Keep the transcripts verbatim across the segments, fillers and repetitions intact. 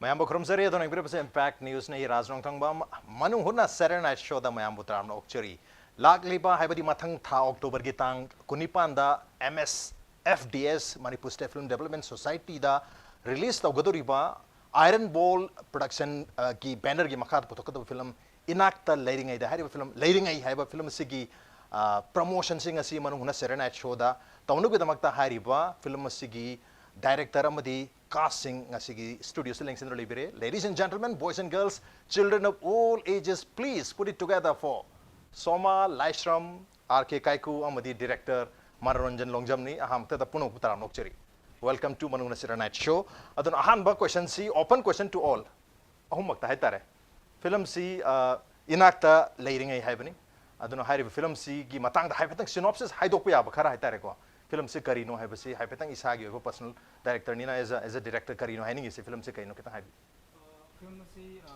ꯃꯌꯥꯝꯕꯨ ꯈꯨꯔꯨꯝꯖꯔꯤ꯫ ꯑꯗꯣ ꯌꯦꯡꯕꯤꯔꯤꯕꯁꯦ Impact Newsꯅꯤ꯫ ꯔꯥꯖ ꯔꯣꯡꯊꯪꯕꯝ ꯃꯅꯨꯡ ꯍꯨꯠꯅ Saturday Night Showꯗ ꯃꯌꯥꯝꯕꯨ ꯇꯔꯥꯝꯅ ꯑꯣꯛꯆꯔꯤ꯫ ꯂꯥꯛꯂꯤꯕ ꯍꯥꯏꯕꯗꯤ ꯃꯊꯪ ꯊꯥ Octoberꯒꯤ ꯇꯥꯡ ꯀꯨꯟꯅꯤꯄꯥꯟꯗ M S F D S, Manipur State Film Development Societyꯗ release ꯇꯧꯒꯗꯧꯔꯤꯕ Iron Ball Production, ꯑ, ꯒꯤ bannerꯒꯤ ꯃꯈꯥꯗ ꯄꯨꯊꯣꯛꯀꯗꯕ film ꯏꯅꯥꯛꯇ ꯂꯩꯔꯤꯉꯩꯗ, ꯍꯥꯏꯔꯤꯕ film ꯂꯩꯔꯤꯉꯩ ꯍꯥꯏꯕ film ꯑꯁꯤꯒꯤ, ꯑ, promotionꯁꯤꯡ ꯑꯁꯤ ꯃꯅꯨꯡ ꯍꯨꯠꯅ Saturday Night Showꯗ ꯇꯧꯅꯕꯒꯤꯗꯃꯛꯇ ꯍꯥꯏꯔꯤꯕ film ꯑꯁꯤꯒꯤ director ꯑꯃꯗꯤ castꯁꯤꯡ ꯉꯁꯤꯒꯤ studioꯁꯤꯗ ꯂꯦꯡꯁꯤꯟꯗꯨꯅ ꯂꯩꯕꯤꯔꯦ꯫ Ladies and gentlemen, boys and girls, children of all ages, please put it together for Soma Laishram, R K ꯀꯥꯏꯀꯨ ꯑꯃꯗꯤ director ꯃꯅꯣꯔꯟꯖꯟ ꯂꯣꯡꯖꯝꯅꯤ꯫ ꯑꯍꯥꯟꯕꯗ ꯄꯨꯝꯅꯃꯛꯄꯨ ꯇꯔꯥꯝꯅ ꯑꯣꯛꯆꯔꯤ꯫ Welcome to ꯃꯅꯨꯡ ꯍꯨꯠꯅ Saturday Night Show꯫ ꯑꯗꯨꯅ ꯑꯍꯥꯟꯕ questionꯁꯤ open question to all, ꯑꯍꯨꯝꯃꯛꯇ ꯍꯥꯏꯇꯥꯔꯦ꯫ Filmꯁꯤ, ꯑ, ꯏꯅꯥꯛꯇ ꯂꯩꯔꯤꯉꯩ ꯍꯥꯏꯕꯅꯤ꯫ ꯑꯗꯨꯅ ꯍꯥꯏꯔꯤꯕ filmꯁꯤꯒꯤ ꯃꯇꯥꯡꯗ ꯍꯥꯏꯐꯦꯠꯇꯪ synopsis ꯍꯥꯏꯗꯣꯛꯄ ꯌꯥꯕ ꯈꯔ ꯍꯥꯏꯇꯥꯔꯦꯀꯣ꯫ Filmꯁꯤ ꯀꯔꯤꯅꯣ ꯍꯥꯏꯕꯁꯤ ꯍꯥꯏꯐꯦꯠꯇꯪ ꯏꯁꯥꯒꯤ ꯑꯣꯏꯕ personal directorꯅꯤꯅ, as a, as a director ꯀꯔꯤꯅꯣ ꯍꯥꯏꯅꯤꯡꯉꯤꯁꯤ, filmꯁꯤ ꯀꯔꯤꯅꯣ ꯈꯤꯇꯪ ꯍꯥꯏꯕꯤꯌꯨ꯫ Film ꯑꯁꯤ, ꯑ,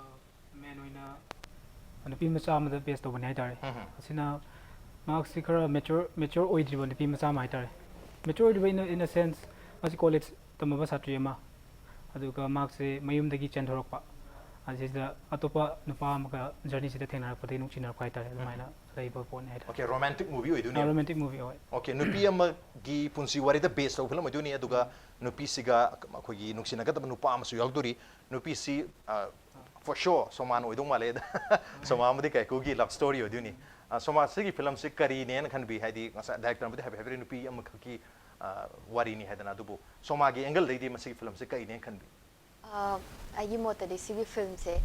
main ꯑꯣꯏꯅ ꯅꯨꯄꯤ ꯃꯆꯥ ꯑꯃꯗ base ꯇꯧꯕꯅꯤ ꯍꯥꯏꯇꯥꯔꯦ꯫ ꯑꯁꯤꯅ ꯃꯍꯥꯛꯁꯤ ꯈꯔ mature, mature ꯑꯣꯏꯗ꯭ꯔꯤꯕ ꯅꯨꯄꯤ ꯃꯆꯥ ꯑꯃ ꯍꯥꯏꯇꯥꯔꯦ꯫ Mature ꯑꯣꯏꯗ꯭ꯔꯤꯕ in a, in a sense, ꯃꯥꯁꯤ college ꯇꯝꯃꯕ ꯁꯥꯇ꯭ꯔꯤ ꯑꯃ, ꯑꯗꯨꯒ ꯃꯍꯥꯛꯁꯦ ꯃꯌꯨꯝꯗꯒꯤ ꯆꯦꯟꯊꯣꯔꯛꯄ, ꯑꯁꯤꯗ ꯑꯇꯣꯞꯄ ꯅꯨꯄꯥ ꯑꯃꯒ journeyꯁꯤꯗ ꯊꯦꯡꯅꯔꯛꯄꯗꯒꯤ ꯅꯨꯡꯁꯤꯅꯔꯛꯄ ꯍꯥꯏꯇꯥꯔꯦ꯫ ꯑꯗꯨꯃꯥꯏꯅ ꯂꯩꯕ ꯄꯣꯠꯅꯤ ꯍꯥꯏꯇꯥꯔꯦ꯫ Okay, romantic movie ꯑꯣꯏꯗꯣꯏꯅꯦ꯫ ꯑ, romantic movie ꯑꯣꯏ꯫ Okay, ꯅꯨꯄꯤ ꯑꯃꯒꯤ ꯄꯨꯟꯁꯤ ꯋꯥꯔꯤꯗ base ꯇꯧꯕ film ꯑꯣꯏꯗꯣꯏꯅꯤ꯫ ꯑꯗꯨꯒ ꯅꯨꯄꯤꯁꯤꯒ ꯑꯩꯈꯣꯏꯒꯤ ꯅꯨꯡꯁꯤꯅꯒꯗꯕ ꯅꯨꯄꯥ ꯑꯃꯁꯨ ꯌꯥꯎꯗꯣꯔꯤ꯫ ꯅꯨꯄꯤꯁꯤ, ꯑ, for sure ꯁꯣꯃꯥꯅ ꯑꯣꯏꯗꯧ ꯃꯥꯜꯂꯦ꯫ ꯁꯣꯃꯥ ꯑꯃꯗꯤ ꯀꯥꯏꯀꯨꯒꯤ love story ꯑꯣꯏꯗꯣꯏꯅꯤ꯫ ꯑ, ꯁꯣꯃꯥ, ꯁꯤꯒꯤ filmꯁꯤ ꯀꯔꯤꯅꯦꯅ ꯈꯟꯕꯤ? ꯍꯥꯏꯗꯤ ꯉꯁꯥꯏ directorꯅꯕꯨꯗꯤ ꯍꯥꯏꯐꯦꯠ ꯍꯥꯏꯕꯤꯔꯦ, ꯅꯨꯄꯤ ꯑꯃꯈꯛꯀꯤ, ꯑ, ꯋꯥꯔꯤꯅꯤ ꯍꯥꯏꯗꯅ꯫ ꯑꯗꯨꯕꯨ ꯁꯣꯃꯥꯒꯤ angleꯗꯩꯗꯤ ꯃꯁꯤꯒꯤ filmꯁꯤ ꯀꯔꯤꯅꯦꯅ ꯈꯟꯕꯤ? ꯑ, ꯑꯩꯒꯤ ꯃꯣꯠꯇꯗꯤ ꯁꯤꯒꯤ filmꯁꯦ,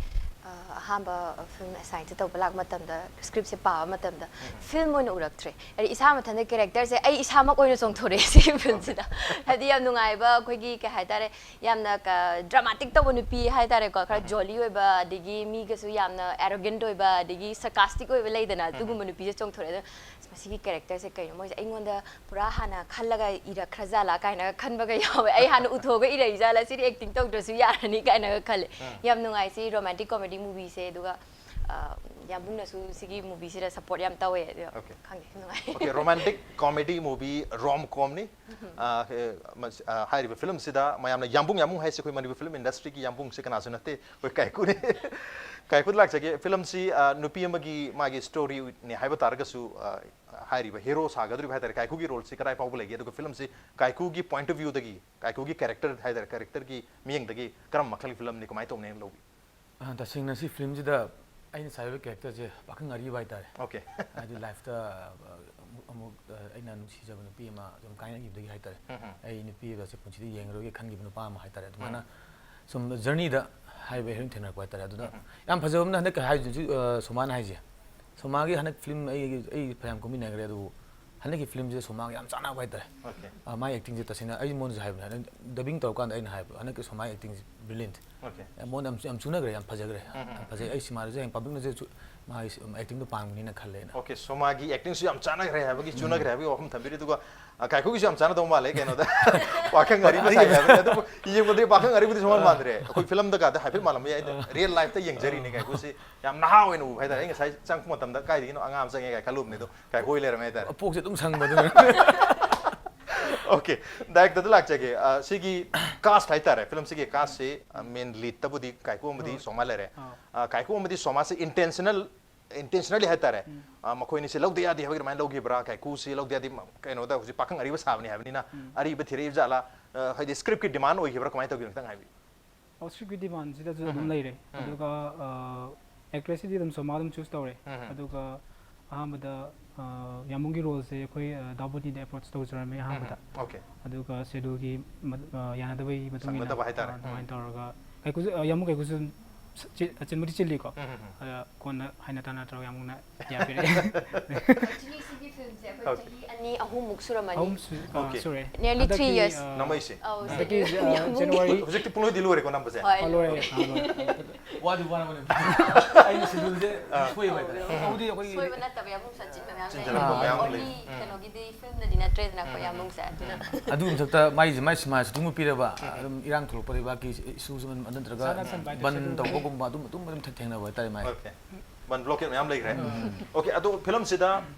ꯑ, ꯑꯍꯥꯟꯕ film assignꯁꯦ ꯇꯧꯕ ꯂꯥꯛꯄ ꯃꯇꯝꯗ scriptꯁꯦ ꯄꯥꯕ ꯃꯇꯝꯗ film ꯑꯣꯏꯅ ꯎꯔꯛꯇ꯭ꯔꯦ꯫ ꯍꯥꯏꯗꯤ ꯏꯁꯥ ꯃꯊꯟꯇ characterꯁꯦ ꯑꯩ ꯏꯁꯥꯃꯛ ꯑꯣꯏꯅ ꯆꯣꯡꯊꯣꯔꯛꯑꯦ ꯁꯤꯒꯤ filmꯁꯤꯗ꯫ ꯍꯥꯏꯗꯤ ꯌꯥꯝ ꯅꯨꯡꯉꯥꯏꯕ, ꯑꯩꯈꯣꯏꯒꯤ ꯀꯩ ꯍꯥꯏꯇꯥꯔꯦ, ꯌꯥꯝꯅ ꯀ-, dramatic ꯇꯧꯕ ꯅꯨꯄꯤ ꯍꯥꯏꯇꯥꯔꯦꯀꯣ, ꯈꯔ jolly ꯑꯣꯏꯕ, ꯑꯗꯒꯤ ꯃꯤꯒꯁꯨ ꯌꯥꯝꯅ arrogant ꯑꯣꯏꯕ, ꯑꯗꯒꯤ sarcastic ꯑꯣꯏꯕ ꯂꯩꯗꯅ, ꯑꯗꯨꯒꯨꯝꯕ ꯅꯨꯄꯤꯁꯦ ꯆꯣꯡꯊꯣꯔꯛꯑꯦ꯫ ꯑꯗꯣ ꯑꯁ, ꯃꯁꯤꯒꯤ characterꯁꯦ ꯀꯩꯅꯣ, ꯃꯣꯏꯁꯦ ꯑꯩꯉꯣꯟꯗ ꯄꯨꯔꯥ ꯍꯥꯟꯅ ꯈꯜꯂꯒ ꯏꯔꯛꯈ꯭ꯔꯖꯥꯠꯂꯥ ꯀꯥꯏꯅꯒ ꯈꯟꯕꯒ ꯌꯥꯎꯋꯦ꯫ ꯑꯩ ꯍꯥꯟꯅ ꯎꯊꯣꯛꯑꯒ ꯏꯔꯛꯏꯖꯥꯠꯂꯥ, ꯁꯤꯗꯤ acting ꯇꯧꯗ꯭ꯔꯁꯨ ꯌꯥꯔꯅꯤ ꯀꯥꯏꯅꯒ ꯈꯜꯂꯦ꯫ ꯌꯥꯝ ꯅꯨꯡꯉꯥꯏ ꯁꯤ romantic comedy movieꯁꯦ꯫ ꯑꯗꯨꯒ ꯑ, ꯌꯥꯝꯕꯨꯡꯅꯁꯨ ꯁꯤꯒꯤ movieꯁꯤꯗ support ꯌꯥꯝ ꯇꯧꯋꯦ ꯑꯗꯣ Okay. ꯈꯪꯗꯦ ꯅꯨꯡꯉꯥꯏ Okay, romantic comedy movie rom comꯅꯤ꯫ ꯑ, ꯑ, ꯃꯁ- ꯑ, ꯍꯥꯏꯔꯤꯕ film ꯁꯤꯗ ꯃꯌꯥꯝꯅ ꯌꯥꯝꯕꯨꯡ ꯌꯥꯝꯕꯨꯡ ꯍꯥꯏꯁꯦ ꯑꯩꯈꯣꯏ ꯃꯅꯤꯄꯨꯔ film industryꯒꯤ ꯌꯌꯥꯝꯕꯨꯡꯁꯦ ꯀꯅꯥꯁꯨ ꯅꯠꯇꯦ, ꯑꯩꯈꯣꯏ ꯀꯥꯏꯀꯨꯅꯤ꯫ ꯀꯥꯏꯀꯨꯗ ꯂꯥꯛꯆꯒꯦ꯫ Filmꯁꯤ, ꯑ, ꯅꯨꯄꯤ ꯑꯃꯒꯤ ꯃꯥꯒꯤ storyꯅꯦ ꯍꯥꯏꯕ ꯇꯥꯔꯒꯁꯨ, ꯑ, ꯍꯥꯏꯔꯤꯕ hero ꯁꯥꯒꯗꯧꯔꯤꯕ ꯍꯥꯏꯇꯥꯔꯦ ꯀꯥꯏꯀꯨꯒꯤ roleꯁꯤ ꯀꯗꯥꯏ ꯐꯥꯎꯕ ꯂꯩꯒꯦ, ꯑꯗꯨꯒ filmꯁꯤ ꯀꯥꯏꯀꯨꯒꯤ point of viewꯗꯒꯤ, ꯀꯥꯏꯀꯨꯒꯤ character ꯍꯥꯏꯇꯥꯔꯦ, characterꯒꯤ ꯃꯤꯠꯌꯦꯡꯗꯒꯤ ꯀꯔꯝꯕ ꯃꯈꯜꯒꯤ filmꯅꯤ, ꯀꯃꯥꯏꯅ ꯇꯧꯅꯦꯅ ꯂꯧꯕꯤ? ꯑ, ꯇꯁꯦꯡꯅ ꯁꯤ filmꯁꯤꯗ ꯑꯩꯅ ꯁꯥꯔꯤꯕ characterꯁꯦ ꯄꯥꯈꯪ ꯑꯔꯤꯕ ꯍꯥꯏꯇꯥꯔꯦ꯫ Okay. ꯍꯥꯏꯗꯤ lifeꯇ, ꯑ, ꯑꯃꯨꯛ, ꯑ, ꯑꯩꯅ ꯅꯨꯡꯁꯤꯖꯕ ꯅꯨꯄꯤ ꯑꯃ ꯑꯗꯨꯝ ꯀꯥꯏꯅꯈꯤꯕꯗꯒꯤ ꯍꯥꯏꯇꯥꯔꯦ꯫ ꯎꯝ, ꯎꯝ. ꯑꯩ ꯅꯨꯄꯤ ꯑꯁꯦ ꯄꯨꯟꯁꯤꯗ ꯌꯦꯡꯉꯔꯣꯏꯒꯦ ꯈꯟꯈꯤꯕ ꯅꯨꯄꯥ ꯑꯃ ꯍꯥꯏꯇꯥꯔꯦ꯫ ꯑꯗꯨꯃꯥꯏꯅ ꯁꯨꯝ journeyꯗ ꯍꯥꯏꯔꯤꯕ heroine ꯊꯦꯡꯅꯔꯛꯄ ꯍꯥꯏꯇꯥꯔꯦ꯫ ꯑꯗꯨꯗ ꯌꯥꯝ ꯐꯖꯕ ꯑꯃꯅ ꯍꯟꯗꯛꯀꯤ ꯍꯥꯏꯔꯤꯁꯤꯁꯨ, ꯑ, ꯁꯣꯃꯥꯅ ꯍꯥꯏꯁꯦ, ꯁꯣꯃꯥꯒꯤ ꯍꯟꯗꯛ film ꯑꯩ, ꯑꯩ ꯐꯅꯌꯥꯝ ꯀꯨꯝꯃꯤꯟꯅꯈ꯭ꯔꯦ, ꯑꯗꯨꯕꯨ ꯍꯟꯗꯛꯀꯤ filmꯁꯤꯗ ꯁꯣꯃꯥꯒ ꯌꯥꯝ ꯆꯥꯟꯅꯕ ꯍꯥꯏꯇꯥꯔꯦ꯫ Okay. ꯑ, ꯃꯥꯒꯤ actingꯁꯦ ꯇꯁꯦꯡꯅ ꯑꯩ ꯃꯉꯣꯟꯗꯁꯨ ꯍꯥꯏꯕꯅꯦ, ꯍꯟꯗꯛ dubbing ꯇꯧꯔꯀꯥꯟꯗ ꯑꯩꯅ ꯍꯥꯏꯕ, ꯍꯟꯗꯛꯀꯤ ꯁꯣꯃꯥꯒꯤ actingꯁꯦ brilliant꯫ Okay. ꯑ, ꯃꯉꯣꯟꯗ ꯌꯥꯝ, ꯌꯥꯝ ꯆꯨꯅꯈ꯭ꯔꯦ, ꯌꯥꯝ ꯐꯖꯈ꯭ꯔꯦ, ꯎꯝ, ꯎꯝ. ꯌꯥꯝ ꯐꯖꯩ꯫ ꯑꯩ ꯁꯤꯃꯥꯗꯁꯨ ꯍꯌꯦꯡ publicꯅꯁꯨ ꯆꯨ-, ꯃꯥꯒꯤ actingꯗꯣ ꯄꯥꯝꯒꯅꯤꯅ ꯈꯜꯂꯦ ꯑꯩꯅ꯫ Okay, ꯁꯣꯃꯥꯒꯤ actingꯁꯨ ꯌꯥꯝ ꯆꯥꯟꯅꯈ꯭ꯔꯦ ꯍꯥꯏꯕꯒꯤ, ꯆꯨꯅꯈ꯭ꯔꯦ ꯍꯥꯏꯕꯒꯤ ꯋꯥꯐꯝ ꯊꯝꯕꯤꯔꯤ꯫ ꯑꯗꯨꯒ, ꯑ, ꯀꯥꯏꯀꯨꯒꯤꯁꯨ ꯌꯥꯝ ꯆꯥꯟꯅꯗꯧ ꯃꯥꯜꯂꯦ ꯀꯩꯅꯣꯗ꯫ ꯄꯥꯈꯪ ꯑꯔꯤꯕ ꯁꯥꯏ ꯍꯥꯏꯕꯅꯤ꯫ ꯑꯗꯨꯕꯨ ꯌꯦꯡꯕꯗꯗꯤ ꯄꯥꯈꯪ ꯑꯔꯤꯕꯗꯤ ꯁꯨꯡꯃꯥꯟ ꯃꯥꯟꯗ꯭ꯔꯦ꯫ ꯑꯩꯈꯣꯏ filmꯗꯒꯗꯤ ꯍꯥꯏꯐꯦꯠ ꯃꯥꯜꯂꯝꯕ ꯌꯥꯏ꯫ ꯑꯗꯣ real lifeꯇ ꯌꯦꯡꯖꯔꯤꯅꯦ ꯀꯥꯏꯀꯨꯁꯤ꯫ ꯌꯥꯝ ꯅꯍꯥ ꯑꯣꯏꯅ ꯎꯕ ꯍꯥꯏꯇꯥꯔꯦ꯫ ꯑꯩ ꯉꯁꯥꯏ ꯆꯪꯉꯛꯄ ꯃꯇꯝꯗ ꯀꯥꯏꯗꯒꯤꯅꯣ ꯑꯉꯥꯡ ꯑꯃ ꯆꯪꯉꯦ ꯀꯥꯏ ꯈꯜꯂꯨꯕꯅꯦ꯫ ꯑꯗꯣ ꯀꯥꯏꯀꯨ ꯑꯣꯏ ꯂꯩꯔꯝꯃꯦ ꯍꯥꯏꯇꯥꯔꯦ꯫ ꯄꯣꯛꯁꯦ ꯑꯗꯨꯝ ꯁꯪꯕꯗꯨꯅ꯫ Okay, directorꯗ ꯂꯥꯛꯆꯒꯦ꯫ ꯑ, ꯁꯤꯒꯤ cast ꯍꯥꯏꯇꯥꯔꯦ, filmꯁꯤꯒꯤ castꯁꯤ, ꯑ, main leadꯇꯕꯨꯗꯤ ꯀꯥꯏꯀꯨ ꯑꯃꯗꯤ ꯁꯣꯃꯥ ꯂꯩꯔꯦ꯫ ꯑꯥ. ꯑ, ꯀꯥꯏꯀꯨ ꯑꯃꯗꯤ ꯁꯣꯃꯥꯁꯤ intentional, intentionally ꯍꯥꯏꯇꯥꯔꯦ꯫ ꯑ, ꯃꯈꯣꯏꯅꯤꯁꯤ ꯂꯧꯗ ꯌꯥꯗꯦ ꯍꯥꯏꯕꯒꯤ ꯑꯗꯨꯃꯥꯏꯅ ꯂꯧꯈꯤꯕ꯭ꯔꯥ? ꯀꯥꯏꯀꯨꯁꯤ ꯂꯧꯗ ꯌꯥꯗꯦ, ꯃ-, ꯀꯩꯅꯣꯗ ꯍꯧꯖꯤꯛ ꯄꯥꯈꯪ ꯑꯔꯤꯕ ꯁꯥꯕꯅꯤ ꯍꯥꯏꯕꯅꯤꯅ, ꯑꯔꯤꯕ ꯊꯤꯔꯛꯏꯕ ꯖꯥꯠꯂꯥ? ꯑ, ꯍꯥꯏꯗꯤ scriptꯀꯤ demand ꯑꯣꯏꯈꯤꯕ꯭ꯔꯥ? ꯀꯃꯥꯏꯅ ꯇꯧꯈꯤꯕꯅꯣ? ꯈꯤꯇꯪ ꯍꯥꯏꯕꯤꯌꯨ꯫ ꯑꯣ, scriptꯀꯤ demandꯁꯤꯗꯁꯨ ꯑꯗꯨꯝ ꯂꯩꯔꯦ꯫ ꯑꯗꯨꯒ, ꯑ, actressꯁꯤꯗꯤ ꯑꯗꯨꯝ ꯁꯣꯃꯥ ꯑꯗꯨꯝ choose ꯇꯧꯔꯦ꯫ ꯑꯗꯨꯒ ꯑꯍꯥꯟꯕꯗ, ꯑ, ꯌꯥꯝꯕꯨꯡꯒꯤ roleꯁꯦ ꯑꯩꯈꯣꯏ, ꯑ, ꯗꯥꯕꯨꯗꯤꯗ approach ꯇꯧꯖꯔꯝꯃꯦ ꯑꯍꯥꯟꯕꯗ꯫ Okay. ꯑꯗꯨꯒ scheduleꯒꯤ ꯃ-, ꯑ, ꯌꯥꯅꯗꯕꯒꯤ ꯃꯇꯨꯡ ꯏꯟꯅ, ꯁꯪꯅꯗꯕ ꯍꯥꯏꯇꯥꯔꯦ꯫ ꯑ, ꯑꯗꯨꯃꯥꯏꯅ ꯇꯧꯔꯒ ꯀꯥꯏꯀꯨꯁꯨ, ꯑ, ꯌꯥꯝꯕꯨꯡ ꯀꯥꯏꯀꯨꯁꯨ ꯑꯗꯨꯝ ꯆꯤ-, ꯑ, ꯆꯤꯟꯕꯨꯗꯤ ꯆꯤꯜꯂꯤꯀꯣ꯫ ꯑꯗ ꯀꯣꯟꯅ ꯍꯥꯏꯅ ꯇꯥꯅ ꯇꯧꯔꯒ ꯌꯥꯝꯕꯨꯡꯅ ꯌꯥꯕꯤꯔꯛꯑꯦ꯫ Actually ꯁꯤꯒꯤ filmꯁꯦ ꯑꯩꯈꯣꯏ Okay. ꯆꯍꯤ ꯑꯅꯤ ꯑꯍꯨꯝꯃꯨꯛ ꯁꯨꯔꯝꯃꯅꯤ꯫ ꯑꯍꯨꯝ ꯁꯨ-, ꯑ, Okay. ꯁꯨꯔꯦ꯫ Nearly three ꯍꯟꯗꯛꯀꯤ, years. ꯑ, ꯅꯃꯩꯁꯦ꯫ ꯑꯧ, ꯍꯟꯗꯛꯀꯤ, ꯑ, ꯌꯥꯝꯕꯨꯡꯒꯤ January ꯍꯧꯖꯤꯛꯇꯤ ꯄꯨꯡꯂꯣꯏꯗꯤ ꯂꯣꯏꯔꯦꯀꯣ ꯅꯝꯕꯁꯦ꯫ ꯍꯣꯏ, ꯑ, ꯂꯣꯏꯔꯦ, ꯑ, ꯂꯣꯏꯔꯦ꯫ ꯋꯥꯗꯤ ꯋꯥꯔꯕꯅꯦ꯫ ꯑꯩꯅ scheduleꯁꯦ ꯁꯣꯏꯕ ꯍꯥꯏꯇꯥꯔꯦ꯫ ꯍꯧꯗꯤ ꯑꯩꯈꯣꯏꯒꯤ ꯁꯣꯏꯕ ꯅꯠꯇꯕ ꯌꯥꯝ ꯁꯥꯆꯤꯟꯕ ꯃꯌꯥꯝ ꯆꯤꯟꯖꯜꯂꯛꯄ ꯂꯩ꯫ ꯃꯌꯥꯝ Only ꯂꯩ꯫ ꯎꯝ. ꯀꯩꯅꯣꯒꯤꯗꯤ filmꯗꯗꯤ ꯅꯠꯇ꯭ꯔꯦꯗꯅꯀꯣ ꯌꯥꯝꯕꯨꯡꯁꯦ꯫ ꯑꯗꯨꯅ ꯑꯗꯨꯒꯤ ꯃꯊꯛꯇ ꯃꯥꯏꯁꯦ, ꯃꯥꯏ ꯁꯤꯃꯥ shooting ꯄꯤꯔꯕ, ꯑꯗꯨꯝ ꯏꯔꯥꯡ ꯊꯣꯛꯂꯛꯄ ꯂꯩꯕꯥꯛꯀꯤ issues ꯑꯃ ꯅꯠꯇ꯭ꯔꯒ ꯏꯁꯥꯅ ꯁꯟ ꯕꯥꯏ ꯕꯟ ꯇꯧꯁꯜꯂꯨ꯫ ꯇꯧꯕ ꯒꯨꯝꯕ ꯑꯗꯨꯝ ꯑꯗꯨꯝ ꯑꯗꯨꯝ ꯊꯦꯡꯅꯕ ꯍꯥꯏꯇꯥꯔꯦ ꯃꯥꯒꯤ꯫ Okay. ꯕꯟ ꯕ꯭ꯂꯣꯀꯦꯠ ꯃꯌꯥꯝ ꯂꯩꯈ꯭ꯔꯦ꯫ Okay, ꯑꯗꯣ ꯐꯤꯂꯝꯁꯤꯗ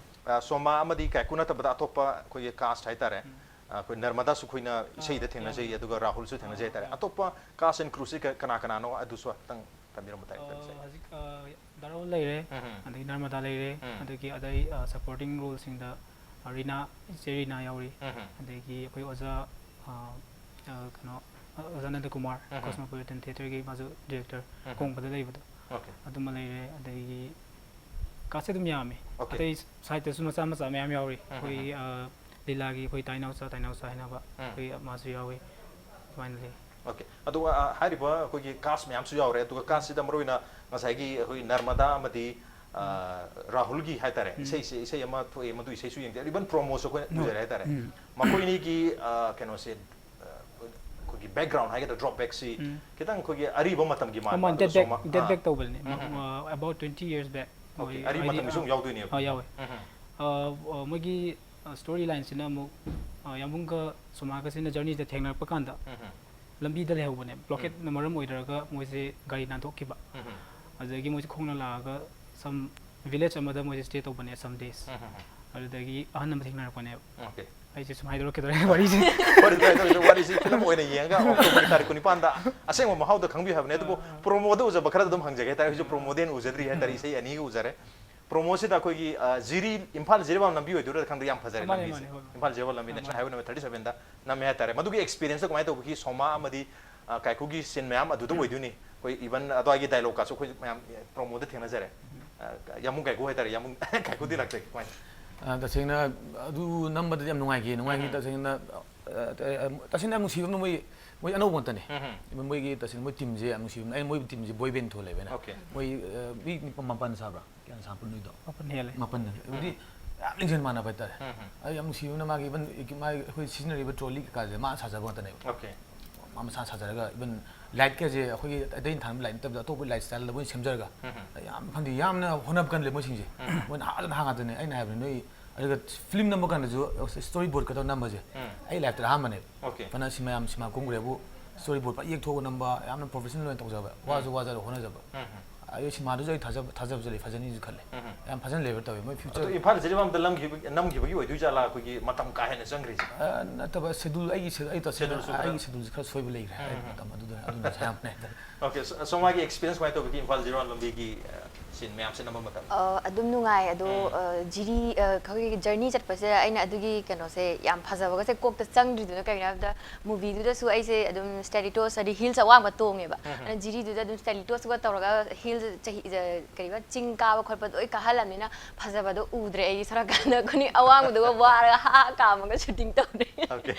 ꯑ, ꯁꯣꯃꯥ ꯑꯃꯗꯗꯤ ꯀꯥꯏꯀꯨ ꯅꯠꯇꯕꯗ ꯑꯇꯣꯞꯄ ꯑꯩꯈꯣꯏꯒꯤ ꯀꯥꯁ ꯍꯥꯏꯇꯥꯔꯦ꯫ ꯑ, ꯑꯩꯈꯣꯏ ꯅꯔꯃꯗꯥꯁꯨ ꯑꯩꯈꯣꯏꯅ ꯏꯁꯩꯗ ꯊꯦꯡꯅꯖꯩ, ꯑꯗꯨꯒ ꯔꯥꯍꯨꯜꯁꯨ ꯊꯦꯡꯅꯖꯩ ꯍꯥꯏꯇꯥꯔꯦ꯫ ꯑꯇꯣꯞꯄ ꯀꯥꯁ ꯑꯦꯟ ꯀ꯭ꯔꯨꯁꯤ ꯀꯅꯥ ꯀꯅꯥꯅꯣ ꯑꯗꯨꯁꯨ ꯈꯤꯇꯪ ꯇꯝꯕꯤꯔꯝꯕ ꯇꯥꯏ ꯐꯤꯂꯝꯁꯦ꯫ ꯍꯧꯖꯤꯛ ꯗꯥꯔꯣꯜ ꯂꯩꯔꯦ, ꯎꯝ. ꯑꯗꯒꯤ ꯅꯔꯃꯗꯥ ꯂꯩꯔꯦ, ꯎꯝ. ꯑꯗꯒꯤ ꯑꯗꯩ ꯁꯄꯣꯔꯇꯤꯡ ꯔꯣꯜꯁꯤꯡꯗ ꯔꯤꯅꯥ, ꯏꯆꯦ ꯔꯤꯅꯥ ꯌꯥꯎꯔꯤ, ꯎꯝ. ꯑꯗꯒꯤ ꯑꯩꯈꯣꯏ ꯑꯣꯖꯥ ꯑ, ꯑ, ꯀꯩꯅꯣ ꯑ, ꯑꯣꯖꯥ ꯅꯟꯗꯀꯨꯃꯥꯔ, ꯎꯝ. ꯀꯣꯁꯃꯣꯄꯣꯂꯤꯇꯟ ꯊꯤꯌꯦꯇꯔꯒꯤ, ꯃꯥꯁꯨ ꯗꯤꯔꯦꯛꯇꯔ ꯎꯝ. ꯀꯣꯡꯕꯗ ꯂꯩꯕꯗꯣ, Okay. ꯑꯗꯨꯃ ꯂꯩꯔꯦ꯫ ꯑꯗꯒꯤ ꯀꯥꯁꯁꯦ ꯑꯗꯨꯝ ꯌꯥꯝꯃꯤ꯫ Okay. ꯑꯇꯩ ꯁꯥꯏꯠꯇꯁꯨ ꯃꯆꯥ ꯃꯆꯥ ꯃꯌꯥꯝ ꯌꯥꯎꯔꯤ꯫ ꯎꯝ. ꯑꯩꯈꯣꯏ ꯑ, ꯂꯤꯂꯥꯒꯤ ꯑꯩꯈꯣꯏ ꯇꯥꯏꯅꯥꯎꯆꯥ, ꯇꯥꯏꯅꯥꯎꯆꯥ ꯍꯥꯏꯅꯕ ꯎꯝ. ꯑꯩꯈꯣꯏ ꯃꯥꯁꯨ ꯌꯥꯎꯔꯤ, ꯑꯗꯨꯃꯥꯏꯅ ꯂꯩ꯫ Okay. ꯑꯗꯨꯒ ꯑ, ꯍꯥꯏꯔꯤꯕ ꯑꯩꯈꯣꯏꯒꯤ ꯀꯥꯁ ꯃꯌꯥꯝꯁꯨ ꯌꯥꯎꯔꯦ, ꯑꯗꯨꯒ ꯀꯥꯁꯁꯤꯗ ꯃꯔꯨꯑꯣꯏꯅ ꯉꯁꯥꯏꯒꯤ ꯑꯩꯈꯣꯏ ꯅꯔꯃꯗꯥ ꯑꯃꯗꯤ ꯑ, ꯔꯥꯍꯨꯜꯒꯤ ꯍꯥꯏꯇꯥꯔꯦ, ꯎꯝ. ꯏꯁꯩꯁꯦ, ꯏꯁꯩ ꯑꯃ ꯊꯣꯛꯑꯦ, ꯃꯗꯨ ꯏꯁꯩꯁꯨ ꯌꯦꯡꯗꯦ, even promoꯁꯨ ꯑꯩꯈꯣꯏꯅ No. ꯎꯖꯔꯦ ꯍꯥꯏꯇꯥꯔꯦ꯫ ꯎꯝ. ꯎꯝ. ꯈꯤꯇꯪ ꯑꯩꯈꯣꯏꯒꯤ ꯑꯔꯤꯕ ꯃꯇꯝꯒꯤ ꯃꯥꯟꯕ, ꯃꯃꯥꯡ ꯑꯗꯨꯒ date back, ꯁꯣꯃꯥ-, date ꯑ, back ꯇꯧꯕꯅꯦ꯫ ꯎꯝ, ꯎꯝ, ꯎꯝ. ꯑ, about twenty years back꯫ Okay, ꯃꯣꯏ ꯑꯔꯤꯕ ꯍꯥꯏꯗꯤ, ꯃꯇꯝꯒꯤꯁꯨ ꯑꯃꯨꯛ ꯌꯥꯎꯗꯣꯏꯅꯦꯕ꯫ ꯑ, ꯌꯥꯎꯋꯦ꯫ ꯎꯝ, ꯎꯝ. ꯑ, ꯑ, ꯃꯣꯏꯒꯤ story lineꯁꯤꯅ ꯑꯃꯨꯛ ꯑ, ꯌꯥꯝꯕꯨꯡꯒ ꯁꯣꯃꯥꯒꯁꯤꯅ journeyꯗ ꯊꯦꯡꯅꯔꯛꯄ ꯀꯥꯟꯗ ꯎꯝ, ꯎꯝ. ꯂꯝꯕꯤꯗ ꯂꯩꯍꯧꯕꯅꯦ꯫ Blockadeꯅ ꯃꯔꯝ ꯑꯣꯏꯔꯒ ꯃꯣꯏꯁꯦ ꯒꯥꯔꯤ ꯅꯥꯟꯊꯣꯛꯈꯤꯕ꯫ ꯎꯝ, ꯎꯝ. ꯑꯗꯨꯗꯒꯤ ꯃꯣꯏꯁꯦ ꯈꯣꯡꯅ ꯂꯥꯛꯑꯒ some village ꯑꯃꯗ ꯃꯣꯏꯁꯦ stay ꯇꯧꯕꯅꯦ some days꯫ ꯎꯝ, ꯎꯝ, ꯎꯝ. ꯑꯗꯨꯗꯒꯤ ꯑꯍꯟ ꯑꯃ ꯊꯦꯡꯅꯔꯛꯄꯅꯦ꯫ Okay. ꯑꯩꯁꯦ ꯁꯨꯝ ꯍꯥꯏꯗꯣꯔꯛꯀꯗꯧꯔꯦ ꯋꯥꯔꯤꯁꯦ꯫ ꯐꯔꯦ, ꯐꯔꯦ, ꯐꯔꯦ, ꯋꯥꯔꯤꯁꯤ ꯐꯤꯂꯝ ꯑꯣꯏꯅ ꯌꯦꯡꯉꯒ ꯑꯣꯛꯇꯣꯕꯔꯒꯤ ꯇꯥꯔꯤꯛ ꯀꯨꯟꯅꯤꯄꯥꯟꯗ ꯑꯁꯦꯡꯕ ꯃꯍꯥꯎꯗ ꯈꯪꯕꯤꯌꯨ ꯍꯥꯏꯕꯅꯦ꯫ ꯑꯗꯨꯕꯨ promoꯗ ꯎꯖꯕ ꯈꯔ ꯑꯗꯨꯝ ꯍꯪꯖꯒꯦ ꯍꯥꯏꯇꯥꯔꯦ꯫ ꯑꯩꯁꯨ promoꯗꯤ ꯍꯦꯟꯅ ꯎꯖꯗ꯭ꯔꯤ ꯍꯥꯏꯇꯥꯔꯦ, ꯏꯁꯩ ꯑꯅꯤꯒ ꯎꯖꯔꯦ꯫ Promoꯁꯤꯗ ꯑꯩꯈꯣꯏꯒꯤ, ꯑ, ꯖꯤꯔꯤ, ꯏꯝꯐꯥꯜ ꯖꯤꯔꯤꯕꯥꯝ ꯂꯝꯕꯤ ꯑꯣꯏꯗꯣꯏꯔꯥ ꯈꯪꯗꯦ, ꯌꯥꯝ ꯐꯖꯔꯦ ꯃꯥꯅꯦ, ꯂꯝꯕꯤꯁꯦ꯫ ꯃꯥꯅꯦ, ꯍꯣꯏ꯫ ꯏꯝꯐꯥꯜ ꯖꯤꯔꯤꯕꯥꯝ ꯂꯝꯕꯤ, national highway number thirty sevenꯗ ꯅꯝꯃꯦ ꯍꯥꯏꯇꯥꯔꯦ꯫ ꯃꯗꯨꯒꯤ experienceꯇꯣ ꯀꯃꯥꯏꯅ ꯇꯧꯕꯒꯤ? ꯁꯣꯃꯥ ꯑꯃꯗꯤ, ꯑ, ꯀꯥꯏꯀꯨꯒꯤ scene ꯃꯌꯥꯝ ꯑꯗꯨꯗ ꯑꯣꯏꯗꯣꯏꯅꯤ꯫ ꯑꯩꯈꯣꯏ even ꯑꯗꯨꯋꯥꯏꯒꯤ dialogueꯀꯥꯁꯨ ꯑꯩꯈꯣꯏ ꯃꯌꯥꯝ promoꯗ ꯊꯦꯡꯅꯖꯔꯦ꯫ ꯑ, ꯌꯥꯝꯕꯨꯡ ꯀꯥꯏꯀꯨ ꯍꯥꯏꯇꯥꯔꯦ, ꯌꯥꯝꯕꯨꯡ ꯀꯥꯏꯀꯨꯗꯤ ꯂꯥꯛꯆꯒꯦ ꯀꯃꯥꯏꯅ? ꯑ, ꯇꯁꯦꯡꯅ ꯑꯗꯨ ꯅꯝꯕꯗꯗꯤ ꯌꯥꯝ ꯅꯨꯡꯉꯥꯏꯈꯤ꯫ ꯅꯨꯡꯉꯥꯏꯈꯤ꯫ ꯎꯝ. ꯇꯁꯦꯡꯅ, ꯑ, ꯑ, ꯇꯁꯦꯡꯅ ꯌꯥꯝ ꯅꯨꯡꯁꯤꯕ ꯑꯃꯅ ꯃꯣꯏ, ꯃꯣꯏ ꯑꯅꯧꯕ ꯉꯥꯛꯇꯅꯦ꯫ ꯎꯝ. Even ꯃꯣꯏꯒꯤ ꯇꯁꯦꯡꯅ ꯃꯣꯏ teamꯁꯦ ꯌꯥꯝ ꯅꯨꯡꯁꯤꯕ꯫ ꯑꯩ ꯃꯣꯏ teamꯁꯦ boy band ꯊꯣꯜꯂꯦꯕ ꯑꯩꯅ꯫ Okay. ꯃꯣꯏ, ꯑ, ꯃꯤ ꯃꯥꯄꯟ ꯁꯥꯕ꯭ꯔꯥ? ꯀꯌꯥ ꯁꯥꯕ ꯅꯣꯏꯗꯣ? ꯃꯥꯄꯟ ꯍꯦꯜꯂꯦ꯫ ꯃꯥꯄꯟ꯫ ꯑꯗꯨꯗꯤ ꯌꯥꯝ ꯂꯤꯡꯖꯦꯜ ꯃꯥꯟꯅꯕ ꯍꯥꯏꯇꯥꯔꯦ꯫ ꯎꯝ. ꯑꯩ ꯌꯥꯝ ꯅꯨꯡꯁꯤꯕꯅ ꯃꯥꯒꯤ even ꯃꯥꯒꯤ ꯑꯩꯈꯣꯏ ꯁꯤꯖꯤꯟꯅꯔꯤꯕ trolley ꯀꯩꯀꯥꯁꯦ ꯃꯥ ꯁꯥꯖꯕ ꯉꯥꯛꯇꯅꯦꯕ꯫ Okay. ꯃꯥ ꯃꯁꯥ ꯁꯥꯖꯔꯒ even light ꯀꯁꯦ ꯑꯩꯈꯣꯏꯒꯤ ꯑꯇꯩ ꯊꯥꯅꯕ light ꯅꯠꯇꯕꯗ ꯑꯇꯣꯞꯄ light styleꯗ ꯃꯣꯏꯅ ꯁꯦꯝꯖꯔꯒ ꯎꯝ. ꯌꯥꯝ ꯈꯪꯗꯦ, ꯌꯥꯝꯅ ꯍꯣꯠꯅꯕ ꯀꯜꯂꯦ ꯃꯣꯏꯁꯤꯡꯁꯦ꯫ ꯎꯝ. ꯃꯣꯏ ꯅꯍꯥ ꯅꯍꯥ ꯉꯥꯛꯇꯅꯦ꯫ ꯑꯩꯅ ꯍꯥꯏꯕꯅꯦ ꯅꯣꯏ, ꯑꯗꯨꯒ film ꯅꯝꯕ ꯀꯥꯟꯗꯁꯨ story board ꯈꯛꯇ ꯅꯝꯕꯁꯦ ꯎꯝ. ꯑꯩ lifeꯇ ꯑꯍꯥꯟꯕꯅꯦꯕ꯫ Okay. ꯐꯅ ꯁꯤꯃꯥ ꯌꯥꯝ ꯁꯤꯃꯥ ꯀꯨꯝꯈ꯭ꯔꯦꯕꯨ ꯁ꯭ꯇꯣꯔꯤ ꯕꯣꯔꯗ ꯌꯦꯛꯊꯣꯛꯑꯒ ꯅꯝꯕ, ꯌꯥꯝꯅ ꯄ꯭ꯔꯣꯐꯦꯁꯅꯦꯜ ꯑꯣꯏꯅ ꯇꯧꯖꯕ, ꯋꯥꯁꯨ ꯋꯥꯖꯔꯒ ꯍꯣꯠꯅꯖꯕ꯫ ꯑꯗꯣ ꯁꯤꯅꯦꯃꯥꯗꯨꯁꯨ ꯑꯩ ꯊꯥꯖꯕ, ꯊꯥꯖꯕꯁꯨ ꯂꯩ, ꯐꯖꯅꯤꯁꯨ ꯈꯜꯂꯦ꯫ ꯌꯥꯝ ꯐꯖꯅ ꯗꯤꯂꯤꯚꯔ ꯇꯧꯋꯤ ꯃꯣꯏ꯫ ꯑꯗꯣ ꯐ꯭ꯌꯨꯆꯔ ꯏꯝꯐꯥꯜ ꯖꯤꯔꯤꯕꯥꯝꯗ ꯂꯝꯈꯤꯕ, ꯅꯝꯈꯤꯕꯒꯤ ꯑꯣꯏꯗꯣꯏ ꯖꯥꯠꯂꯥ ꯑꯩꯈꯣꯏꯒꯤ ꯃꯇꯝ ꯀꯥ ꯍꯦꯟꯅ ꯆꯪꯈ꯭ꯔꯤꯁꯦ? ꯑ, ꯅꯠꯇꯕ, ꯁꯦꯗꯨꯜ, ꯑꯩꯒꯤ ꯁꯦ-, ꯑꯩ ꯇꯁꯦꯡꯅ ꯁꯦꯗꯨꯜꯁꯨ ꯈꯔ ꯑꯩꯒꯤ ꯁꯦꯗꯨꯜꯁꯦ ꯈꯔ ꯁꯣꯏꯕ ꯂꯩꯈ꯭ꯔꯦ, ꯑꯩ ꯃꯇꯝ ꯑꯗꯨꯗ, ꯑꯗꯨꯅ ꯑꯌꯥꯝꯕꯅꯦ ꯍꯥꯏꯇꯥꯔꯦ꯫ ꯑꯣꯀꯦ, ꯁꯣ-, ꯁꯣꯃꯥꯒꯤ ꯑꯦꯛꯁꯄꯤꯔꯤꯌꯦꯟꯁ ꯀꯃꯥꯏꯅ ꯇꯧꯕꯤꯒꯦ ꯏꯝꯐꯥꯜ ꯖꯤꯔꯤꯕꯥꯝ ꯂꯝꯕꯤꯒꯤ, ꯑ, ꯁꯤꯟ ꯃꯌꯥꯝꯁꯦ ꯅꯝꯕ ꯃꯇꯝꯗ? ꯑ, ꯑꯗꯨꯝ ꯅꯨꯡꯉꯥꯏ ꯑꯗꯣ, ꯎꯝ꯫ ꯑ, ꯖꯤꯔꯤ, ꯑ, ꯑꯩꯈꯣꯏꯒꯤ ꯖꯔꯅꯤ ꯆꯠꯄꯁꯦ ꯑꯩꯅ ꯑꯗꯨꯒꯤ ꯀꯩꯅꯣꯁꯦ ꯌꯥꯝ ꯐꯖꯕꯒꯁꯦ ꯀꯣꯛꯇ ꯆꯪꯗ꯭ꯔꯤꯗꯨꯅ ꯀꯩꯒꯤꯅꯣ ꯍꯥꯏꯕꯗ, ꯃꯨꯚꯤꯗꯨꯗꯁꯨ ꯑꯩꯁꯦ ꯑꯗꯨꯝ ꯁ꯭ꯇꯦꯂꯤꯇꯣꯁ, ꯍꯥꯏꯗꯤ ꯍꯤꯜꯁ ꯑꯋꯥꯡꯕ ꯇꯣꯡꯉꯦꯕ꯫ ꯎꯝ꯫ ꯑꯗꯨꯅ ꯖꯤꯔꯤꯗꯨꯗ ꯑꯗꯨꯝ ꯁ꯭ꯇꯦꯂꯤꯇꯣꯁꯀ ꯇꯧꯔꯒ ꯍꯤꯜꯁ ꯆꯍꯤ, ꯑ, ꯀꯔꯤꯕ, ꯆꯤꯡ ꯀꯥꯕ ꯈꯣꯠꯄ ꯂꯣꯏ ꯀꯥꯍꯜꯂꯝꯅꯤꯅ ꯐꯖꯕꯗꯣ ꯎꯗ꯭ꯔꯦ ꯑꯩꯗꯤ ꯁꯣꯔꯣꯛꯀꯥꯟꯗ꯫ ꯈꯨꯅꯤꯡ ꯑꯋꯥꯡꯕꯗꯨꯒ ꯋꯥꯔꯒ ꯍꯥ ꯍꯥ ꯀꯥꯝꯃꯒ ꯁꯨꯇꯤꯡ ꯇꯧꯔꯦ꯫ ꯑꯣꯀꯦ꯫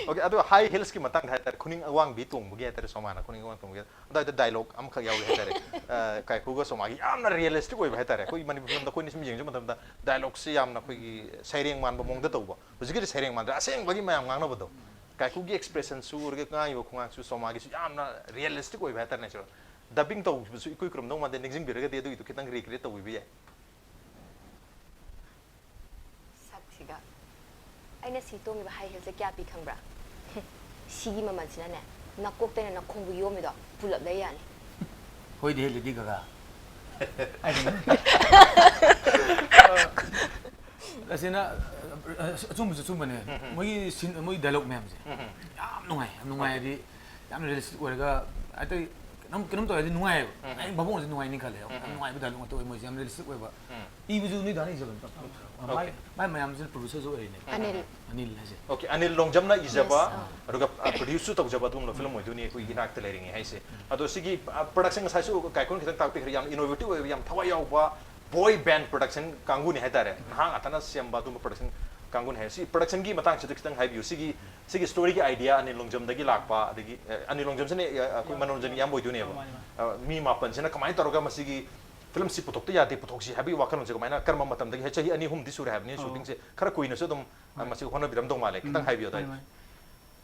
ꯑꯣꯀꯦ, ꯑꯗꯣ ꯍꯥꯏ ꯍꯤꯜꯁꯀꯤ ꯃꯇꯥꯡꯗ ꯍꯥꯏꯇꯥꯔꯦ, ꯈꯨꯅꯤꯡ ꯑꯋꯥꯡꯕꯤ ꯇꯣꯡꯕꯒꯤ ꯍꯥꯏꯇꯥꯔꯦ, ꯁꯣꯃꯥꯅ ꯈꯨꯅꯤꯡ ꯑꯋꯥꯡ ꯇꯣꯡꯕꯒꯤ ꯑꯗꯨꯋꯥꯏꯗ ꯗꯥꯏꯂꯣꯛ ꯑꯃꯈꯛ ꯌꯥꯎꯔꯤ ꯍꯥꯏꯇꯥꯔꯦ꯫ ꯑ, ꯀꯥꯏꯀꯨꯒ ꯁꯣꯃꯥꯒꯤ ꯌꯥꯝꯅ ꯔꯤꯌꯦꯂꯤꯁꯇꯤꯛ ꯑꯣꯏꯕ ꯍꯥꯏꯇꯥꯔꯦ꯫ ꯑꯩꯈꯣꯏꯒꯤ ꯃꯅꯤꯄꯨꯔ ꯐꯤꯂꯝꯗ ꯑꯩꯈꯣꯏꯅ ꯁꯨꯝ ꯌꯦꯡꯖꯕ ꯃꯇꯝꯗ ꯗꯥꯏꯂꯣꯛꯁꯤ ꯌꯥꯝꯅ ꯑꯩꯈꯣꯏꯒꯤ ꯁꯩꯔꯦꯡ ꯃꯥꯟꯕ ꯃꯑꯣꯡꯗ ꯇꯧꯕ꯫ ꯍꯧꯖꯤꯛꯀꯤꯗꯤ ꯁꯩꯔꯦꯡ ꯃꯥꯟꯗ꯭ꯔꯦ, ꯑꯁꯦꯡꯕꯒꯤ ꯃꯌꯥꯝ ꯉꯥꯡꯅꯕꯗꯣ꯫ ꯀꯥꯏꯀꯨꯒꯤ ꯑꯦꯛꯁꯄ꯭ꯔꯦꯁꯟꯁꯨ, ꯑꯗꯒꯤ ꯉꯥꯡꯉꯤꯕ ꯈꯣꯡꯉꯥꯡꯁꯨ ꯁꯣꯃꯥꯒꯤꯁꯨ ꯌꯥꯝꯅ ꯔꯤꯌꯦꯂꯤꯁꯇꯤꯛ ꯑꯣꯏꯕ ꯍꯥꯏꯇꯥꯔꯦꯅꯦ꯫ ꯗꯕꯤꯡ ꯇꯧꯈꯤꯕꯁꯨ ꯏꯀꯨꯏ ꯀꯨꯏꯔꯝꯗꯧ ꯃꯥꯟꯗꯦ, ꯅꯤꯡꯁꯤꯡꯕꯤꯔꯒꯗꯤ ꯑꯗꯨꯒꯤꯗꯨ ꯈꯤꯇꯪ ꯔꯤꯀ꯭ꯔꯤꯌꯦꯠ ꯇꯧꯕꯤꯕ ꯌꯥꯏ꯫ ꯁꯛꯁꯤꯒ꯫ ꯑꯩꯅ ꯁꯤ ꯇꯣꯡꯉꯤꯕ ꯍꯥꯏ ꯍꯤꯜꯁꯦ ꯀꯌꯥ ꯄꯤ ꯈꯪꯕ꯭ꯔꯥ? ꯁꯤꯒꯤ ꯃꯃꯜꯁꯤꯅꯅꯦ, ꯅꯀꯣꯛꯇꯩꯅ ꯅꯈꯣꯡꯕꯨ ꯌꯣꯝꯃꯤꯗꯣ ꯄꯨꯂꯞ ꯂꯩ ꯌꯥꯅꯤ꯫ ꯍꯣꯏꯗꯤ ꯍꯦ, ꯂꯦꯗꯤ ꯒꯒꯥ꯫ ꯑꯁꯤꯅ, ꯑ, ꯑꯆꯨꯝꯕꯁꯨ ꯑꯆꯨꯝꯕꯅꯦ꯫ ꯎꯝ, ꯎꯝ꯫ ꯃꯣꯏꯒꯤ ꯁꯤꯟ, ꯃꯣꯏꯒꯤ ꯗꯥꯏꯂꯣꯛ ꯃꯌꯥꯝꯁꯦ ꯎꯝ, ꯎꯝ꯫ ꯌꯥꯝ ꯅꯨꯡꯉꯥꯏ, ꯌꯥꯝ ꯅꯨꯡꯉꯥꯏ ꯑꯣꯀꯦ꯫ ꯍꯥꯏꯗꯤ ꯌꯥꯝ ꯔꯤꯌꯦꯂꯤꯁꯇꯤꯛ ꯑꯣꯏꯔꯒ, ꯑꯇꯩ ꯀꯩꯅꯣꯝ, ꯀꯩꯅꯣꯝ ꯇꯧꯔꯗꯤ ꯅꯨꯡꯉꯥꯏꯌꯦꯕ꯫ ꯎꯝ, ꯎꯝ꯫ ꯍꯌꯦꯡ ꯚꯥꯕꯣꯛꯅꯁꯨ ꯅꯨꯡꯉꯥꯏꯅꯤ ꯈꯜꯂꯦ꯫ ꯎꯝ, ꯌꯥꯝ ꯎꯝ꯫ ꯅꯨꯡꯉꯥꯏꯕ ꯗꯥꯏꯂꯣꯛ ꯉꯥꯛꯇ ꯑꯣꯏ, ꯃꯣꯏꯁꯦ ꯌꯥꯝ ꯔꯤꯌꯦꯂꯤꯁꯇꯤꯛ ꯑꯣꯏꯕ꯫ ꯎꯝ꯫ ꯏꯕꯁꯨ ꯅꯣꯏ ꯗꯥꯅ ꯏꯖꯕꯅꯤ꯫ ꯑꯣꯀꯦ꯫ ꯃꯥꯏ, ꯃꯥꯏ ꯃꯌꯥꯝꯁꯤꯅ ꯄ꯭ꯔꯣꯗ꯭ꯌꯨꯁꯔꯁꯨ ꯑꯣꯏꯔꯤꯅꯦ꯫ ꯑꯅꯤꯜ꯫ ꯑꯅꯤꯜ ꯍꯥꯏꯁꯦ꯫ ꯑꯣꯀꯦ, ꯑꯅꯤꯜ ꯂꯣꯡꯖꯝꯅ ꯏꯖꯕ, ꯌꯦꯁ, ꯑꯥ꯫ ꯑꯗꯨꯒ, ꯑ, ꯄ꯭ꯔꯣꯗ꯭ꯌꯨꯁꯁꯨ ꯇꯧꯖꯕ ꯑꯗꯨꯒꯨꯝꯕ ꯐꯤꯂꯝ ꯑꯣꯏꯗꯣꯏꯅꯤ ꯑꯩꯈꯣꯏꯒꯤ ꯏꯅꯥꯛꯇ ꯂꯩꯔꯤꯉꯩ ꯍꯥꯏꯁꯦ꯫ ꯑꯗꯣ ꯁꯤꯒꯤ, ꯑ, ꯄ꯭ꯔꯣꯗꯛꯁꯟ ꯉꯁꯥꯏꯁꯨ ꯀꯥꯏꯀꯨꯅ ꯈꯤꯇꯪ ꯇꯥꯛꯄꯤꯈ꯭ꯔꯦ, ꯌꯥꯝ ꯏꯅꯣꯚꯦꯇꯤꯚ ꯑꯣꯏꯕ, ꯌꯥꯝ ꯊꯋꯥꯏ ꯌꯥꯎꯕ ꯕꯣꯏ ꯕꯦꯟ ꯄ꯭ꯔꯣꯗꯛꯁꯟ ꯀꯥꯡꯕꯨꯅꯤ ꯍꯥꯏꯇꯥꯔꯦ꯫ ꯅꯍꯥ ꯉꯥꯛꯇꯅ ꯁꯦꯝꯕ ꯑꯗꯨꯒꯨꯝꯕ ꯄ꯭ꯔꯣꯗꯛꯁꯟ ꯀꯥꯡꯕꯨꯅꯤ ꯍꯥꯏ꯫ ꯁꯤ ꯄ꯭ꯔꯣꯗꯛꯁꯟꯒꯤ ꯃꯇꯥꯡꯁꯤꯗ ꯈꯤꯇꯪ ꯍꯥꯏꯕꯤꯌꯨ꯫ ꯁꯤꯒꯤ, ꯁꯤꯒꯤ ꯁ꯭ꯇꯣꯔꯤꯒꯤ ꯑꯥꯏꯗꯤꯌꯥ ꯑꯅꯤꯜ ꯂꯣꯡꯖꯝꯗꯒꯤ ꯂꯥꯛꯄ, ꯑꯗꯒꯤ, ꯑ, ꯑꯅꯤꯜ ꯂꯣꯡꯖꯝꯁꯤꯅ, ꯑ, ꯑꯩꯈꯣꯏ ꯃꯅꯣꯔꯟꯖꯟꯒꯤ ꯏꯌꯥꯝꯕ ꯑꯣꯏꯗꯣꯏꯅꯦꯕ꯫ ꯃꯥꯅꯤ, ꯃꯥꯅꯤ꯫ ꯑ, ꯃꯤ ꯃꯥꯄꯟꯁꯤꯅ ꯀꯃꯥꯏꯅ ꯇꯧꯔꯒ ꯃꯁꯤꯒꯤ ꯐꯤꯂꯝꯁꯤ ꯄꯨꯊꯣꯛꯇ ꯌꯥꯗꯦ, ꯄꯨꯊꯣꯛꯁꯤ ꯍꯥꯏꯕꯒꯤ ꯋꯥꯈꯜꯂꯣꯟꯁꯦ ꯀꯃꯥꯏꯅ, ꯀꯔꯝꯕ ꯃꯇꯝꯗꯒꯤ? ꯆꯍꯤ ꯑꯅꯤ ꯑꯍꯨꯝꯗꯤ ꯁꯨꯔꯦ ꯍꯥꯏꯕꯅꯤ ꯑꯧ꯫ ꯁꯨꯇꯤꯡꯁꯦ, ꯈꯔ ꯀꯨꯏꯅꯁꯨ ꯑꯗꯨꯝ, ꯑ, ꯍꯣꯏ꯫ ꯃꯁꯤ ꯍꯣꯠꯅꯕꯤꯔꯝꯗꯧ ꯃꯥꯜꯂꯦ꯫ ꯈꯤꯇꯪ ꯎꯝ, ꯍꯥꯏꯕꯤꯌꯨ ꯃꯥꯅꯤ, ꯑꯗꯨꯋꯥꯏꯗꯣ꯫ ꯃꯥꯅꯤ꯫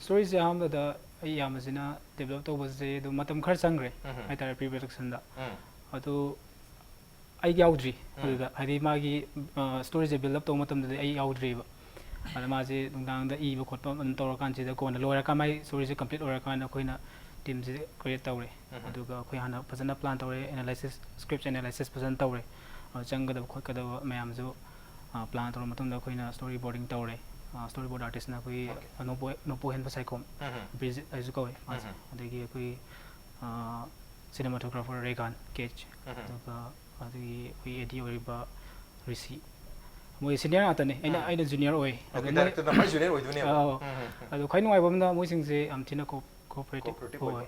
ꯁ꯭ꯇꯣꯔꯤꯁꯦ ꯑꯍꯥꯟꯕꯗ ꯑꯩ ꯏꯌꯥꯝꯕꯁꯤꯅ ꯗꯦꯕꯂꯞ ꯇꯧꯕꯁꯦ ꯑꯗꯨꯝ ꯃꯇꯝ ꯈꯔ ꯆꯪꯈ꯭ꯔꯦ ꯎꯝ꯫ ꯍꯥꯏꯇꯥꯔꯦ, ꯄ꯭ꯔꯤ ꯄ꯭ꯔꯣꯗꯛꯁꯟꯗ꯫ ꯎꯝ꯫ ꯑꯗꯨ ꯑꯩ ꯌꯥꯎꯗ꯭ꯔꯤ ꯎꯝ꯫ ꯑꯗꯨꯗ, ꯍꯥꯏꯗꯤ ꯃꯥꯒꯤ, ꯑ, ꯁ꯭ꯇꯣꯔꯤꯁꯦ ꯕꯤꯜꯗ ꯑꯞ ꯇꯧꯕ ꯃꯇꯝꯗꯗꯤ ꯑꯩ ꯌꯥꯎꯗ꯭ꯔꯤꯕ꯫ ꯑꯗ ꯃꯥꯁꯦ ꯅꯨꯡꯗꯥꯡꯗ ꯏꯕ ꯈꯣꯠꯄ ꯑꯗꯨꯝ ꯇꯧꯔꯀꯥꯟꯁꯤꯗ ꯀꯣꯟꯅ ꯂꯣꯏꯔꯀꯥꯟ, ꯃꯥꯏ ꯁ꯭ꯇꯣꯔꯤꯁꯦ ꯀꯝꯄ꯭ꯂꯤꯠ ꯑꯣꯏꯔꯀꯥꯟꯗ ꯑꯩꯈꯣꯏꯅ ꯇꯤꯝꯁꯦ ꯀ꯭ꯔꯤꯌꯦꯠ ꯇꯧꯔꯦ꯫ ꯑꯗꯨꯒ ꯑꯩꯈꯣꯏ ꯍꯥꯟꯅ ꯐꯖꯅ ꯄ꯭ꯂꯥꯟ ꯇꯧꯔꯦ, ꯑꯦꯅꯥꯂꯥꯏꯁꯤꯁ, ꯁ꯭ꯀ꯭ꯔꯤꯞꯁ ꯑꯦꯅꯥꯂꯥꯏꯁꯤꯁ ꯐꯖꯅ ꯇꯧꯔꯦ꯫ ꯑꯗꯨ ꯆꯪꯒꯗꯕ ꯈꯣꯠꯀꯗꯕ ꯃꯌꯥꯝꯁꯨ ꯄ꯭ꯂꯥꯟ ꯇꯧꯔ ꯃꯇꯨꯡꯗ ꯑꯩꯈꯣꯏꯅ ꯁ꯭ꯇꯣꯔꯤ ꯕꯣꯔꯗꯤꯡ ꯇꯧꯔꯦ꯫ ꯁ꯭ꯇꯣꯔꯤ ꯕꯣꯔꯗ ꯑꯥꯔꯇꯤꯁꯅ ꯑꯩꯈꯣꯏꯒꯤ ꯅꯣꯡꯄꯣ-, ꯅꯣꯡꯄꯣꯛꯍꯦꯟꯕ ꯁꯥꯏꯈꯣꯝ, ꯕ꯭ꯔꯤꯖꯤꯠ ꯍꯥꯏꯁꯨ ꯀꯧꯋꯦ ꯃꯥꯁꯦ꯫ ꯑꯗꯒꯤ ꯑꯩꯈꯣꯏꯒꯤ ꯁꯤꯅꯦꯃꯥꯇꯣꯒ꯭ꯔꯥꯐꯔ ꯔꯦꯒꯥꯟ ꯀꯦꯆ, ꯑꯗꯨꯒ ꯑꯗꯒꯤ ꯑꯩꯈꯣꯏ ꯑꯦ ꯗꯤ ꯑꯣꯏꯔꯤꯕ ꯔꯤꯁꯤ, ꯃꯣꯏ ꯁꯤꯅꯤꯌꯔ ꯉꯥꯛꯇꯅꯦ꯫ ꯑꯩꯅ, ꯑꯩꯅ ꯖꯨꯅꯤꯌꯔ ꯑꯣꯏ꯫ ꯑꯗꯣ ꯃꯣꯏ ꯗꯥꯏꯔꯦꯛꯇꯔꯅ ꯈ꯭ꯋꯥꯏ ꯖꯨꯅꯤꯌꯔ ꯑꯣꯏꯗꯣꯏꯅꯦꯕ꯫ ꯑꯥ, ꯑꯥ꯫ ꯑꯗꯣ ꯈ꯭ꯋꯥꯏ ꯅꯨꯡꯉꯥꯏꯕ ꯑꯃꯅ ꯃꯣꯏꯁꯤꯡꯁꯦ ꯌꯥꯝ ꯊꯤꯅ ꯀꯣꯑꯣꯄꯔꯦꯇꯤꯞ ꯑꯣꯏ꯫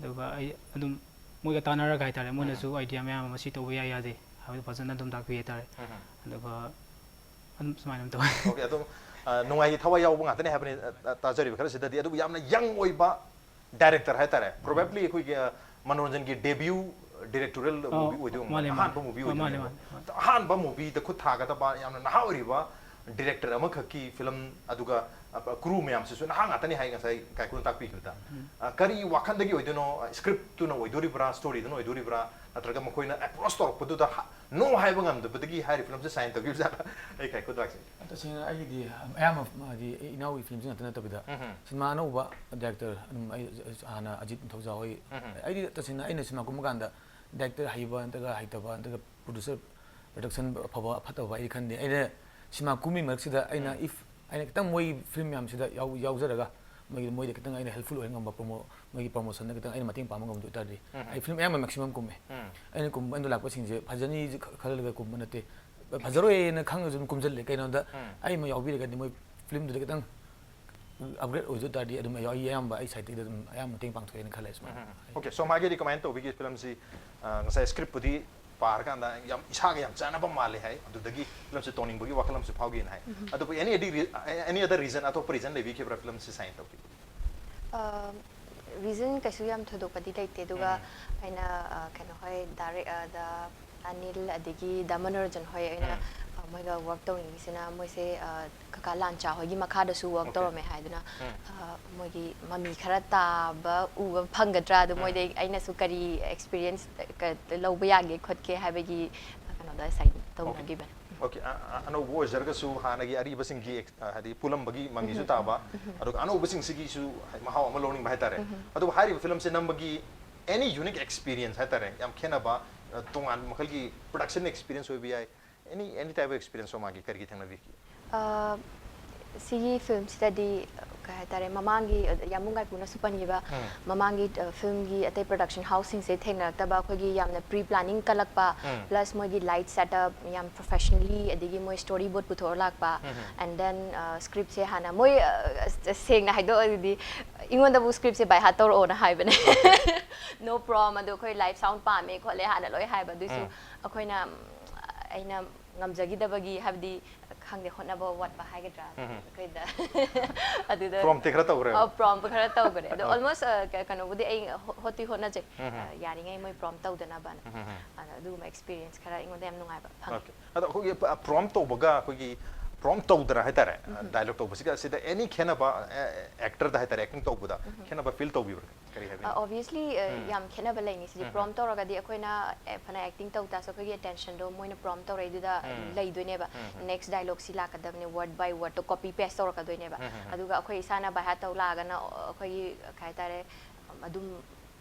ꯑꯗꯨꯒ ꯑꯩ ꯑꯗꯨꯝ ꯃꯣꯏꯒ ꯇꯥꯟꯅꯔꯒ ꯍꯥꯏꯇꯥꯔꯦ, ꯃꯣꯏꯅꯁꯨ ꯑꯥꯏꯗꯤꯌꯥ ꯃꯌꯥꯝ ꯑꯃ ꯁꯤ ꯇꯧꯕ ꯌꯥꯏ ꯌꯥꯗꯦ ꯍꯥꯏꯕꯗꯨ ꯐꯖꯅ ꯑꯗꯨꯝ ꯇꯥꯛꯄꯤ ꯍꯥꯏꯇꯥꯔꯦ꯫ ꯑꯗꯨꯒ ꯑꯗꯨꯝ ꯁꯨꯃꯥꯏꯅ ꯑꯗꯨꯝ ꯇꯧꯋꯤ꯫ ꯑꯣꯀꯦ, ꯑꯗꯨꯝ, ꯑ, ꯅꯨꯡꯉꯥꯏ ꯊꯋꯥꯏ ꯌꯥꯎꯕ ꯉꯥꯛꯇꯅꯦ ꯍꯥꯏꯕꯅꯤ, ꯑ, ꯑ, ꯇꯥꯖꯔꯤꯕ ꯈꯔꯁꯤꯗꯗꯤ꯫ ꯑꯗꯨꯕꯨ ꯌꯥꯝꯅ ꯌꯪ ꯑꯣꯏꯕ ꯗꯥꯏꯔꯦꯛꯇꯔ ꯍꯥꯏꯇꯥꯔꯦ, ꯄ꯭ꯔꯣꯕꯦꯕ꯭ꯂꯤ ꯑꯩꯈꯣꯏꯒꯤ, ꯑ, ꯃꯅꯣꯔꯟꯖꯟꯒꯤ ꯗꯦꯕ꯭ꯌꯨ ꯗꯤꯔꯦꯛꯇꯣꯔꯤꯌꯦꯜ ꯑꯧ, ꯃꯨꯚꯤ ꯑꯣꯏꯗꯣꯏ ꯃꯥꯅꯦ, ꯑꯣꯏꯔꯝꯒꯅꯤ, ꯃꯥꯅꯦ꯫ ꯑꯍꯥꯟꯕ ꯃꯨꯚꯤ ꯑꯣ, ꯃꯥꯅꯦ, ꯑꯣꯏꯗꯣꯏꯅꯦꯕ꯫ ꯃꯥꯅꯦ, ꯃꯥꯅꯦ꯫ ꯑꯗꯣ ꯑꯍꯥꯟꯕ ꯃꯨꯚꯤꯗ ꯈꯨꯠ ꯊꯥꯒꯗꯕ ꯌꯥꯝꯅ ꯅꯍꯥ ꯑꯣꯏꯔꯤꯕ ꯗꯤꯔꯦꯛꯇꯔ ꯑꯃꯈꯛꯀꯤ ꯐꯤꯂꯝ, ꯑꯗꯨꯒ, ꯑ, ꯀ꯭ꯔꯨ ꯃꯌꯥꯝꯁꯤꯁꯨ ꯅꯍꯥ ꯉꯥꯛꯇꯅꯤ ꯍꯥꯏ ꯉꯁꯥꯏ ꯀꯥꯏꯀꯨꯅ ꯇꯥꯛꯄꯤꯈꯤꯕꯗ꯫ ꯎꯝ꯫ ꯑ, ꯀꯔꯤ ꯋꯥꯈꯜꯗꯒꯤ ꯑꯣꯏꯗꯣꯏꯅꯣ? ꯁ꯭ꯀ꯭ꯔꯤꯞꯇꯨꯅ ꯑꯣꯏꯗꯣꯔꯤꯕ꯭ꯔꯥ, ꯁ꯭ꯇꯣꯔꯤꯗꯨꯅ ꯑꯣꯏꯗꯣꯔꯤꯕ꯭ꯔꯥ, ꯅꯠꯇ꯭ꯔꯒ ꯃꯈꯣꯏꯅ ꯑꯦꯄ꯭ꯔꯣꯁ ꯇꯧꯔꯛꯄꯗꯨꯗ ꯍ-, ꯅꯣ ꯍꯥꯏꯕ ꯉꯝꯗꯕꯗꯒꯤ ꯍꯥꯏꯔꯤ ꯐꯤꯂꯝꯁꯦ ꯁꯥꯏꯟ ꯇꯧꯈꯤꯕꯖꯥꯠꯂ? ꯑꯩ ꯀꯥꯏꯀꯨ ꯂꯥꯛꯆꯒꯦ꯫ ꯇꯁꯦꯡꯅ ꯑꯩꯒꯤꯗꯤ ꯑꯌꯥꯝꯕ ꯍꯥꯏꯗꯤ ꯑꯩ ꯏꯅꯥꯎꯒꯤ ꯐꯤꯂꯝꯁꯤ ꯉꯥꯛꯇ ꯅꯠꯇꯕꯤꯗ, ꯎꯝ ꯍꯝ꯫ ꯁꯤꯅꯦꯃꯥ ꯑꯅꯧꯕ ꯗꯥꯏꯔꯦꯛꯇꯔ ꯑꯗꯨꯝ ꯑꯩ ꯍꯥꯟꯅ ꯑꯖꯤꯠ ꯅꯤꯡꯊꯧꯖꯥ ꯍꯣꯏ, ꯎꯝ ꯍꯝ꯫ ꯑꯩꯗꯤ ꯇꯁꯦꯡꯅ ꯑꯩꯅ ꯁꯤꯅꯦꯃꯥ ꯀꯨꯝꯕ ꯀꯥꯟꯗ ꯗꯥꯏꯔꯦꯛꯇꯔ ꯍꯩꯕ ꯅꯠꯇ꯭ꯔꯒ ꯍꯩꯇꯕ ꯅꯠꯇ꯭ꯔꯒ ꯄ꯭ꯔꯣꯗ꯭ꯌꯨꯁꯔ, ꯄ꯭ꯔꯗꯛꯁꯟ ꯑꯐꯕ ꯐꯠꯇꯕ ꯑꯩꯗꯤ ꯈꯟꯗꯦ꯫ ꯑꯩꯅ ꯁꯤꯅꯦꯃꯥ ꯀꯨꯝꯃꯤ ꯃꯔꯛꯁꯤꯗ ꯑꯩꯅ ꯎꯝ꯫ If ꯑꯩꯅ ꯈꯤꯇꯪ ꯃꯣꯏ ꯐꯤꯂꯝ ꯃꯌꯥꯝꯁꯤꯗ ꯌꯥꯎ-, ꯌꯥꯎꯖꯔꯒ ꯃꯣꯏꯒꯤ, ꯃꯣꯏꯗ ꯈꯤꯇꯪ ꯑꯩꯅ ꯍꯦꯜꯞꯐꯨꯜ ꯑꯣꯏꯍꯟ ꯉꯝꯕ, ꯄ꯭ꯔꯣꯃꯣ-, ꯃꯣꯏꯒꯤ ꯄ꯭ꯔꯣꯃꯣꯁꯟꯗ ꯈꯤꯇꯪ ꯑꯩꯅ ꯃꯇꯦꯡ ꯄꯥꯡꯕ ꯉꯝꯕ ꯑꯣꯏꯇꯥꯔꯗꯤ, ꯎꯝ꯫ ꯑꯩ ꯐꯤꯂꯝ ꯑꯌꯥꯝꯕ ꯃꯦꯛꯁꯤꯃꯝ ꯀꯨꯝꯃꯦ꯫ ꯎꯝ꯫ ꯑꯩꯅ ꯀꯨꯝꯕ, ꯑꯩꯅ ꯂꯥꯛꯄꯁꯤꯡꯁꯦ ꯐꯖꯅꯤꯁꯦ ꯈ-, ꯈꯜꯂꯒ ꯀꯨꯝꯕ ꯅꯠꯇꯦ꯫ ꯐꯖꯔꯣꯏꯅ ꯈꯪꯉꯁꯨ ꯑꯗꯨꯝ ꯀꯨꯝꯁꯤꯜꯂꯦ꯫ ꯀꯩꯅꯣꯗ ꯎꯝ꯫ ꯑꯩ ꯑꯃ ꯌꯥꯎꯕꯤꯔꯒꯗꯤ ꯃꯣꯏ ꯐꯤꯂꯝꯗꯨꯗ ꯈꯤꯇꯪ ꯑꯞꯒ꯭ꯔꯦꯗ ꯑꯣꯏꯖ ꯇꯥꯔꯗꯤ ꯑꯗꯨꯝ ꯑꯩ, ꯑꯩ ꯑꯌꯥꯝꯕ ꯑꯩ ꯁꯥꯏꯠꯇꯒꯤ ꯑꯗꯨꯝ ꯑꯌꯥꯝꯕ ꯃꯇꯦꯡ ꯄꯥꯡꯊꯣꯛꯑꯦꯅ ꯈꯜꯂꯦ ꯁꯨꯃꯥꯏꯅ꯫ ꯎꯝ, ꯎꯝ, ꯎꯝ꯫ ꯑꯣꯀꯦ, ꯁꯣꯃꯥꯒꯤꯗꯤ ꯀꯃꯥꯏꯅ ꯇꯧꯕꯤꯒꯦ ꯐꯤꯂꯝꯁꯤ? ꯑ, ꯉꯁꯥꯏ ꯁ꯭ꯀ꯭ꯔꯤꯞꯄꯨꯗꯤ ꯄꯥꯔꯀꯥꯟꯗ ꯌꯥꯝ ꯏꯁꯥꯒ ꯌꯥꯝ ꯆꯥꯟꯅꯕ ꯃꯥꯜꯂꯦ ꯍꯥꯏ, ꯑꯗꯨꯗꯒꯤ ꯐꯤꯂꯝꯁꯦ ꯇꯧꯅꯤꯡꯕꯒꯤ ꯋꯥꯈꯜ ꯑꯃꯁꯨ ꯐꯥꯎꯈꯤꯅ ꯍꯥꯏ꯫ ꯎꯝ꯫ ꯑꯗꯨꯕꯨ any other re-, any other reason, ꯑꯇꯣꯞꯄ ꯔꯤꯖꯟ ꯂꯩꯕꯤꯈꯤꯕ꯭ꯔꯥ ꯐꯤꯂꯝꯁꯦ ꯁꯥꯏꯟ ꯇꯧꯈꯤꯕ? ꯑ, ꯔꯤꯖꯟ ꯀꯩꯁꯨ ꯌꯥꯝ ꯊꯣꯏꯗꯣꯛꯄꯗꯤ ꯂꯩꯇꯦ, ꯑꯗꯨꯒ ꯎꯝ꯫ ꯑꯩꯅ, ꯑ, ꯀꯩꯅꯣ ꯍꯣꯏ, ꯗꯥꯏꯔꯦꯛ-, ꯑ, ꯗ-, ꯑꯅꯤꯜ ꯑꯗꯒꯤ ꯗꯥ ꯃꯅꯣꯔꯟꯖꯟ ꯍꯣꯏ ꯑꯩꯅ, ꯎꯝ꯫ ꯑ, ꯃꯣꯏꯒ ꯋꯥꯔꯛ ꯇꯧꯅꯤꯡꯉꯤꯁꯤꯅ, ꯃꯣꯏꯁꯦ, ꯑ, ꯀꯀꯥ ꯂꯥꯟꯆꯥ ꯍꯣꯏꯒꯤ ꯃꯈꯥꯗꯁꯨ ꯋꯥꯔꯛ ꯑꯣꯀꯦ꯫ ꯇꯧꯔꯝꯃꯦ ꯍꯥꯏꯗꯨꯅ, ꯎꯝ꯫ ꯑ, ꯃꯣꯏꯒꯤ ꯃꯃꯤ ꯈꯔ ꯇꯥꯕ ꯎꯕ ꯐꯪꯒꯗ꯭ꯔꯥ, ꯑꯗꯣ ꯎꯝ꯫ ꯃꯣꯏꯗꯩ ꯑꯩꯅꯁꯨ ꯀꯔꯤ ꯑꯦꯛꯁꯄꯤꯔꯤꯌꯦꯟꯁ, ꯑ, ꯀ-, ꯂꯧꯕ ꯌꯥꯒꯦ ꯈꯣꯠꯀꯦ ꯍꯥꯏꯕꯒꯤ, ꯑ, ꯀꯩꯅꯣꯗ ꯁꯥꯏꯟ ꯑꯣꯀꯦ꯫ ꯇꯧꯅꯈꯤꯕꯅꯦ꯫ ꯎꯝ꯫ Okay, ꯑ- ꯑ- ꯑꯅꯧꯕ ꯑꯣꯏꯖꯔꯒꯁꯨ ꯍꯥꯟꯅꯒꯤ ꯑꯔꯤꯕꯁꯤꯡꯒꯤ ex- ꯑ, ꯍꯥꯏꯗꯤ ꯄꯨꯜꯂꯝꯕꯒꯤ ꯃꯃꯤꯁꯨ ꯇꯥꯕ, ꯑꯗꯨꯒ ꯑꯅꯧꯕꯁꯤꯡꯁꯤꯒꯤꯁꯨ ꯍꯥꯏ- ꯃꯍꯥꯎ ꯑꯃ ꯂꯧꯅꯤꯡꯕ ꯍꯥꯏꯇꯥꯔꯦ꯫ ꯑꯗꯨꯕꯨ ꯍꯥꯏꯔꯤꯕ ꯐꯤꯂꯝꯁꯦ ꯅꯝꯕꯒꯤ any unique experience ꯍꯥꯏꯇꯥꯔꯦ, ꯌꯥꯝ ꯈꯦꯠꯅꯕ, ꯑ, ꯇꯣꯉꯥꯟꯕ ꯃꯈꯜꯒꯤ production experience ꯑꯣꯏꯕ ꯌꯥꯏ, any any type of experience ꯁꯣꯃꯥꯒꯤ ꯀꯔꯤꯒꯤ ꯊꯦꯡꯅꯕꯤꯈꯤ? ꯑ, ꯁꯤꯒꯤ ꯐꯤꯂꯝꯁꯤꯗꯗꯤ ꯀꯩ ꯍꯥꯏꯇꯥꯔꯦ, ꯃꯃꯥꯡꯒꯤ ꯌꯥꯝꯕꯨꯡ ꯒꯥꯏꯄꯨꯅꯁꯨ ꯄꯟꯈꯤꯕ ꯃꯃꯥꯡꯒꯤ ꯐꯤꯂꯝꯒꯤ ꯑꯇꯩ production houseꯁꯤꯡꯁꯦ ꯊꯦꯡꯅꯔꯛꯇꯕ, ꯑꯩꯈꯣꯏꯒꯤ ꯌꯥꯝꯅ pre planning ꯀꯜꯂꯛꯄ, plus ꯃꯣꯏꯒꯤ light setup ꯌꯥꯝ professionally, ꯑꯗꯒꯤ ꯃꯣꯏ story board ꯄꯨꯊꯣꯛꯑ ꯂꯥꯛꯄ, and then scriptꯁꯦ ꯍꯥꯟꯅ ꯃꯣꯏ, ꯑ, ꯑꯁ, ꯁꯦꯡꯅ ꯍꯥꯏꯗꯣꯛꯑꯗꯤ ꯑꯩꯉꯣꯟꯗꯕꯨ scriptꯁꯦ by heart ꯇꯧꯔꯛꯑꯣꯅ ꯍꯥꯏꯕꯅꯦ꯫ No prompt, ꯑꯗꯣ ꯑꯩꯈꯣꯏ live sound ꯄꯥꯝꯃꯦ ꯈꯣꯠꯂꯦ ꯍꯥꯟꯅ ꯂꯣꯏ ꯍꯥꯏꯕ, ꯑꯗꯨꯏꯁꯨ ꯑꯩꯈꯣꯏꯅ, ꯎꯝ, ꯑꯩꯅ ꯉꯝꯖꯈꯤꯗꯕꯒꯤ, ꯍꯥꯏꯕꯗꯤ ꯈꯪꯗꯦ, ꯍꯣꯠꯅꯕ ꯋꯥꯠꯄ ꯍꯥꯏꯒꯗ꯭ꯔꯥ, ꯑꯩꯈꯣꯏꯗ ꯑꯗꯨꯗ Promptꯇꯤ ꯈꯔ ꯇꯧꯈ꯭ꯔꯦꯕ? ꯑ, prompt ꯈꯔ ꯇꯧꯈ꯭ꯔꯦ꯫ ꯑꯗꯣ almost, ꯑ, ꯀ- ꯀꯩꯅꯣꯕꯨꯗꯤ ꯑꯩ ꯍꯣ- ꯍꯣꯠꯇꯤ ꯍꯣꯠꯅꯖꯩ꯫ ꯑ, ꯌꯥꯔꯤꯉꯩ ꯃꯣꯏ prompt ꯇꯧꯗꯅꯕꯅ꯫ ꯑꯗꯣ ꯑꯗꯨꯒꯨꯝꯕ experience ꯈꯔ ꯑꯩꯉꯣꯟꯗ ꯌꯥꯝ ꯅꯨꯡꯉꯥꯏꯕ ꯐꯪꯉꯦ꯫ Okay. ꯑꯗꯣ ꯑꯩꯈꯣꯏꯒꯤ prompt ꯇꯧꯕꯒ ꯑꯩꯈꯣꯏꯒꯤ prompt ꯇꯧꯗꯅ ꯍꯥꯏꯇꯥꯔꯦ, dialogue ꯇꯧꯕꯁꯤꯒ ꯁꯤꯗ any ꯈꯦꯠꯅꯕ, ꯑ, actorꯗ ꯍꯥꯏꯇꯥꯔꯦ, acting ꯇꯧꯕꯗ ꯈꯦꯠꯅꯕ feel ꯇꯧꯕꯤꯕ꯭ꯔꯥ? ꯀꯔꯤ ꯍꯥꯏꯕꯤꯅꯤꯡꯉꯤ? Obviously, ꯌꯥꯝ ꯈꯦꯠꯅꯕ ꯂꯩꯅꯤ꯫ ꯁꯤꯗꯤ prompt ꯇꯧꯔꯒꯗꯤ ꯑꯩꯈꯣꯏꯅ, ꯑꯦ, ꯐꯅ acting ꯇꯧ ꯇꯥꯔꯁꯨ ꯑꯩꯈꯣꯏꯒꯤ attentionꯗꯣ ꯃꯣꯏꯅ prompt ꯇꯧꯔꯛꯏꯗꯨꯗ ꯂꯩꯗꯣꯏꯅꯦꯕ꯫ Next dialogue ꯁꯤ ꯂꯥꯛꯀꯗꯕꯅꯦ, word by wordꯇꯣ copy paste ꯇꯧꯔꯛꯀꯗꯣꯏꯅꯦꯕ꯫ ꯑꯗꯨꯒ ꯑꯩꯈꯣꯏ ꯏꯁꯥꯅ by heart ꯇꯧ ꯂꯥꯛꯑꯒꯅ, ꯑ, ꯑꯩꯈꯣꯏꯒꯤ ꯀꯩ ꯍꯥꯏꯇꯥꯔꯦ, ꯑꯗꯨꯝ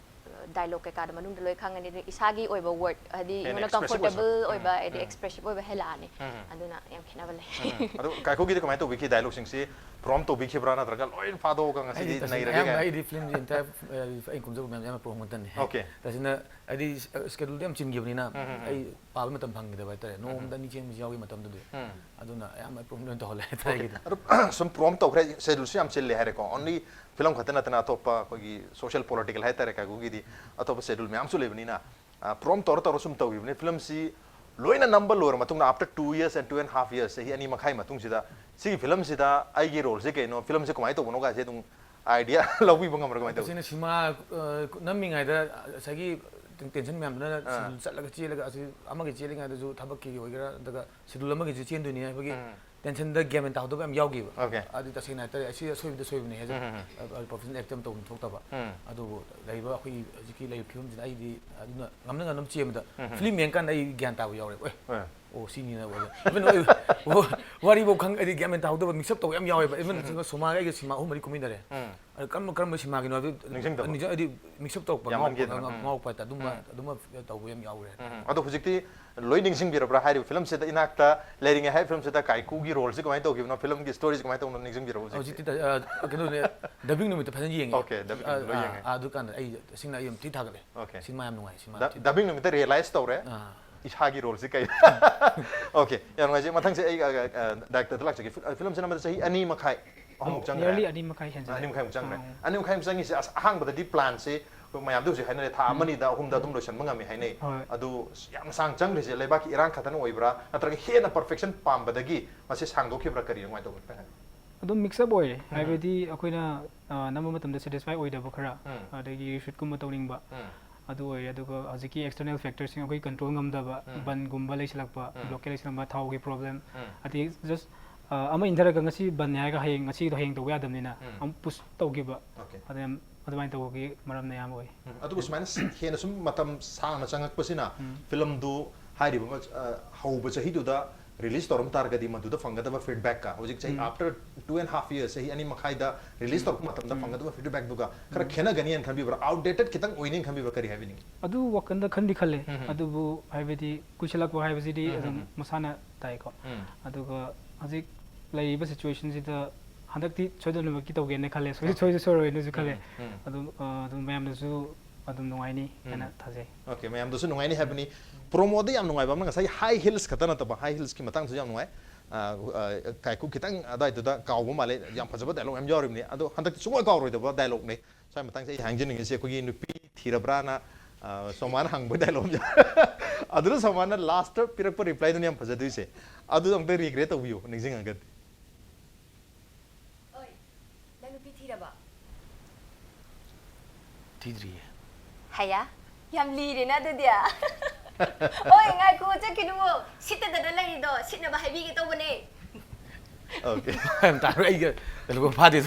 dialogue ꯀꯩꯀꯥꯗꯣ ꯃꯅꯨꯡꯗ ꯂꯣꯏ ꯈꯪꯉꯅꯤ, ꯑꯗꯨꯒ ꯏꯁꯥꯒꯤ ꯑꯣꯏꯕ word, ꯍꯥꯏꯗꯤ ꯍꯦꯟꯅ ꯑꯩꯉꯣꯟꯗ expressive ꯑꯣꯏꯕ꯫ comfortable ꯑꯣꯏꯕ, ꯍꯥꯏꯗꯤ expressive ꯑꯣꯏꯕ ꯍꯦꯜꯂꯛꯑꯅꯤ꯫ ꯑꯗꯨꯅ ꯌꯥꯝ ꯈꯦꯠꯅꯕ ꯂꯩ꯫ ꯑꯗꯣ ꯀꯥꯏꯀꯨꯒꯤꯗꯤ ꯀꯃꯥꯏꯅ ꯇꯧꯕꯤꯈꯤ? Dialogueꯁꯤꯡꯁꯤ prompt ꯇꯧꯕꯤꯈꯤꯕ꯭ꯔꯥ, ꯅꯠꯇ꯭ꯔꯒ ꯂꯣꯏ ꯐꯥꯗꯣꯛꯑꯒ ꯉꯁꯤꯗꯤ ꯑꯩꯗꯤ ꯇꯁꯦꯡꯅ ꯅꯩꯔꯒꯦ ꯑꯌꯥꯝꯕ ꯀꯥꯏꯅ? ꯑꯩꯗꯤ ꯐꯤꯂꯝꯁꯤ entire ꯑꯩꯅ ꯀꯨꯝꯖꯕ ꯃꯌꯥꯝꯁꯦ ꯑꯌꯥꯝꯕ prompt ꯉꯥꯛꯇꯅꯦ꯫ Okay. ꯇꯁꯦꯡꯅ ꯍꯥꯏꯗꯤ scheduleꯗꯣ ꯌꯥꯝ ꯆꯤꯟꯈꯤꯕꯅꯤꯅ ꯑꯩ ꯄꯥꯕ ꯃꯇꯝ ꯐꯪꯈꯤꯗꯕ ꯍꯥꯏꯇꯥꯔꯦ꯫ ꯅꯣꯡꯃꯗ ꯑꯅꯤ ꯆꯦꯟꯕꯁꯨ ꯌꯥꯎꯈꯤ ꯃꯇꯝꯗꯨꯗꯤ꯫ ꯑꯗꯨꯅ ꯑꯌꯥꯝꯕ prompt ꯂꯣꯏꯅ ꯇꯧꯍꯜꯂꯦ ꯍꯥꯏꯇꯥꯔꯦ ꯑꯩꯒꯤꯗꯤ꯫ ꯑꯗꯣ ꯁꯨꯝ prompt ꯇꯧꯈ꯭ꯔꯦ, scheduleꯁꯨ ꯌꯥꯝ ꯆꯤꯜꯂꯦ ꯍꯥꯏꯔꯦꯀꯣ꯫ Only ꯐꯤꯂꯝ ꯈꯛꯇ ꯅꯠꯇꯅ ꯑꯇꯣꯞꯄ ꯑꯩꯈꯣꯏꯒꯤ social political ꯍꯥꯏꯇꯥꯔꯦ, ꯀꯥꯏꯀꯨꯒꯤꯗꯤ ꯑꯇꯣꯞꯄ schedule ꯃꯌꯥꯝꯁꯨ ꯂꯩꯕꯅꯤꯅ, prompt ꯇꯧꯔ ꯇꯧꯔ ꯁꯨꯝ ꯇꯧꯈꯤꯕꯅꯤ꯫ ꯐꯤꯂꯝꯁꯤ ꯂꯣꯏꯅ ꯅꯝꯕ ꯂꯣꯏꯔ ꯃꯇꯨꯡꯗ, after two years and two and half years, ꯆꯍꯤ ꯑꯅꯤ ꯃꯈꯥꯏ ꯃꯇꯨꯡꯁꯤꯗ, ꯁꯤꯒꯤ ꯐꯤꯂꯝꯁꯤꯗ ꯑꯩꯒꯤ roleꯁꯦ ꯀꯩꯅꯣ, ꯐꯤꯂꯝꯁꯦ ꯀꯃꯥꯏꯅ ꯇꯧꯕꯅꯣ ꯀꯥꯏꯁꯦ ꯑꯗꯨꯝ idea ꯂꯧꯕꯤꯕ ꯉꯝꯕ꯭ꯔꯥ, ꯀꯃꯥꯏꯅ ꯇꯧꯏ? ꯇꯁꯦꯡꯅ ꯁꯤꯃꯥ, ꯑ, ꯅꯝꯃꯤꯉꯩꯗ ꯉꯁꯥꯏꯒꯤ tension ꯃꯌꯥꯝꯗꯨꯅ schedule ꯆꯠꯂꯒ ꯆꯦꯜꯂꯒ, ꯑꯁꯤ ꯑꯃꯒꯤ ꯆꯦꯜꯂꯤꯉꯩꯗꯁꯨ ꯊꯕꯛꯀꯤ ꯑꯣꯏꯒꯦꯔꯥ, ꯅꯠꯇ꯭ꯔꯒ schedule ꯑꯃꯒꯤꯁꯨ ꯆꯦꯟꯗꯣꯏꯅꯤ ꯍꯥꯏꯕꯒꯤ ꯇꯦꯟꯁꯟꯗ ꯒ꯭ꯌꯥꯟ ꯃꯦꯟ ꯇꯥꯍꯧꯗꯕ ꯌꯥꯝ ꯌꯥꯎꯈꯤꯕ꯫ Okay. ꯑꯗꯨ ꯇꯁꯦꯡꯅ ꯍꯥꯏꯇꯥꯔꯦ, ꯑꯁꯤ ꯑꯁꯣꯏꯕꯗ ꯁꯣꯏꯕꯅꯦ ꯍꯥꯏꯁꯦ꯫ ꯎꯝ, ꯎꯝ, ꯎꯝ꯫ ꯑ, ꯑ, professional actor ꯑꯃ ꯇꯧꯐꯝ ꯊꯣꯛꯇꯕ꯫ ꯎꯝ꯫ ꯑꯗꯨꯕꯨ ꯂꯩꯔꯤꯕ ꯑꯩꯈꯣꯏꯒꯤ ꯍꯧꯖꯤꯛꯀꯤ ꯂꯩꯔꯤꯕ ꯐꯤꯕꯝꯁꯤꯅ ꯑꯩꯗꯤ ꯑꯗꯨꯅ ꯉꯝꯅ ꯉꯝꯅꯕ ꯆꯦꯟꯕꯗ ꯎꯝ, ꯎꯝ꯫ ꯐꯤꯂꯝ ꯌꯦꯡꯀꯥꯟꯗ ꯑꯩ ꯒ꯭ꯌꯥꯟ ꯇꯥꯕ ꯌꯥꯎꯔꯦꯕ꯫ ꯑꯦ, ꯍꯣꯏ꯫ ꯑꯣ, ꯁꯤꯅꯤꯅ ꯑꯣꯏꯕ꯫ Even ꯑꯩ, ꯑꯣ, ꯋꯥꯔꯤꯐꯥꯎ ꯈꯪ-, ꯑꯩꯗꯤ ꯒ꯭ꯌꯥꯟ ꯃꯦꯟ ꯇꯥꯍꯧꯗꯕ, mix up ꯇꯧꯕ ꯌꯥꯝ ꯌꯥꯎꯋꯦꯕ꯫ Even ꯁꯣꯃꯥꯒ ꯑꯩꯒ ꯁꯤꯃꯥ ꯑꯍꯨꯝ ꯃꯔꯤ ꯀꯨꯝꯃꯤꯟꯅꯔꯦ꯫ ꯎꯝ꯫ ꯑꯗ ꯀꯔꯝꯕ, ꯀꯔꯝꯕ ꯁꯤꯃꯥꯒꯤꯅꯣ ꯍꯥꯏꯕꯗꯤ ꯅꯤꯡꯁꯤꯡꯗꯕ꯫ ꯅꯤꯡꯁꯤꯡ-, ꯍꯥꯏꯗꯤ mix up ꯇꯧꯔꯛꯄ, ꯉꯥꯎ-, ꯌꯥꯝꯃꯟꯈꯤꯗꯅ꯫ ꯉꯥꯎ-, ꯎꯝ꯫ ꯉꯥꯎꯔꯛꯄ ꯍꯥꯏꯇꯥꯔꯦ꯫ ꯑꯗꯨꯝꯕ, ꯎꯝ꯫ ꯑꯗꯨꯝꯕ ꯇꯧꯕ ꯌꯥꯝ ꯌꯥꯎꯔꯦ꯫ ꯎꯝ꯫ ꯑꯗꯣ ꯍꯧꯖꯤꯛꯇꯤ ꯂꯣꯏ ꯅꯤꯡꯁꯤꯡꯕꯤꯔꯕ꯭ꯔꯥ? ꯍꯥꯏꯔꯤꯕ ꯐꯤꯂꯝꯁꯤꯗ, ꯏꯅꯥꯛꯇ ꯂꯩꯔꯤꯉꯩ ꯍꯥꯏꯔꯤꯕ ꯐꯤꯂꯝꯁꯤꯗ ꯀꯥꯏꯀꯨꯒꯤ role ꯁꯤ ꯀꯃꯥꯏꯅ ꯇꯧꯈꯤꯕꯅꯣ, ꯐꯤꯂꯝꯒꯤ story ꯁꯤ ꯀꯃꯥꯏꯅ ꯇꯧꯕꯅꯣ ꯅꯤꯡꯁꯤꯡꯕꯤꯔꯕꯣ ꯍꯧꯖꯤꯛꯇꯤ? ꯍꯧꯖꯤꯛꯇꯤ ꯇ-, ꯑ, ꯀꯩꯅꯣꯅꯦ, dubbing ꯅꯨꯃꯤꯠꯇ ꯐꯖꯅ ꯌꯦꯡꯉꯦ꯫ Okay, dubbing ꯅꯨꯃꯤꯠꯇ ꯂꯣꯏ ꯑ, ꯌꯦꯡꯉꯦ꯫ ꯑ, ꯑꯗꯨꯀꯥꯟꯗ ꯑꯩ ꯇꯁꯦꯡꯅ ꯑꯩ ꯌꯥꯝ ꯊꯤ ꯊꯥꯒꯠꯂꯦ꯫ Okay. ꯁꯤꯅꯦꯃꯥ ꯌꯥꯝ ꯅꯨꯡꯉꯥꯏ, ꯁꯤꯅꯦꯃꯥ ꯗ-, ꯌꯥꯝ ꯊꯤ dubbing ꯅꯨꯃꯤꯠꯇ realize ꯇꯧꯔꯦ, ꯑꯥ꯫ ꯏꯁꯥꯒꯤ role ꯁꯤ ꯀꯩ꯫ Okay, ꯌꯥꯝ ꯅꯨꯡꯉꯥꯏꯖꯩ꯫ ꯃꯊꯪꯁꯦ ꯑꯩ, ꯑ, ꯑ, director ꯗ ꯂꯥꯛꯆꯒꯦ꯫ ꯐꯤ-, ꯑ, ꯐꯤꯂꯝꯁꯤꯅ ꯑꯃꯗ ꯆꯍꯤ ꯑꯅꯤ ꯃꯈꯥꯏ, ꯑꯍꯨꯝꯃꯨꯛ ꯆꯪꯈ꯭ꯔꯦ꯫ Nearly ꯑꯅꯤ ꯃꯈꯥꯏ ꯍꯦꯟꯖꯜꯂꯦ꯫ ꯑꯅꯤ ꯃꯈꯥꯏꯃꯨꯛ ꯆꯪꯈ꯭ꯔꯦ꯫ ꯑꯥ꯫ ꯑꯅꯤ ꯃꯈꯥꯏꯃꯨꯛ ꯆꯪꯉꯤꯁꯦ, ꯑꯁ, ꯑꯍꯥꯟꯕꯗꯗꯤ plan ꯁꯦ ꯑꯩꯈꯣꯏ ꯃꯌꯥꯝꯗ ꯍꯧꯖꯤꯛ ꯍꯥꯏꯅꯔꯦ, ꯊꯥ ꯑꯃꯅꯤꯗ ꯑꯍꯨꯝꯗ ꯑꯗꯨꯝ ꯂꯣꯏꯁꯤꯟꯕ ꯉꯝꯃꯤ ꯍꯥꯏꯅꯩ꯫ ꯍꯣꯏ꯫ ꯑꯗꯨ ꯌꯥꯝ ꯁꯥꯡ ꯆꯪꯈ꯭ꯔꯤꯁꯦ ꯂꯩꯕꯥꯛꯀꯤ ꯏꯔꯥꯡ ꯈꯛꯇꯅ ꯑꯣꯏꯕ꯭ꯔꯥ, ꯅꯠꯇ꯭ꯔꯒ ꯍꯦꯟꯅ perfection ꯄꯥꯝꯕꯗꯒꯤ ꯃꯁꯤ ꯁꯥꯡꯗꯣꯛꯈꯤꯕ꯭ꯔꯥ, ꯀꯔꯤ ꯀꯃꯥꯏꯅ ꯇꯧꯕꯅꯣ ꯈꯤꯇꯪ ꯍꯥꯏꯕꯤꯌꯨ꯫ ꯑꯗꯨꯝ mix up ꯑꯣꯏꯔꯦ꯫ ꯎꯝ꯫ ꯍꯥꯏꯕꯗꯤ ꯑꯩꯈꯣꯏꯅ, ꯑ, ꯅꯝꯕ ꯃꯇꯝꯗ satisfy ꯑꯣꯏꯗꯕ ꯈꯔ, ꯎꯝ꯫ ꯑꯗꯒꯤ reshoot ꯀꯨꯝꯕ ꯇꯧꯅꯤꯡꯕ, ꯎꯝ꯫ ꯑꯗꯨ ꯑꯣꯏꯔꯦ꯫ ꯑꯗꯨꯒ ꯍꯧꯖꯤꯛꯀꯤ external factor ꯁꯤꯡ ꯑꯩꯈꯣꯏ control ꯉꯝꯗꯕ, ꯎꯝ꯫ ꯕꯟꯒꯨꯝꯕ ꯂꯩꯁꯤꯜꯂꯛꯄ, ꯎꯝ꯫ blockade ꯂꯩꯁꯤꯜꯂꯛꯄ, ꯊꯥꯎꯒꯤ problem, ꯎꯝ꯫ ꯑꯗꯒꯤ just, ꯑ, ꯑꯃ ꯏꯟꯊꯔꯒ ꯉꯁꯤ ꯕꯟꯅꯦ ꯍꯥꯏꯔꯒ ꯍꯌꯦꯡ ꯉꯁꯤꯗꯣ ꯍꯌꯦꯡ ꯇꯧꯕ ꯌꯥꯗꯕꯅꯤꯅ ꯎꯝ꯫ ꯑꯃꯨꯛ push ꯇꯧꯈꯤꯕ, Okay. ꯑꯗꯨꯅ ꯑꯗꯨꯃꯥꯏꯅ ꯇꯧꯕꯒꯤ ꯃꯔꯝꯅ ꯑꯌꯥꯝꯕ ꯑꯣꯏ꯫ ꯎꯝ, ꯑꯗꯨꯕꯨ ꯁꯨꯃꯥꯏꯅ ꯍꯦꯟꯅ ꯁꯨꯝ ꯃꯇꯝ ꯁꯥꯡꯅ ꯆꯪꯉꯛꯄꯁꯤꯅ ꯎꯝ꯫ ꯐꯤꯂꯝꯗꯨ ꯍꯥꯏꯔꯤꯕ ꯑꯃ, ꯑ, ꯍꯧꯕ ꯆꯍꯤꯗꯨꯗ release ꯇꯧꯔꯝ ꯇꯥꯔꯒꯗꯤ ꯃꯗꯨꯗ ꯐꯪꯒꯗꯕ feedback ꯀ ꯍꯧꯖꯤꯛ ꯆꯍꯤ ꯎꯝ꯫ after two and half years, ꯆꯍꯤ ꯑꯅꯤ ꯃꯈꯥꯏꯗ release ꯇꯧꯔꯛꯄ ꯃꯇꯝꯗ ꯎꯝ꯫ ꯐꯪꯒꯗꯕ feedback ꯗꯨꯒ ꯈꯔ ꯎꯝ꯫ ꯈꯦꯠꯅꯒꯅꯤꯅ ꯈꯟꯕꯤꯕ꯭ꯔꯥ? Outdated ꯈꯤꯇꯪ ꯑꯣꯏꯅꯤꯅ ꯈꯟꯕꯤꯕ꯭ꯔꯥ? ꯀꯔꯤ ꯍꯥꯏꯕꯤꯅꯤꯡꯉꯤ? ꯑꯗꯨ ꯋꯥꯈꯜꯗ ꯈꯟꯗꯤ ꯈꯜꯂꯦ꯫ ꯎꯝ꯫ ꯑꯗꯨꯕꯨ ꯍꯥꯏꯕꯗꯤ ꯀꯨꯏꯁꯜꯂꯛꯄ ꯍꯥꯏꯕꯁꯤꯗꯤ ꯎꯝ, ꯑꯗꯨꯝ ꯎꯝ, ꯎꯝ꯫ ꯃꯁꯥꯅ ꯇꯥꯏꯀꯣ꯫ ꯎꯝ꯫ ꯑꯗꯨꯒ ꯍꯧꯖꯤꯛ ꯂꯩꯔꯤꯕ situation ꯁꯤꯗ ꯍꯟꯗꯛꯇꯤ ꯁꯣꯏꯗꯅꯃꯛꯀꯤ ꯇꯧꯒꯦꯅ ꯈꯜꯂꯦ꯫ ꯁꯣꯏ-, Okay. ꯁꯣꯏꯁꯨ ꯁꯣꯏꯔꯣꯏꯅꯁꯨ ꯈꯜꯂꯦ꯫ ꯎꯝ, ꯎꯝ꯫ ꯑꯗꯨꯝ, ꯑ, ꯑꯗꯨꯝ ꯃꯌꯥꯝꯅꯁꯨ ꯑꯗꯨꯝ ꯅꯨꯡꯉꯥꯏꯅꯤ ꯍꯥꯏꯅ ꯎꯝ꯫ ꯊꯥꯖꯩ꯫ Okay, ꯃꯌꯥꯝꯗꯁꯨ ꯅꯨꯡꯉꯥꯏꯅꯤ ꯍꯥꯏꯕꯅꯤ꯫ Promo ꯗ ꯌꯥꯝ ꯅꯨꯡꯉꯥꯏꯕ ꯑꯃꯅ ꯉꯁꯥꯏ high heels ꯈꯛꯇ ꯅꯠꯇꯕ, high heels ꯀꯤ ꯃꯇꯥꯡꯁꯨ ꯌꯥꯝ ꯅꯨꯡꯉꯥꯏ꯫ ꯑ, ꯑ, ꯀꯥꯏꯀꯨ ꯈꯤꯇꯪ ꯑꯗꯥꯏꯗꯨꯗ ꯀꯥꯎꯕ ꯃꯥꯜꯂꯦ꯫ ꯌꯥꯝ ꯐꯖꯕ dialogue ꯌꯥꯝ ꯌꯥꯎꯔꯤꯕꯅꯤ꯫ ꯑꯗꯣ ꯍꯟꯗꯛꯇꯤ ꯁꯨꯡꯀꯥꯎ ꯀꯥꯎꯔꯣꯏꯗꯕ dialogue ꯅꯦ꯫ ꯁ꯭ꯋꯥꯏ ꯃꯇꯥꯡꯁꯦ ꯑꯩ ꯍꯥꯏꯖꯅꯤꯡꯉꯤꯁꯦ, ꯑꯩꯈꯣꯏꯒꯤ "ꯅꯨꯄꯤ ꯊꯤꯔꯕ꯭ꯔꯥꯅ", ꯑ, ꯁꯣꯃꯥꯅ ꯍꯪꯕ dialogue ꯑꯃ ꯌꯥꯎ-, ꯑꯗꯨꯗ ꯁꯣꯃꯥꯅ last ꯇ ꯄꯤꯔꯛꯄ reply ꯗꯨꯅ ꯌꯥꯝ ꯐꯖꯗꯣꯏꯁꯦ꯫ ꯑꯗꯨ ꯑꯝꯇ recreate ꯇꯧꯕꯤꯌꯨ, ꯅꯤꯡꯁꯤꯡꯉꯒꯗꯤ꯫ ꯑꯣꯏ, ꯅꯪ ꯅꯨꯄꯤ ꯊꯤꯔꯕ? ꯊꯤꯗ꯭ꯔꯤꯌꯦ꯫ ꯍꯌꯥ, ꯌꯥꯝ ꯂꯤꯔꯦꯅ ꯑꯗꯨꯗꯤ꯫ ꯑꯣꯏ, ꯉꯥꯏꯈꯣ, ꯆꯠꯈꯤꯅꯨ꯫ ꯁꯤꯠꯇꯗꯅ ꯂꯩꯔꯤꯗꯣ ꯁꯤꯠꯅꯕ ꯍꯥꯏꯕꯤꯒꯦ ꯇꯧꯕꯅꯦ꯫ Okay. ꯌꯥꯝ ꯇꯥꯔꯣꯏ ꯑꯩꯒ ꯀꯩꯅꯣ ꯐꯥꯗꯦ꯫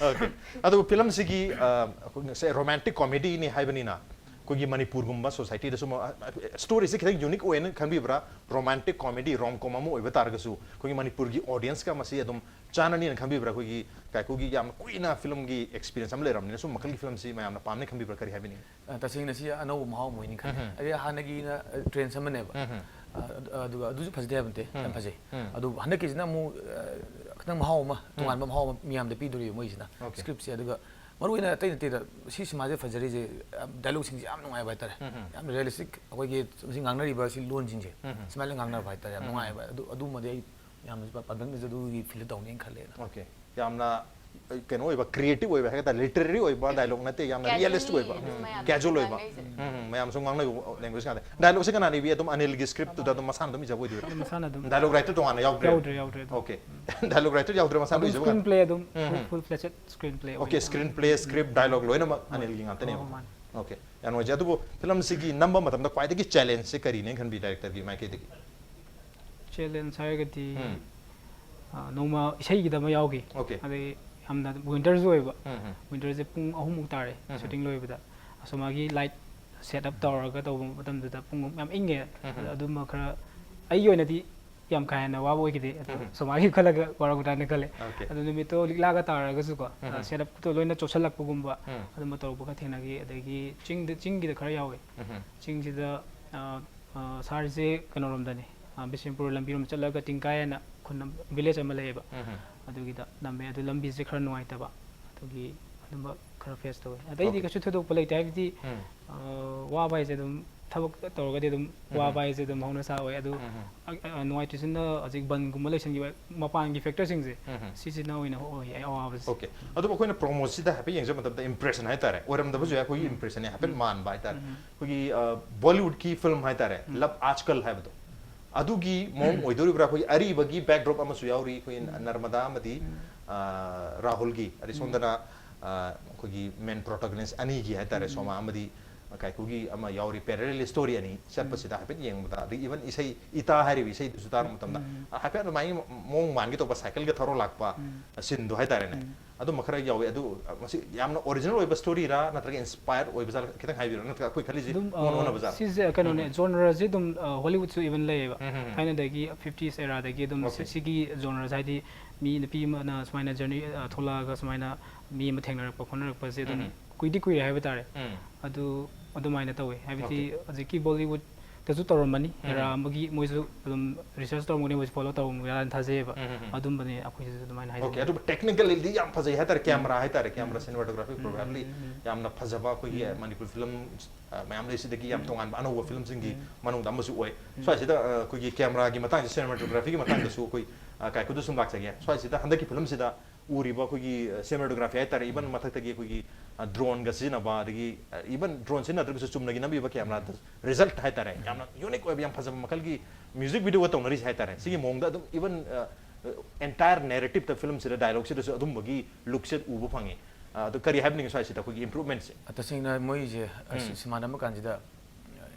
Okay. ꯑꯗꯨꯒ ꯐꯤꯂꯝꯁꯤꯒꯤ ꯑ, ꯑꯩꯈꯣꯏ ꯉꯁꯥꯏ ꯔꯣꯃꯥꯟꯇꯤꯛ ꯀꯣꯃꯦꯗꯤꯅꯤ ꯍꯥꯏꯕꯅꯤꯅ, ꯑꯩꯈꯣꯏꯒꯤ ꯃꯅꯤꯄꯨꯔꯒꯨꯝꯕ ꯁꯣꯁꯥꯏꯇꯤꯗꯁꯨ ꯁ꯭ꯇꯣꯔꯤꯁꯦ ꯈꯤꯇꯪ ꯌꯨꯅꯤꯛ ꯑꯣꯏꯅ ꯈꯟꯕꯤꯕ꯭ꯔꯥ? ꯔꯣꯃꯥꯟꯇꯤꯛ ꯀꯣꯃꯦꯗꯤ ꯔꯣꯝ ꯀꯣꯝ ꯑꯃ ꯑꯣꯏꯕ ꯇꯥꯔꯒꯁꯨ ꯑꯩꯈꯣꯏꯒꯤ ꯃꯅꯤꯄꯨꯔꯒꯤ ꯑꯣꯗꯤꯌꯟꯁꯀ ꯃꯁꯤ ꯑꯗꯨꯝ ꯆꯥꯟꯅꯅꯤꯅ ꯈꯟꯕꯤꯕ꯭ꯔꯥ? ꯑꯩꯈꯣꯏꯒꯤ ꯀꯥꯏꯀꯨꯒꯤ ꯌꯥꯝ ꯀꯨꯏꯅ ꯐꯤꯂꯝꯒꯤ ꯑꯦꯛꯁꯄꯤꯔꯤꯌꯟꯁ ꯑꯃ ꯂꯩꯔꯕꯅꯤꯅ, ꯁꯨꯝ ꯃꯈꯜꯒꯤ ꯐꯤꯂꯝꯁꯤ ꯃꯌꯥꯝꯅ ꯄꯥꯝꯅꯤ ꯈꯟꯕꯤꯕ꯭ꯔꯥ? ꯀꯔꯤ ꯍꯥꯏꯕꯤꯅꯤꯡꯉꯤ? ꯑ, ꯇꯁꯦꯡꯅ ꯁꯤ ꯑꯅꯧꯕ ꯃꯍꯥꯎ ꯑꯃ ꯑꯣꯏꯅꯤ ꯈꯜꯂꯦ꯫ ꯎꯝ꯫ ꯑꯗꯩ ꯍꯥꯟꯅꯒꯤꯅ ꯇ꯭ꯔꯦꯟꯁ ꯑꯃꯅꯦꯕ꯫ ꯎꯝ꯫ ꯑ, ꯑꯗꯨ- ꯑꯗꯨꯒ ꯑꯗꯨꯁꯨ ꯐꯖꯗꯦ ꯍꯥꯏꯕ ꯅꯠꯇꯦ, ꯌꯥꯝ ꯎꯝ꯫ ꯐꯖꯩ꯫ ꯎꯝ꯫ ꯑꯗꯨ ꯍꯟꯗꯛꯀꯤꯁꯤꯅ ꯑꯃꯨꯛ ꯑ, ꯈꯤꯇꯪ ꯃꯍꯥꯎ ꯑꯃ, ꯇꯣꯉꯥꯟꯕ ꯃꯍꯥꯎ ꯑꯃ ꯃꯤꯌꯥꯝꯗ ꯄꯤꯗꯣꯔꯤꯕ ꯃꯣꯏꯁꯤꯅ꯫ Okay. ꯁ꯭ꯀ꯭ꯔꯤꯞꯁꯦ, ꯑꯗꯨꯒ ꯃꯔꯨꯑꯣꯏꯅ ꯑꯇꯩ ꯅꯠꯇꯦꯗ, ꯁꯤ ꯁꯤꯃꯥꯁꯦ ꯐꯖꯔꯤꯁꯦ, ꯗꯥꯏꯂꯣꯛꯁꯤꯡꯁꯦ ꯌꯥꯝ ꯅꯨꯡꯉꯥꯏꯕ ꯍꯥꯏꯇꯥꯔꯦ꯫ ꯎꯝ꯫ ꯌꯥꯝ ꯔꯤꯌꯦꯂꯤꯁꯇꯤꯛ, ꯑꯩꯈꯣꯏꯒꯤ ꯁꯤ ꯉꯥꯡꯅꯔꯤꯕ ꯁꯤ ꯂꯣꯟꯁꯤꯡꯁꯦ, ꯎꯝ꯫ ꯁꯨꯃꯥꯏꯅ ꯉꯥꯡꯅꯕ ꯍꯥꯏꯇꯥꯔꯦ, ꯌꯥꯝ ꯎꯝ꯫ ꯅꯨꯡꯉꯥꯏꯕ꯫ ꯑꯗꯨ ꯑꯗꯨꯃꯗꯤ ꯑꯩ ꯌꯥꯝꯅ ꯄꯥꯟꯗꯝꯅꯁꯨ ꯑꯗꯨꯒꯤ ꯐꯤꯜꯗ ꯇꯧꯅꯤꯅ ꯈꯜꯂꯦꯅ꯫ Okay. ꯌꯥꯝꯅ ꯀꯩꯅꯣ ꯑꯣꯏꯕ, ꯀ꯭ꯔꯤꯌꯦꯇꯤꯞ ꯑꯣꯏꯕ ꯍꯥꯏꯒꯗ꯭ꯔꯥ, ꯂꯤꯇꯔꯦꯔꯤ ꯑꯣꯏꯕ ꯗꯥꯏꯂꯣꯛ ꯅꯠꯇꯦ, ꯌꯥꯝꯅ Casually ꯔꯤꯌꯦꯂꯤꯁꯇꯤꯛ ꯑꯣꯏꯕ, ꯑꯗꯨꯝ ꯃꯌꯥꯝꯅ ꯀꯦꯖꯨꯋꯜ ꯑꯣꯏꯕ꯫ ꯉꯥꯡꯅꯩꯁꯦ꯫ ꯎꯝ, ꯃꯌꯥꯝ ꯁꯨꯝ ꯉꯥꯡꯅꯕ ꯂꯦꯡꯒ꯭ꯋꯦꯖ ꯉꯥꯛꯇ꯫ ꯗꯥꯏꯂꯣꯛꯁꯦ ꯀꯅꯥꯅ ꯏꯕꯤ? ꯑꯗꯨꯝ ꯑꯅꯤꯜꯒꯤ ꯁ꯭ꯀ꯭ꯔꯤꯞꯇꯨꯗ ꯑꯗꯨꯝ ꯃꯁꯥꯅ ꯑꯗꯨꯝ ꯏꯖꯕ ꯑꯣꯏꯗꯣꯏꯔꯥ? ꯑꯗꯨꯝ ꯃꯁꯥꯅ ꯑꯗꯨꯝ ꯗꯥꯏꯂꯣꯛ ꯔꯥꯏꯇꯔ ꯇꯣꯉꯥꯟꯅ ꯌꯥꯎꯗ꯭ꯔꯦ? ꯌꯥꯎꯗ꯭ꯔꯦ, ꯌꯥꯎꯗ꯭ꯔꯦ ꯑꯗꯨꯝ꯫ Okay. ꯗꯥꯏꯂꯣꯛ ꯔꯥꯏꯇꯔ ꯌꯥꯎꯗ꯭ꯔꯦ, ꯃꯁꯥꯅ ꯑꯗꯨꯝ ꯏꯖꯕ ꯁ꯭ꯀ꯭ꯔꯤꯟ ꯉꯥꯛꯇ? ꯄ꯭ꯂꯦ ꯑꯗꯨꯝ um, um. Full fledged screen play. Okay, screen play, script, dialogue ꯂꯣꯏꯅꯃꯛ ꯑꯅꯤꯜꯒꯤ ꯉꯥꯛꯇꯅꯦꯕ꯫ ꯃꯥꯅꯦ꯫ Okay. ꯌꯥꯝ ꯅꯨꯡꯉꯥꯏꯖꯩ꯫ ꯑꯗꯨꯕꯨ ꯐꯤꯂꯝꯁꯤꯒꯤ ꯅꯝꯕ ꯃꯇꯝꯗ ꯈ꯭ꯋꯥꯏꯗꯒꯤ ꯆꯦꯂꯦꯟꯖꯁꯦ ꯀꯔꯤꯅꯦ ꯈꯟꯕꯤ ꯗꯥꯏꯔꯦꯛꯇꯔꯒꯤ ꯃꯥꯏꯀꯩꯗꯒꯤ? ꯆꯦꯂꯦꯟꯖ ꯍꯥꯏꯔꯒꯗꯤ ꯎꯝ꯫ ꯑ, ꯅꯣꯡꯃ ꯏꯁꯩꯒꯤꯗ ꯑꯃ ꯌꯥꯎꯈꯤ꯫ Okay. ꯑꯗꯩ ꯌꯥꯝꯅ ꯋꯤꯟꯇꯔꯁꯨ ꯑꯣꯏꯕ꯫ ꯎꯝ, ꯎꯝ꯫ ꯋꯤꯟꯇꯔꯁꯦ ꯄꯨꯡ ꯑꯍꯨꯝꯃꯨꯛ ꯇꯥꯔꯦ ꯎꯝ꯫ ꯁꯨꯇꯤꯡ ꯂꯣꯏꯕꯗ꯫ ꯑꯁꯣꯝꯒꯤ ꯂꯥꯏꯠ ꯁꯦꯠ ꯑꯞ ꯇꯧꯔꯒ ꯇꯧꯕ ꯃꯇꯝꯗꯨꯗ ꯄꯨꯡ ꯌꯥꯝ ꯏꯪꯉꯦ꯫ ꯎꯝ꯫ ꯑꯗꯨꯃ ꯈꯔ ꯑꯩꯒꯤ ꯑꯣꯏꯅꯗꯤ ꯌꯥꯝ ꯀꯥ ꯍꯦꯟꯅ ꯋꯥꯕ ꯑꯣꯏꯈꯤꯗꯦ꯫ ꯑꯗꯣ ꯎꯝ꯫ ꯁꯣꯃꯥꯒꯤ ꯈꯜꯂꯒ ꯋꯥꯔꯧꯒꯗ꯭ꯔꯥꯅ ꯈꯜꯂꯦ꯫ Okay. ꯑꯗꯣ ꯅꯨꯃꯤꯠꯇꯣ ꯂꯤꯛꯂꯥꯒ ꯇꯥꯔꯒꯁꯨꯀꯣ, ꯎꯝ꯫ ꯁꯦꯠ ꯑꯞꯇꯣ ꯂꯣꯏꯅ ꯆꯣꯠꯁꯜꯂꯛꯄꯒꯨꯝꯕ ꯎꯝ꯫ ꯑꯗꯨꯝꯕ ꯇꯧꯔꯛꯄ ꯈꯔ ꯊꯦꯡꯅꯈꯤ꯫ ꯑꯗꯒꯤ ꯆꯤꯡꯗ, ꯆꯤꯡꯒꯤꯗ ꯈꯔ ꯌꯥꯎꯋꯦ꯫ ꯎꯝ꯫ ꯆꯤꯡꯁꯤꯗ ꯑ, ꯑ, ꯁꯥꯔꯁꯦ ꯀꯩꯅꯣꯔꯣꯝꯗꯅꯤ, ꯑ, ꯕꯤꯁꯦꯝꯄꯨꯔ ꯂꯝꯕꯤꯔꯣꯝ ꯆꯠꯂꯒ ꯇꯤꯡꯀꯥꯏ ꯍꯥꯏꯅ ꯈꯨꯟ ꯑꯃ, ꯚꯤꯂꯦꯖ ꯑꯃ ꯂꯩꯌꯦꯕ꯫ ꯎꯝ꯫ ꯑꯗꯨꯒꯤꯗ ꯅꯝꯃꯦ꯫ ꯑꯗꯨ ꯂꯝꯕꯤꯁꯦ ꯈꯔ ꯅꯨꯡꯉꯥꯏꯇꯕ, ꯑꯗꯨꯒꯤ ꯑꯗꯨꯝꯕ ꯈꯔ ꯐꯦꯁ ꯇꯧꯋꯦ꯫ ꯑꯇꯩꯗꯤ Okay. ꯀꯩꯁꯨ ꯊꯣꯏꯗꯣꯛꯄ ꯂꯩꯇꯦ, ꯍꯥꯏꯕꯗꯤ ꯎꯝ꯫ ꯑ, ꯋꯥꯕ ꯍꯥꯏꯁꯦ ꯑꯗꯨꯝ, ꯊꯕꯛ ꯇꯧꯔꯒꯗꯤ ꯑꯗꯨꯝ ꯎꯝ꯫ ꯋꯥꯕ ꯍꯥꯏꯁꯦ ꯑꯗꯨꯝ ꯍꯧꯅ ꯁꯥ ꯑꯣꯏ꯫ ꯑꯗꯨ ꯎꯝ꯫ ꯑ, ꯑ, ꯅꯨꯡꯉꯥꯏꯇ꯭ꯔꯤꯁꯤꯅ ꯍꯧꯖꯤꯛ ꯕꯟꯒꯨꯝꯕ ꯂꯩꯁꯟꯈꯤꯕ, ꯃꯄꯥꯟꯒꯤ ꯐꯦꯛꯇꯔꯁꯤꯡꯁꯦ, ꯎꯝ꯫ ꯁꯤꯁꯤꯅ ꯑꯣꯏꯅ ꯑꯣꯏ ꯑꯩ ꯑꯋꯥꯕꯁꯦ꯫ Okay. ꯑꯗꯨꯕꯨ ꯑꯩꯈꯣꯏꯅ ꯄ꯭ꯔꯣꯃꯣꯁꯤꯗ ꯍꯥꯏꯐꯦꯠ ꯌꯦꯡꯖꯕ ꯃꯇꯝꯗ ꯏꯝꯄ꯭ꯔꯦꯁꯟ ꯍꯥꯏꯇꯥꯔꯦ, ꯑꯣꯏꯔꯝꯗꯕꯁꯨ ꯌꯥꯏ, ꯑꯩꯈꯣꯏꯒꯤ ꯏꯝꯄ꯭ꯔꯦꯁꯟꯅꯦ ꯍꯥꯏꯐꯦꯠ ꯎꯝ꯫ ꯃꯥꯟꯕ ꯍꯥꯏꯇꯥꯔꯦ꯫ ꯎꯝ꯫ ꯑꯩꯈꯣꯏꯒꯤ ꯕꯣꯂꯤꯋꯨꯗꯀꯤ ꯐꯤꯂꯝ ꯍꯥꯏꯇꯥꯔꯦ, ꯎꯝ꯫ ꯂꯕ ꯑꯥꯖꯀꯜ ꯍꯥꯏꯕꯗꯣ, ꯑꯗꯨꯒꯤ ꯃꯑꯣꯡ ꯑꯣꯏꯗꯣꯔꯤꯕ꯭ꯔꯥ? ꯑꯩꯈꯣꯏꯒꯤ ꯑꯔꯤꯕꯒꯤ ꯕꯦꯛꯗ꯭ꯔꯣꯞ ꯑꯃꯁꯨ ꯌꯥꯎꯔꯤ, ꯑꯩꯈꯣꯏ ꯅꯔꯃꯗꯥ ꯑꯃꯗꯤ, ꯎꯝ꯫ ꯑ, ꯔꯥꯍꯨꯜꯒꯤ, ꯑꯗꯩ ꯁꯣꯝꯗꯅ, ꯑ, ꯑꯩꯈꯣꯏꯒꯤ ꯃꯦꯟ ꯄ꯭ꯔꯣꯇꯥꯒꯅꯤꯁ ꯑꯅꯤꯒꯤ ꯍꯥꯏꯇꯥꯔꯦ, ꯎꯝ꯫ ꯁꯣꯃꯥ ꯑꯃꯗꯤ ꯀꯥꯏꯀꯨꯒꯤ ꯑꯃ ꯌꯥꯎꯔꯤ, parallel story ꯑꯅꯤ ꯆꯠꯄꯁꯤꯗ ꯍꯥꯏꯐꯦꯠ ꯌꯦꯡꯕꯗ, ꯑꯗꯒꯤ even ꯏꯁꯩ ꯏꯇꯥ ꯍꯥꯏꯔꯤꯕ ꯏꯁꯩꯗꯨꯁꯨ ꯇꯥꯕ ꯃꯇꯝꯗ, ꯎꯝ꯫ ꯑ, ꯍꯥꯏꯐꯦꯠ ꯑꯗꯨꯃꯥꯏꯅ ꯃꯑꯣꯡ ꯃꯥꯟꯒꯦ ꯇꯧꯕ, cycle ꯒ ꯊꯧꯔ ꯂꯥꯛꯄ, ꯎꯝ꯫ Scene ꯗꯣ ꯍꯥꯏꯇꯥꯔꯦꯅꯦ꯫ ꯎꯝ꯫ ꯑꯗꯨꯝꯕ ꯈꯔ ꯌꯥꯎꯋꯦ꯫ ꯑꯗꯨ, ꯑ, ꯃꯁꯤ ꯌꯥꯝꯅ original ꯑꯣꯏꯕ story ꯔꯥ, ꯅꯠꯇ꯭ꯔꯒ inspire ꯑꯣꯏꯕ ꯖꯥꯠꯂ? ꯈꯤꯇꯪ ꯍꯥꯏꯕꯤꯔꯣ, ꯅꯠꯇ꯭ꯔꯒ ꯑꯩꯈꯣꯏ ꯈꯜꯂꯤꯁꯦ ꯑꯗꯨꯝ, ꯑ, ꯑꯣꯟ ꯑꯣꯟꯅꯕ ꯖꯥꯠꯂ? ꯁꯤꯁꯦ ꯀꯩꯅꯣꯅꯦ, ꯎꯝ꯫ Genre ꯁꯦ ꯑꯗꯨꯝ, ꯑ, Hollywood ꯁꯨ even ꯂꯩꯌꯦꯕ꯫ ꯎꯝ, ꯎꯝ, ꯎꯝ꯫ ꯊꯥꯏꯅꯗꯒꯤ fifties era ꯗꯒꯤ ꯑꯗꯨꯝ Okay꯫ ꯁꯤ-, ꯁꯤꯒꯤ genre ꯁꯦ, ꯍꯥꯏꯗꯤ ꯃꯤ, ꯅꯨꯄꯤ ꯑꯃꯅ ꯁꯨꯃꯥꯏꯅ journey, ꯑ, ꯊꯣꯛꯂꯛꯑꯒ ꯁꯨꯃꯥꯏꯅ ꯃꯤ ꯑꯃ ꯊꯦꯡꯅꯔꯛꯄ ꯈꯣꯠꯅꯔꯛꯄꯁꯦ ꯑꯗꯨꯝ ꯎꯝ꯫ ꯀꯨꯏꯗꯤ ꯀꯨꯏꯔꯦ ꯍꯥꯏꯕ ꯇꯥꯔꯦ꯫ ꯎꯝ꯫ ꯑꯗꯨ ꯑꯗꯨꯃꯥꯏꯅ ꯇꯧꯋꯦ꯫ ꯍꯥꯏꯕꯗꯤ Okay꯫ ꯍꯧꯖꯤꯛꯀꯤ Bollywood ꯇꯁꯨ ꯇꯧꯔꯝꯃꯅꯤ꯫ ꯎꯝ꯫ Era ꯑꯃꯒꯤ ꯃꯣꯏꯁꯨ ꯑꯗꯨꯝ research ꯇꯧꯔꯝꯒꯅꯤ, ꯃꯣꯏꯁꯨ follow ꯇꯧꯔꯝꯒꯅꯤ ꯍꯥꯏꯅ ꯊꯥꯖꯩꯌꯦꯕ꯫ ꯎꯝ, ꯎꯝ, ꯎꯝ꯫ ꯑꯗꯨꯝꯕꯅꯦ ꯑꯩꯈꯣꯏꯁꯤꯁꯨ ꯑꯗꯨꯃꯥꯏꯅ Okay, ꯍꯥꯏꯖꯅꯤꯡꯉꯤ꯫ ꯑꯗꯨꯕꯨ technically ꯗꯤ ꯌꯥꯝ ꯐꯖꯩ ꯍꯥꯏꯇꯥꯔꯦ, ꯎꯝ꯫ Camera ꯍꯥꯏꯇꯥꯔꯦ, camera ꯎꯝ꯫ Cinematography ꯎꯝ, probably ꯎꯝ, ꯎꯝ꯫ ꯌꯥꯝꯅ ꯐꯖꯕ ꯑꯩꯈꯣꯏꯒꯤ ꯎꯝ꯫ ꯃꯅꯤꯄꯨꯔ film, ꯑ, ꯃꯌꯥꯝ ꯂꯩꯁꯤꯗꯒꯤ ꯌꯥꯝ ꯎꯝ꯫ ꯇꯣꯉꯥꯟꯕ ꯑꯅꯧꯕ film ꯁꯤꯡꯒꯤ ꯎꯝ꯫ ꯃꯅꯨꯡꯗ ꯑꯃꯁꯨ ꯑꯣꯏ꯫ ꯎꯝ꯫ ꯁ꯭ꯋꯥꯏꯁꯤꯗ, ꯑ, ꯑꯩꯈꯣꯏꯒꯤ camera ꯒꯤ ꯃꯇꯥꯡꯁꯦ, cinematography ꯒꯤ ꯃꯇꯥꯡꯗꯁꯨ ꯑꯩꯈꯣꯏ, ꯑ, ꯀꯥꯏꯀꯨꯗ ꯁꯨꯝ ꯂꯥꯛꯆꯒꯦ꯫ ꯁ꯭ꯋꯥꯏꯁꯤꯗ ꯍꯟꯗꯛꯀꯤ film ꯁꯤꯗ ꯎꯔꯤꯕ ꯑꯩꯈꯣꯏꯒꯤ, ꯑ, cinematography ꯍꯥꯏꯇꯥꯔꯦ, even ꯎꯝ꯫ ꯃꯊꯛꯇꯒꯤ ꯑꯩꯈꯣꯏꯒꯤ, ꯑ, drone ꯒ ꯁꯤꯖꯤꯟꯅꯕ, ꯑꯗꯒꯤ, ꯑ, even drone ꯁꯤꯖꯤꯟꯅꯗ꯭ꯔꯒꯁꯨ ꯆꯨꯝꯅꯒꯤ ꯅꯝꯕꯤꯕ camera ꯗ result ꯍꯥꯏꯇꯥꯔꯦ, ꯎꯝ꯫ ꯌꯥꯝꯅ unique ꯑꯣꯏꯕ, ꯌꯥꯝ ꯐꯖꯕ ꯃꯈꯜꯒꯤ music video ꯒ ꯇꯧꯅꯔꯤꯁꯦ ꯍꯥꯏꯇꯥꯔꯦ꯫ ꯁꯤꯒꯤ ꯃꯑꯣꯡꯗ ꯑꯗꯨꯝ even, ꯑ, entire narrative ꯇ film ꯁꯤꯗ, dialogue ꯁꯤꯗꯁꯨ ꯑꯗꯨꯝꯕꯒꯤ look ꯁꯦ ꯎꯕ ꯐꯪꯉꯤ꯫ ꯑ, ꯑꯗꯨ ꯀꯔꯤ ꯍꯥꯏꯕꯤꯅꯤꯡꯉꯤ ꯁ꯭ꯋꯥꯏꯁꯤꯗ ꯑꯩꯈꯣꯏꯒꯤ improvement ꯁꯦ? ꯇꯁꯦꯡꯅ ꯃꯣꯏꯁꯦ, ꯑ, ꯎꯝ꯫ ꯁꯤ-, ꯁꯤꯃꯥ ꯅꯝꯕ ꯀꯥꯟꯁꯤꯗ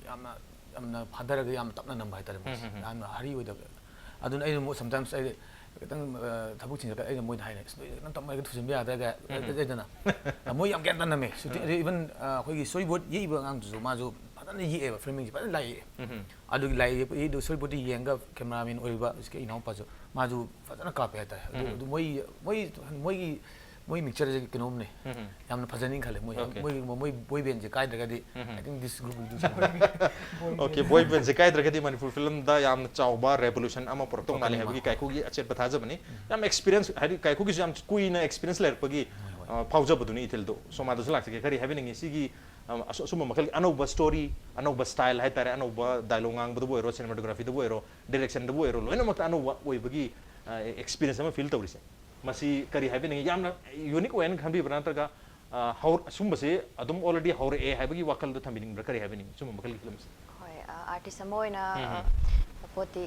ꯌꯥꯝꯅ, ꯌꯥꯝꯅ ꯐꯥꯊꯔꯒ ꯌꯥꯝ ꯇꯞꯅ ꯅꯝꯕ ꯍꯥꯏꯇꯥꯔꯦ ꯃꯣꯏꯁꯦ꯫ ꯎꯝ, ꯎꯝ, ꯎꯝ꯫ ꯌꯥꯝꯅ hurry ꯑꯣꯏꯗꯕ꯫ ꯑꯗꯨꯅ ꯑꯩꯅ ꯑꯃꯨꯛ sometimes ꯑꯩ ꯈꯤꯇꯪ, ꯑ, ꯊꯕꯛ ꯆꯤꯟꯖꯔꯒ ꯑꯩꯅ ꯃꯣꯏꯗ ꯍꯥꯏꯅꯦ, "ꯑꯁ, ꯅꯣꯏ ꯈꯤꯇꯪ ꯇꯞꯅ ꯍꯦꯛꯇ ꯊꯨꯖꯤꯟꯕ ꯌꯥꯗ꯭ꯔꯒ", ꯎꯝ, ꯎꯝ꯫ ꯂꯩꯗꯅ꯫ ꯑ, ꯃꯣꯏ ꯌꯥꯝ ꯒ꯭ꯌꯥꯟ ꯇꯥꯅ ꯅꯝꯃꯦ꯫ Shooting ꯎꯝ꯫ ꯑꯗꯩ even, ꯑ, ꯑꯩꯈꯣꯏꯒꯤ storyboard ꯌꯦꯛꯏꯕ ꯑꯉꯥꯡꯗꯨꯁꯨ ꯃꯥꯁꯨ ꯐꯖꯅ ꯌꯦꯛꯑꯦꯕ, framing ꯁꯦ ꯐꯖꯅ ꯂꯥꯏ ꯌꯦꯛꯑꯦ꯫ ꯎꯝ, ꯎꯝ꯫ ꯑꯗꯨꯒꯤ ꯂꯥꯏ ꯌꯦꯛꯄ, ꯌꯦꯛꯏꯗꯨ storyboard ꯇ ꯌꯦꯡꯉꯒ cameraman ꯑꯣꯏꯔꯤꯕ ꯍꯧꯖꯤꯛꯀꯤ ꯏꯅꯥꯎꯄꯥꯁꯨ ꯃꯥꯁꯨ ꯐꯖꯅ ꯀꯥꯞꯄꯦ ꯍꯥꯏꯇꯥꯔꯦ꯫ ꯑꯗꯨ, ꯎꯝ꯫ ꯑꯗꯨ ꯃꯣꯏ, ꯃꯣꯏ, ꯃꯣꯏꯒꯤ, ꯃꯣꯏ mixture ꯁꯦ ꯀꯩꯅꯣꯝꯅꯦ꯫ ꯎꯝ, ꯎꯝ꯫ ꯌꯥꯝꯅ ꯐꯖꯅꯤ ꯈꯜꯂꯦ꯫ ꯃꯣꯏ, Okay꯫ ꯃꯣꯏ, ꯃꯣꯏ boy band say ꯀꯥꯏꯗ꯭ꯔꯒꯗꯤ, um, um. I think this group will do something꯫ Okay, boy band say ꯀꯥꯏꯗ꯭ꯔꯒꯗꯤ Manipur film ꯗ ꯌꯥꯝꯅ ꯆꯥꯎꯕ revolution ꯑꯃ ꯄꯨꯔꯛꯇꯧ ꯃꯥꯜꯂꯦ ꯄꯨꯔꯛꯀꯅꯤ ꯍꯥꯏꯕꯒꯤ ꯃꯥ꯫ ꯀꯥꯏꯀꯨꯒꯤ ꯑꯆꯦꯠꯄ ꯊꯥꯖꯕꯅꯤ꯫ ꯎꯝ꯫ ꯌꯥꯝ experience, ꯍꯥꯏꯗꯤ ꯀꯥꯏꯀꯨꯒꯤꯁꯨ ꯌꯥꯝ ꯀꯨꯏꯅ experience ꯂꯩꯔꯛꯄꯒꯤ, ꯍꯣꯏ, ꯍꯣꯏ꯫ ꯑ, ꯐꯥꯎꯖꯕꯗꯨꯅꯤ ꯏꯊꯤꯜꯗꯣ꯫ ꯁꯣꯃꯥꯗꯁꯨ ꯂꯥꯛꯆꯒꯦ꯫ ꯀꯔꯤ ꯍꯥꯏꯕꯤꯅꯤꯡꯉꯤ? ꯁꯤꯒꯤ, ꯑ, ꯑꯁꯨ-, ꯑꯁꯨꯝꯕ ꯃꯈꯜꯒꯤ ꯑꯅꯧꯕ story, ꯑꯅꯧꯕ style ꯍꯥꯏꯇꯥꯔꯦ, ꯑꯅꯧꯕ dialogue ꯉꯥꯡꯕꯗꯕꯨ ꯑꯣꯏꯔꯣ, cinematography ꯗꯕꯨ ꯑꯣꯏꯔꯣ, direction ꯗꯕꯨ ꯑꯣꯏꯔꯣ, ꯂꯣꯏꯅꯃꯛꯇ ꯑꯅꯧꯕ ꯑꯣꯏꯕꯒꯤ, ꯑ, experience ꯑꯃ feel ꯇꯧꯔꯤꯁꯦ꯫ ꯃꯁꯤ ꯀꯔꯤ ꯍꯥꯏꯕꯤꯅꯤꯡꯉꯤ? ꯌꯥꯝꯅ unique ꯑꯣꯏꯅ ꯈꯟꯕꯤꯕ꯭ꯔꯥ? ꯅꯠꯇ꯭ꯔꯒ, ꯑ, ꯍꯧ-, ꯑꯁꯨꯝꯕꯁꯦ ꯑꯗꯨꯝ already ꯍꯧꯔꯛꯑꯦ ꯍꯥꯏꯕꯒꯤ ꯋꯥꯈꯜꯗꯣ ꯊꯝꯕꯤꯅꯤꯡꯕ꯭ꯔꯥ? ꯀꯔꯤ ꯍꯥꯏꯕꯤꯅꯤꯡꯉꯤ? ꯁꯨꯝꯕ ꯃꯈꯜꯒꯤ film ꯁꯦ? ꯍꯣꯏ, ꯑ, artist ꯑꯃ ꯑꯣꯏꯅ, ꯎꯝ, ꯑ, ꯎꯝ꯫ ꯄꯣꯠꯇꯤ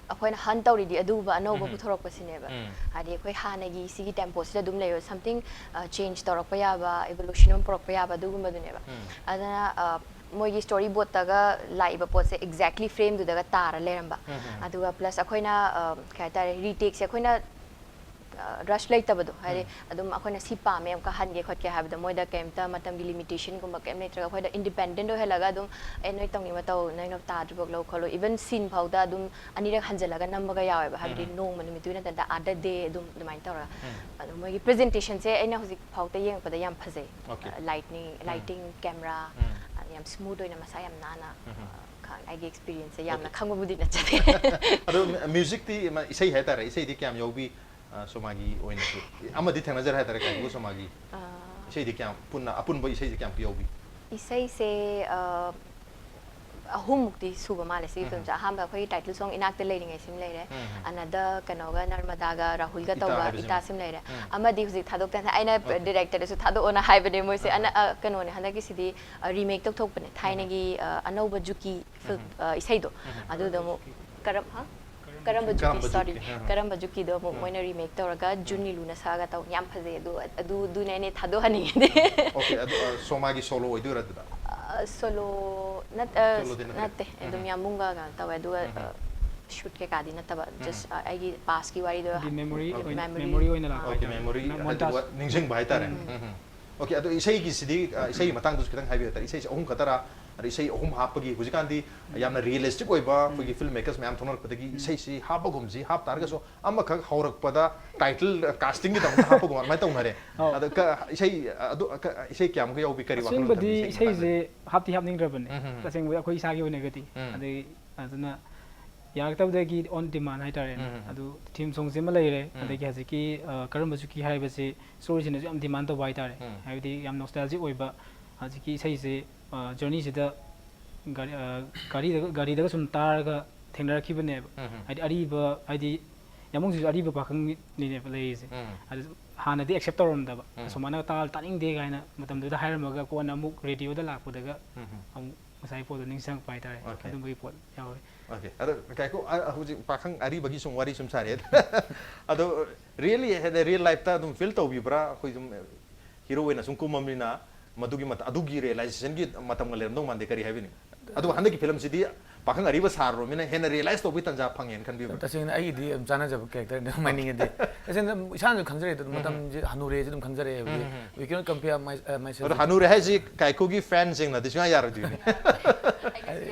ꯑꯩꯈꯣꯏꯅ ꯍꯟ ꯇꯧꯔꯤꯗꯤ ꯑꯗꯨꯒꯨꯝꯕ ꯑꯅꯧꯕ ꯎꯝ. ꯄꯨꯊꯣꯔꯛꯄꯁꯤꯅꯦꯕ꯫ ꯎꯝ. ꯍꯥꯏꯗꯤ ꯑꯩꯈꯣꯏ ꯍꯥꯟꯅꯒꯤ ꯁꯤꯒꯤ ꯇꯦꯝꯄꯣꯁꯤꯗ ꯑꯗꯨꯝ ꯂꯩꯕ, something change ꯇꯧꯔꯛꯄ ꯌꯥꯕ, evolution ꯑꯃ ꯄꯨꯔꯛꯄ ꯌꯥꯕ ꯑꯗꯨꯒꯨꯝꯕꯗꯨꯅꯦꯕ꯫ ꯎꯝ. ꯑꯗꯨꯅ ꯑ, ꯃꯣꯏꯒꯤ ꯁ꯭ꯇꯣꯔꯤ ꯕꯣꯠꯇꯒ ꯂꯥꯛꯏꯕ ꯄꯣꯠꯁꯦ exactly frameꯗꯨꯗꯒ ꯇꯥꯔ ꯂꯩꯔꯝꯕ꯫ ꯎꯝ, ꯎꯝ. ꯑꯗꯨꯒ plus ꯑꯩꯈꯣꯏꯅ ꯑ, ꯀꯩ ꯍꯥꯏꯇꯥꯔꯦ, ꯔꯤꯇꯦꯛꯁꯦ ꯑꯩꯈꯣꯏꯅ ꯔꯁ ꯂꯩꯇꯕꯗꯣ, ꯍꯥꯏꯗꯤ ꯎꯝ. ꯑꯗꯨꯝ ꯑꯩꯈꯣꯏꯅ ꯁꯤ ꯄꯥꯝꯃꯦ, ꯑꯃꯨꯛꯀ ꯍꯟꯒꯦ ꯈꯣꯠꯀꯦ ꯍꯥꯏꯕꯗ ꯃꯣꯏꯗ ꯀꯩꯝꯇ ꯃꯇꯝꯒꯤ ꯂꯤꯃꯤꯇꯦꯁꯟꯒꯨꯝꯕ ꯀꯩꯝ ꯂꯩꯇ꯭ꯔꯒ ꯑꯩꯈꯣꯏꯗ ꯏꯟꯗꯤꯄꯦꯟꯗꯦꯟ ꯑꯣꯏꯍꯜꯂꯒ ꯑꯗꯨꯝ, "ꯑꯦ, ꯅꯣꯏ ꯇꯧꯅꯤꯡꯕ ꯇꯧ, ꯅꯣꯏꯅ ꯇꯥꯗ꯭ꯔꯤꯐꯥꯎ ꯂꯧ ꯈꯣꯠꯂꯨ", ꯏꯚꯟ ꯁꯤꯟ ꯐꯥꯎꯗ ꯑꯗꯨꯝ ꯑꯅꯤꯔꯛ ꯍꯟꯖꯤꯜꯂꯒ ꯅꯝꯕꯒ ꯌꯥꯎꯋꯦꯕ, ꯍꯥꯏꯕꯗꯤ ꯎꯝ. ꯅꯣꯡꯃ ꯅꯨꯃꯤꯠꯇꯨꯒꯤ ꯅꯠꯇꯅ other day ꯑꯗꯨꯝ ꯑꯗꯨꯃꯥꯏꯅ ꯇꯧꯔꯒ꯫ ꯎꯝ. ꯑꯗꯣ ꯃꯣꯏꯒꯤ ꯄ꯭ꯔꯖꯦꯟꯇꯦꯁꯟꯁꯦ ꯑꯩꯅ ꯍꯧꯖꯤꯛ ꯐꯥꯎꯗ ꯌꯦꯡꯉꯛꯄꯗ ꯌꯥꯝ ꯐꯖꯩ꯫ Okay. ꯂꯥꯏꯠꯅꯤꯡ, ꯎꯝ. ꯂꯥꯏꯇꯤꯡ, ꯀꯦꯃꯦꯔꯥ, ꯎꯝ. ꯌꯥꯝ ꯁ꯭ꯃꯨꯠ ꯑꯣꯏꯅ, ꯃꯁꯥ ꯌꯥꯝ ꯅꯥꯟꯅ, ꯎꯝ. ꯑ, ꯈꯪ-, ꯑꯩꯒꯤ ꯑꯦꯛꯁꯄꯤꯔꯤꯌꯦꯟꯁꯁꯦ ꯌꯥꯝꯅ Okay. ꯈꯪꯕꯕꯨꯗꯤ ꯅꯠꯆꯗꯦ꯫ ꯑꯗꯣ ꯃ꯭ꯌꯨꯖꯤꯛꯇꯤ ꯃ-, ꯏꯁꯩ ꯍꯥꯏꯇꯥꯔꯦ, ꯏꯁꯩꯗꯤ ꯀꯌꯥꯝ ꯌꯥꯎꯕꯤ? ꯑ, ꯁꯣꯃꯥꯒꯤ ꯑꯣꯏꯅꯁꯨ ꯑꯃꯗꯤ ꯊꯦꯡꯅꯖꯔꯦ ꯍꯥꯏꯇꯥꯔꯦ, ꯀꯥꯏꯀꯨ ꯁꯣꯃꯥꯒꯤ꯫ ꯑ, ꯏꯁꯩꯗꯤ ꯀꯌꯥꯝ ꯄꯨꯟꯅ ꯑꯄꯨꯟꯕ ꯏꯁꯩꯁꯦ ꯀꯌꯥꯝ ꯌꯥꯎꯕꯤ? ꯏꯁꯩꯁꯦ, ꯑ, ꯑꯍꯨꯝꯃꯨꯛꯇꯤ ꯁꯨꯕ ꯃꯥꯜꯂꯦ ꯁꯤꯒꯤ ꯎꯝ. ꯐꯤꯂꯝꯁꯦ꯫ ꯑꯍꯥꯟꯕ ꯑꯩꯈꯣꯏꯒꯤ ꯇꯥꯏꯇꯜ ꯁꯣꯡ ꯏꯅꯥꯛꯇ ꯂꯩꯔꯤꯉꯩ ꯁꯤꯃ ꯂꯩꯔꯦ꯫ ꯎꯝ. ꯑꯅꯗ ꯀꯩꯅꯣꯒ ꯅꯔꯃꯗꯥꯒ ꯔꯥꯍꯨꯜꯒ ꯏꯇꯥ ꯇꯧꯕ ꯍꯥꯏꯕꯁꯤꯃ. ꯏꯇꯥ ꯁꯤꯃ ꯂꯩꯔꯦ꯫ ꯎꯝ. ꯑꯃꯗꯤ ꯍꯧꯖꯤꯛ ꯊꯥꯗꯣꯛꯇꯅ ꯑꯩꯅ Okay. ꯗꯤꯔꯦꯛꯇꯔꯗꯁꯨ ꯊꯥꯗꯣꯛꯑꯣꯅ ꯍꯥꯏꯕꯅꯦ ꯃꯣꯏꯁꯦ꯫ ꯑꯍꯥ. ꯑꯅ-, ꯑ, ꯀꯩꯅꯣꯅꯦ, ꯍꯟꯗꯛꯀꯤꯁꯤꯗꯤ, ꯑ, ꯔꯤꯃꯦꯛ ꯇꯧꯊꯣꯛꯄꯅꯦ ꯊꯥꯏꯅꯒꯤ, ꯑ, ꯑꯅꯧꯕ ꯖꯨꯀꯤ ꯐꯤꯜꯝ, ꯎꯝ. ꯑ, ꯏꯁꯩꯗꯣ꯫ ꯎꯝ. ꯑꯗꯨꯗꯣ ꯑꯃꯨꯛ ꯀꯔꯝ-, ꯍꯥ? ꯀꯔꯝꯕ ꯖꯨꯀꯤ, ꯀꯔꯝꯕ sorry, ꯖꯨꯀꯤ? ꯑꯍꯥ. ꯀꯔꯝꯕ ꯖꯨꯀꯤꯗꯣ ꯑꯃꯨꯛ ꯎꯝ. ꯃꯣꯏꯅ ꯔꯤꯃꯦꯛ ꯇꯧꯔꯒ ꯖꯨꯟ ꯎꯝ. ꯂꯤꯂꯨꯅ ꯁꯛꯑꯒ ꯇꯧ, ꯌꯥꯝ ꯐꯖꯩ꯫ ꯑꯗꯨ, ꯑꯗꯨ, ꯑꯗꯨꯅꯦ ꯑꯩꯅ ꯊꯥꯗꯣꯛꯍꯟꯅꯤꯡꯉꯤꯗꯤ꯫ Okay, ꯑꯗꯨ, ꯑ, ꯁꯣꯃꯥꯒꯤ ꯁꯣꯂꯣ ꯑꯣꯏꯗꯣꯏꯔꯥ ꯑꯗꯨꯗ? ꯑ, ꯁꯣꯂꯣ ꯅꯠ-, ꯑ, ꯁꯣꯂꯣꯗꯤ ꯅꯠꯇ꯭ꯔꯦ. ꯅꯠꯇꯦ꯫ ꯑꯗꯨꯝ ꯎꯝ. ꯌꯥꯝꯕꯨꯡꯒ ꯀꯩꯅꯣ ꯇꯧꯋꯦ꯫ ꯑꯗꯨꯒ, ꯎꯝ. ꯑ, ꯁꯨꯠ ꯀꯩꯀꯥꯗꯤ ꯅꯠꯇꯕ, ꯎꯝ. just, ꯑ, ꯑꯩꯒꯤ ꯄꯥꯁꯀꯤ ꯋꯥꯔꯤꯗꯣ, ꯍꯥꯏꯗꯤ memory memory. ꯑꯣꯏꯅ, Memory. memory ꯑꯣꯏꯅ ꯑꯥ. ꯂꯥꯛꯄ Okay, ꯍꯥꯏꯇꯥꯔꯦ꯫ memory, ꯅ-, ꯑꯗꯨꯒ montage. ꯅꯤꯡꯁꯤꯡꯕ ꯍꯥꯏꯇꯥꯔꯦ꯫ ꯎꯝ. ꯎꯝ. Okay, ꯑꯗꯣ ꯏꯁꯩꯒꯤꯁꯤꯗꯤ, ꯑ, ꯏꯁꯩꯒꯤ ꯃꯇꯥꯡꯗꯁꯨ ꯈꯤꯇꯪ ꯍꯥꯏꯕꯤꯌꯨ ꯍꯥꯏꯇꯥꯔꯦ꯫ ꯏꯁꯩꯁꯦ ꯑꯍꯨꯝ ꯈꯛꯇꯔꯥ? ꯑꯗ ꯏꯁꯩ ꯑꯍꯨꯝ ꯍꯥꯞꯄꯒꯤ ꯍꯧꯖꯤꯛꯀꯥꯟꯗꯤ ꯌꯥꯝꯅ realistic ꯑꯣꯏꯕ ꯑꯩꯈꯣꯏꯒꯤ film makers ꯃꯌꯥꯝ ꯊꯣꯛꯅꯔꯛꯄꯗꯒꯤ ꯏꯁꯩꯁꯤ ꯍꯥꯞꯄꯒꯨꯝꯁꯤ, ꯍꯥꯞ ꯇꯥꯔꯒꯁꯨ ꯑꯃꯈꯛ ꯍꯧꯔꯛꯄꯗ title, ꯑ, castingꯒꯤꯗꯃꯛꯇ ꯍꯥꯞꯄꯒꯨꯝꯕ ꯑꯗꯨꯃꯥꯏꯅ ꯇꯧꯅꯔꯦ꯫ ꯑꯧ꯫ ꯑꯗ ꯀ-, ꯏꯁꯩ, ꯑ, ꯑꯗꯨ, ꯀ-, ꯏꯁꯩ ꯀꯌꯥꯃꯨꯛꯀ ꯌꯥꯎꯕꯤ? ꯀꯔꯤ ꯋꯥꯈꯜꯂꯣꯟ ꯑꯁꯦꯡꯕꯗꯤ ꯊꯝꯕꯤ ꯏꯁꯩꯒꯤ ꯃꯇꯥꯡꯗꯗꯤ? ꯏꯁꯩꯁꯦ ꯍꯥꯞꯇꯤ ꯍꯥꯞꯅꯤꯡꯗ꯭ꯔꯕꯅꯦ꯫ ꯎꯝ, ꯎꯝ, ꯎꯝ. ꯇꯁꯦꯡꯕꯗꯤ ꯑꯩꯈꯣꯏ ꯏꯁꯥꯒꯤ ꯑꯣꯏꯅꯒꯗꯤ꯫ ꯎꯝ. ꯑꯗꯩ ꯑꯗꯨꯅ ꯌꯥꯔꯛꯇꯕꯗꯒꯤ on demand ꯍꯥꯏꯇꯥꯔꯦꯅꯦ꯫ ꯎꯝ, ꯎꯝ. ꯑꯗꯨ theme songꯁꯤꯃ ꯂꯩꯔꯦ꯫ ꯎꯝ. ꯑꯗꯒꯤ ꯍꯧꯖꯤꯛꯀꯤ, ꯑ, ꯀꯔꯝꯕ ꯖꯨꯀꯤ ꯍꯥꯏꯕꯁꯤ storyꯁꯤꯅꯁꯨ ꯌꯥꯝ demand ꯇꯧꯕ ꯍꯥꯏꯇꯥꯔꯦ꯫ ꯎꯝ. ꯍꯥꯏꯕꯗꯤ ꯌꯥꯝ nostalgic ꯑꯣꯏꯕ ꯍꯧꯖꯤꯛꯀꯤ ꯏꯁꯩꯁꯦ, ꯑ, journeyꯁꯤꯗ ꯒꯥꯔꯤ, ꯑ, ꯒꯥꯔꯤꯗꯒ, ꯒꯥꯔꯤꯗꯒ ꯁꯨꯝ ꯇꯥꯔꯒ ꯊꯦꯡꯅꯔꯛꯈꯤꯕꯅꯦꯕ꯫ ꯎꯝ, ꯎꯝ. ꯍꯥꯏꯗꯤ ꯑꯔꯤꯕ, ꯍꯥꯏꯗꯤ ꯌꯥꯝꯕꯨꯡꯁꯤꯁꯨ ꯑꯔꯤꯕ ꯄꯥꯈꯪꯅꯤꯅꯦꯕ ꯂꯩꯔꯤꯁꯦ꯫ ꯎꯝ. ꯑꯗꯨ ꯍꯥꯟꯅꯗꯤ accept ꯇꯧꯔꯝꯗꯕ꯫ ꯎꯝ. ꯑꯁꯨꯃꯥꯏꯅ ꯇꯥ-, ꯇꯥꯅꯤꯡꯗꯦ ꯀꯥꯏꯅ ꯃꯇꯝꯗꯨꯗ ꯍꯥꯏꯔꯝꯃꯒ ꯀꯣꯟꯅ ꯑꯃꯨꯛ radioꯗ ꯂꯥꯛꯄꯗꯒ ꯎꯝ, ꯎꯝ. ꯑꯃꯨꯛ ꯉꯁꯥꯏꯒꯤ ꯄꯣꯠꯇꯣ ꯅꯤꯡꯁꯤꯡꯉꯛꯄ ꯍꯥꯏꯇꯥꯔꯦ꯫ Okay. ꯑꯗꯨꯝꯕꯒꯤ ꯄꯣꯠ ꯌꯥꯎꯋꯦ꯫ Okay, ꯑꯗꯣ ꯉꯥꯏꯈꯣ, ꯑ, ꯍꯧꯖꯤꯛ ꯄꯥꯈꯪ ꯑꯔꯤꯕꯒꯤ ꯁꯨꯝ ꯋꯥꯔꯤ ꯁꯨꯝ ꯁꯥꯔꯦ꯫ ꯑꯗꯣ really ꯍꯥꯏꯗꯤ real lifeꯇ ꯑꯗꯨꯝ feel ꯇꯧꯕꯤꯕ꯭ꯔꯥ? ꯑꯩꯈꯣꯏ ꯁꯨꯝ hero ꯑꯣꯏꯅ ꯁꯨꯝ ꯀꯨꯝꯃꯕꯅꯤꯅ ꯃꯗꯨꯒꯤ ꯃꯇ-, ꯑꯗꯨꯒꯤ realizationꯒꯤ ꯃꯇꯝꯒ ꯂꯩꯔꯝꯗꯧ ꯃꯥꯟꯗꯦ꯫ ꯀꯔꯤ ꯍꯥꯏꯕꯤꯅꯤꯡ? ꯑꯗꯨꯒ ꯍꯟꯗꯛꯀꯤ filmꯁꯤꯗꯤ ꯄꯥꯈꯪ ꯑꯔꯤꯕ ꯁꯥꯔꯨꯔꯃꯤꯅ ꯍꯦꯟꯅ realize ꯇꯧꯕꯒꯤ ꯇꯥꯟꯖꯥ ꯐꯪꯉꯦꯅ ꯈꯟꯕꯤꯕ꯭ꯔꯥ? ꯇꯁꯦꯡꯅ ꯑꯩꯒꯤꯗꯤ ꯌꯥꯝ ꯆꯥꯟꯅꯖꯕ characterꯅꯦ ꯍꯥꯏꯅꯤꯡꯉꯗꯤ꯫ ꯇꯁꯦꯡꯅ ꯏꯁꯥꯅꯁꯨ ꯈꯪꯖꯔꯦ, ꯑꯗꯨꯝ ꯎꯝ꯫ ꯃꯇꯝꯁꯦ ꯍꯅꯨꯔꯦꯁꯦ ꯑꯗꯨꯝ ꯈꯪꯖꯔꯦ ꯍꯥꯏꯕꯗꯤ꯫ ꯎꯝ꯫ We cannot compare my, uh, myself ꯑꯗꯣ with ꯍꯅꯨꯔꯦ ꯍꯥꯏꯁꯤ ꯀꯥꯏꯀꯨꯒꯤ fanꯁꯤꯡꯅꯗꯤ ꯁꯨꯡꯌꯥ ꯌꯥꯔꯣꯏꯗꯣꯏꯅꯤ꯫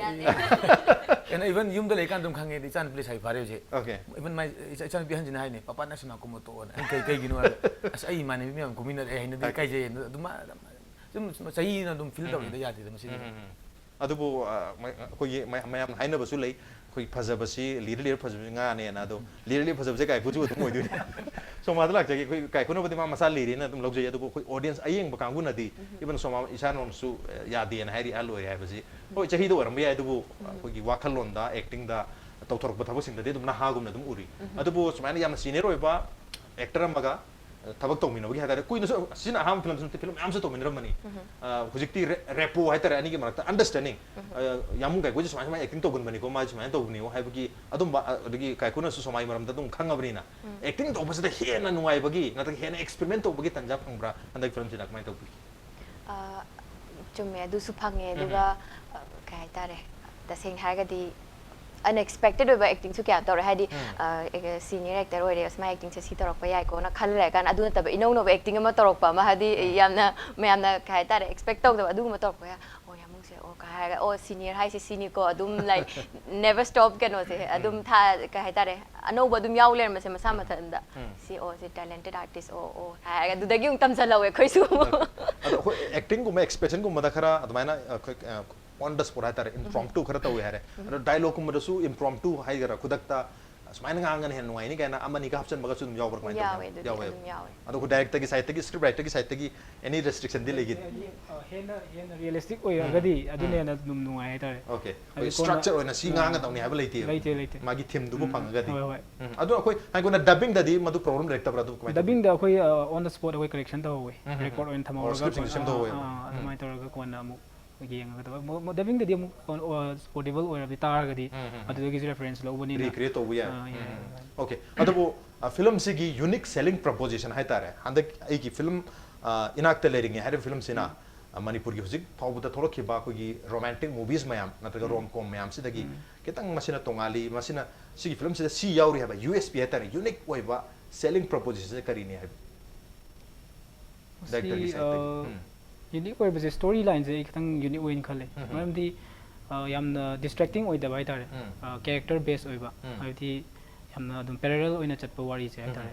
And even ꯌꯨꯝꯗ ꯂꯩꯀꯥꯟꯗ ꯑꯗꯨꯝ ꯈꯪꯉꯦ, ꯏꯆꯥꯅꯨꯄꯤ ꯂꯩꯁꯥꯕꯤ ꯐꯥꯔꯦ ꯍꯧꯖꯤꯛ꯫ Okay. Even my ꯏꯆꯥ-, ꯏꯆꯥꯅꯨꯄꯤ ꯑꯍꯟꯁꯤꯅ ꯍꯥꯏꯅꯤ, "ꯄꯄꯥ ꯅꯪ ꯁꯤꯃꯥ ꯀꯨꯝꯕ ꯇꯣꯛꯑꯣꯅ"꯫ ꯑꯩꯅ ꯀꯩ-, "ꯀꯩꯒꯤꯅꯣ?" ꯍꯥꯏꯕ, "ꯑꯁ, ꯑꯩ ꯏꯃꯥꯟꯅꯕꯤ ꯃꯌꯥꯝ ꯀꯨꯝꯃꯤꯟꯅꯔꯦ, ꯍꯩꯅꯗꯦ, Okay. ꯏꯀꯥꯏꯖꯩ"꯫ ꯑꯗꯨꯝ, ꯑꯗꯨꯝ ꯆꯍꯤꯅ ꯑꯗꯨꯝ feel ꯎꯝ꯫ ꯇꯧꯔꯤꯗ ꯌꯥꯗꯦꯗ ꯃꯁꯤꯗꯤ꯫ ꯎꯝ, ꯎꯝ, ꯎꯝ꯫ ꯑꯗꯨꯕꯨ, ꯑ, ꯃ-, ꯑꯩꯈꯣꯏꯒꯤ ꯃ-, ꯃꯌꯥꯝꯅ ꯍꯥꯏꯅꯕꯁꯨ ꯂꯩ, ꯑꯩꯈꯣꯏ ꯐꯖꯕꯁꯤ ꯂꯤꯔ ꯂꯤꯔ ꯐꯖꯕꯁꯤ ꯉꯥꯅꯦꯅ꯫ ꯑꯗꯣ ꯂꯤꯔ ꯂꯤꯔ ꯐꯖꯕꯁꯦ ꯀꯥꯏꯀꯨꯁꯨ ꯑꯗꯨꯝ ꯑꯣꯏꯗꯣꯏꯅꯦ꯫ ꯁꯣꯃꯥꯗ ꯂꯥꯛꯆꯒꯦ, ꯑꯩꯈꯣꯏ ꯀꯥꯏꯀꯨꯅꯕꯨꯗꯤ ꯃꯥ ꯃꯁꯥ ꯂꯤꯔꯦꯅ ꯑꯗꯨꯝ ꯂꯧꯖꯩ, ꯑꯗꯨꯕꯨ ꯑꯩꯈꯣꯏ audience ꯑꯌꯦꯡꯕ ꯀꯥꯡꯕꯨꯅꯗꯤ, even ꯁꯣꯃꯥ ꯏꯁꯥꯅꯣꯝꯁꯨ, ꯑ, ꯌꯥꯗꯦꯅ ꯍꯥꯏꯔꯤ, ꯑꯍꯜ ꯑꯣꯏꯔꯦ ꯍꯥꯏꯕꯁꯤ꯫ ꯍꯣꯏ, ꯆꯍꯤꯗ ꯑꯣꯏꯔꯝꯕ ꯌꯥꯏ, ꯑꯗꯨꯕꯨ ꯑꯩꯈꯣꯏꯒꯤ ꯋꯥꯈꯜꯂꯣꯟꯗ, actingꯗ ꯇꯧꯊꯣꯔꯛꯄ ꯊꯕꯛꯁꯤꯡꯗꯗꯤ ꯑꯗꯨꯝ ꯅꯍꯥꯒꯨꯝꯅ ꯑꯗꯨꯝ ꯎꯔꯤ꯫ ꯑꯗꯨꯕꯨ ꯁꯨꯃꯥꯏꯅ ꯌꯥꯝꯅ senior ꯑꯣꯏꯕ actor ꯑꯃꯒ ꯊꯕꯛ ꯇꯧꯃꯤꯟꯅꯕꯒꯤ ꯍꯥꯏꯇꯥꯔꯦ, ꯀꯨꯏꯅꯁꯨ, ꯁꯤꯅ ꯑꯍꯥꯟꯕ filmꯁꯨ ꯅꯠꯇꯦ, film ꯃꯌꯥꯝꯁꯨ ꯇꯧꯃꯤꯟꯅꯔꯝꯕꯅꯤ꯫ ꯑ, ꯍꯧꯖꯤꯛꯇꯤ ꯔꯦ-, rapport ꯍꯥꯏꯇꯥꯔꯦ, ꯑꯅꯤꯒꯤ ꯃꯔꯛꯇ understanding꯫ ꯑ, ꯌꯥꯝꯕꯨꯡ ꯀꯥꯏꯀꯨꯁꯦ ꯁꯨꯃꯥꯏ, ꯁꯨꯃꯥꯏꯅ acting ꯇꯧꯒꯟꯕꯅꯤꯀꯣ, ꯃꯥꯁꯦ ꯁꯨꯃꯥꯏꯅ ꯇꯧꯕꯅꯤꯀꯣ ꯍꯥꯏꯕꯒꯤ ꯑꯗꯨꯝꯕ, ꯑ, ꯑꯗꯒꯤ ꯀꯥꯏꯀꯨꯅꯁꯨ ꯁꯣꯃꯥꯏ ꯃꯔꯝꯗ ꯑꯗꯨꯝ ꯈꯪꯉꯕꯅꯤꯅ, acting ꯇꯧꯕꯁꯤꯗ ꯍꯦꯟꯅ ꯅꯨꯡꯉꯥꯏꯕꯒꯤ ꯅꯠꯇ꯭ꯔꯒ ꯍꯦꯟꯅ experiment ꯇꯧꯕꯒꯤ ꯇꯥꯟꯖꯥ ꯐꯪꯕ꯭ꯔꯥ ꯍꯟꯗꯛ filmꯁꯤꯅ? ꯀꯃꯥꯏꯅ ꯇꯧꯕꯤ? ꯑ, ꯆꯨꯝꯃꯦ, ꯑꯗꯨꯁꯨ ꯐꯪꯉꯦ꯫ ꯑꯗꯨꯒ, ꯑ, ꯀꯩ ꯍꯥꯏꯇꯥꯔꯦ, ꯇꯁꯦꯡꯅ ꯍꯥꯏꯔꯒꯗꯤ unexpected ꯑꯣꯏꯕ actingꯁꯨ ꯀꯌꯥ ꯇꯧꯔꯦ꯫ ꯍꯥꯏꯗꯤ, ꯑ, ꯑꯦ-, senior actor ꯑꯣꯏꯔꯦ, ꯑꯁꯨꯃꯥꯏꯅ actingꯁꯦ ꯁꯤ ꯇꯧꯔꯛꯄ ꯌꯥꯏꯀꯣꯅ ꯈꯜꯂꯦ ꯂꯩꯔꯀꯥꯟꯗ, ꯑꯗꯨ ꯅꯠꯇꯕ ꯏꯅꯧ ꯅꯧꯕ acting ꯑꯃ ꯇꯧꯔꯛꯄ ꯑꯃ, ꯍꯥꯏꯗꯤ ꯌꯥꯝꯅ ꯃꯌꯥꯝꯅ, ꯀꯩ ꯍꯥꯏꯇꯥꯔꯦ, expect ꯇꯧꯗꯕ ꯑꯗꯨꯒꯨꯝꯕ ꯇꯧꯔꯛꯄ ꯌꯥꯏ꯫ "ꯑꯣ, ꯌꯥꯝꯕꯨꯡꯁꯦ, ꯑꯣ," ꯀꯥꯏ ꯍꯥꯏꯔꯒ, "ꯑꯣ, senior ꯍꯥꯏꯁꯦ ꯁꯤꯅꯤꯀꯣ", ꯑꯗꯨꯝ, like, never stop ꯀꯩꯅꯣꯁꯦ ꯑꯗꯨꯝ ꯊꯥ-, ꯀꯩ ꯍꯥꯏꯇꯥꯔꯦ, ꯑꯅꯧꯕ ꯑꯗꯨꯝ ꯌꯥꯎ ꯂꯩꯔꯝꯕꯁꯦ ꯃꯁꯥ ꯃꯊꯟꯇ꯫ "ꯁꯤ, ꯑꯣ, ꯁꯤ talented artist, ꯑꯣ, ꯑꯣ," ꯍꯥꯏꯔꯒ ꯑꯗꯨꯗꯒꯤ ꯑꯃꯨꯛ ꯇꯝꯁꯤꯜꯍꯧꯋꯦ ꯑꯩꯈꯣꯏꯁꯨ꯫ ꯑꯗꯣ ꯑꯩꯈꯣꯏ actingꯒꯨꯝꯕ, expressionꯒꯨꯝꯕꯗ ꯈꯔ ꯑꯗꯨꯃꯥꯏꯅ, ꯑ, ꯑꯩꯈꯣꯏ, ꯑ, on the spot ꯍꯥꯏꯇꯥꯔꯦ, impromptu ꯈꯔ ꯇꯧꯋꯦ ꯍꯥꯏꯔꯦ꯫ ꯑꯗꯣ dialogueꯀꯨꯝꯕꯗꯁꯨ impromptu ꯍꯥꯏꯒꯗ꯭ꯔꯥ, ꯈꯨꯗꯛꯇ ꯁꯨꯃꯥꯏꯅ ꯉꯥꯡꯉꯅ ꯍꯦꯟꯅ ꯅꯨꯡꯉꯥꯏꯅꯤ ꯀꯥꯏꯅ ꯑꯃꯅꯤꯒ ꯍꯥꯞꯆꯤꯟꯕꯒꯁꯨ ꯑꯗꯨꯝ ꯌꯥꯎꯕ꯭ꯔꯥ, ꯀꯃꯥꯏꯅ ꯇꯧꯒꯦ? ꯌꯥꯎꯋꯦ, ꯑꯗꯨꯗꯤ ꯌꯥꯎꯋꯦꯕ꯫ ꯑꯗꯨꯝ ꯌꯥꯎꯋꯦ꯫ ꯑꯗꯣ ꯑꯩꯈꯣꯏ directorꯒꯤ sideꯇꯒꯤ, script writerꯒꯤ sideꯇꯒꯤ any restriction ꯗꯤ ꯂꯩꯒꯦ? ꯍꯥꯏꯗꯤ, ꯑ, ꯍꯦꯟꯅ, ꯍꯦꯟꯅ realistic ꯑꯣꯏꯔꯒꯗꯤ ꯎꯝ꯫ ꯑꯗꯨꯅ ꯎꯝ꯫ ꯍꯦꯟꯅ ꯑꯗꯨꯝ ꯅꯨꯡꯉꯥꯏ ꯍꯥꯏꯇꯥꯔꯦ꯫ Okay꯫ ꯍꯥꯏꯗꯤ ꯑꯩꯈꯣꯏ ꯀꯣꯟꯅ, structure ꯑꯣꯏꯅ ꯁꯤ ꯑ, ꯉꯥꯡꯒꯗꯧꯅꯤ ꯍꯥꯏꯕ ꯂꯩꯇꯦꯕ꯫ ꯂꯩꯇꯦ, ꯂꯩꯇꯦ꯫ ꯃꯥꯒꯤ themeꯗꯨꯕꯨ ꯎꯝ꯫ ꯐꯪꯉꯒꯗꯤ꯫ ꯍꯣꯏ, ꯍꯣꯏ꯫ ꯎꯝ꯫ ꯑꯗꯣ ꯑꯩꯈꯣꯏ ꯍꯥꯏꯒꯣꯟꯅ dubbingꯗꯗꯤ ꯃꯗꯨ problem ꯂꯩꯔꯛꯇꯕ꯭ꯔꯥ? ꯑꯗꯨ ꯀꯃꯥꯏꯅ ꯇꯧꯒꯦ? Dubbingꯗ ꯑꯩꯈꯣꯏ, ꯑ, on the spot ꯑꯩꯈꯣꯏ correction ꯇꯧꯍꯧꯋꯦ꯫ ꯎꯝ, ꯎꯝ, record ꯎꯝ꯫ ꯑꯣꯏꯅ ꯊꯝꯍꯧꯔꯒ ꯑꯣ, scriptꯁꯤꯡꯁꯨ ꯑꯩꯈꯣꯏ, ꯁꯦꯝꯗꯣꯛꯍꯧꯋꯦꯕ꯫ ꯑ, ꯑ, ꯎꯝ꯫ ꯑꯗꯨꯃꯥꯏꯅ ꯇꯧꯔꯒ ꯀꯣꯟꯅ ꯑꯃꯨꯛ ꯌꯦꯡꯉꯒ ꯇꯧꯕ꯫ ꯃꯣ- ꯃꯣ- dubbingꯗꯗꯤ ꯑꯃꯨꯛ ꯑꯣ- ꯑꯣ- audible ꯑꯣꯏꯔꯕꯗꯤ ꯇꯥꯔꯒꯗꯤ, ꯎꯝ, ꯎꯝ, ꯎꯝ꯫ ꯑꯗꯨꯗꯒꯤꯁꯨ reference ꯂꯧꯕꯅꯤꯅ꯫ Recreate ꯇꯧꯕ ꯌꯥꯏ꯫ ꯑꯥ, ꯌꯥꯏ, ꯎꯝ, ꯎꯝ꯫ ꯌꯥꯏ꯫ Okay, ꯑꯗꯨꯕꯨ, ꯑ, filmꯁꯤꯒꯤ unique selling proposition ꯍꯥꯏꯇꯥꯔꯦ, ꯍꯟꯗꯛ ꯑꯩꯒꯤ film, ꯑ, ꯏꯅꯥꯛꯇ ꯂꯩꯔꯤꯉꯩ ꯍꯥꯏꯔꯤꯕ filmꯁꯤꯅ, ꯎꯝ꯫ ꯑ, ꯃꯅꯤꯄꯨꯔꯒꯤ ꯍꯧꯖꯤꯛ ꯐꯥꯎꯕꯗ ꯊꯣꯛꯂꯛꯈꯤꯕ ꯑꯩꯈꯣꯏꯒꯤ romantic movies ꯃꯌꯥꯝ ꯅꯠꯇ꯭ꯔꯒ ꯎꯝ꯫ Rom com ꯃꯌꯥꯝꯁꯤꯗꯒꯤ ꯎꯝ꯫ ꯈꯤꯇꯪ ꯃꯁꯤꯅ ꯇꯣꯉꯥꯜꯂꯤ, ꯃꯁꯤꯅ, ꯁꯤꯒꯤ filmꯁꯤꯗ ꯁꯤ ꯌꯥꯎꯔꯤ ꯍꯥꯏꯕ USP ꯍꯥꯏꯇꯥꯔꯦ, unique ꯑꯣꯏꯕ selling propositionꯁꯦ ꯀꯔꯤꯅꯤ ꯍꯥꯏꯕ? ꯁꯤ, Directorꯒꯤ sideꯇꯒꯤ꯫ ꯑ, ꯎꯝ꯫ Unique ꯑꯣꯏꯕꯁꯦ story lineꯁꯦ ꯑꯩ ꯈꯤꯇꯪ unique ꯑꯣꯏꯅ ꯈꯜꯂꯦ꯫ ꯎꯝ꯫ ꯃꯔꯝꯗꯤ, ꯑ, ꯌꯥꯝꯅ distracting ꯑꯣꯏꯗꯕ ꯍꯥꯏꯇꯥꯔꯦ꯫ ꯎꯝ꯫ ꯑ, character base ꯑꯣꯏꯕ꯫ ꯎꯝ꯫ ꯍꯥꯏꯕꯗꯤ ꯌꯥꯝꯅ ꯑꯗꯨꯝ parallel ꯑꯣꯏꯅ ꯆꯠꯄ ꯋꯥꯔꯤꯁꯦ ꯎꯝ꯫ ꯍꯥꯏꯇꯥꯔꯦ꯫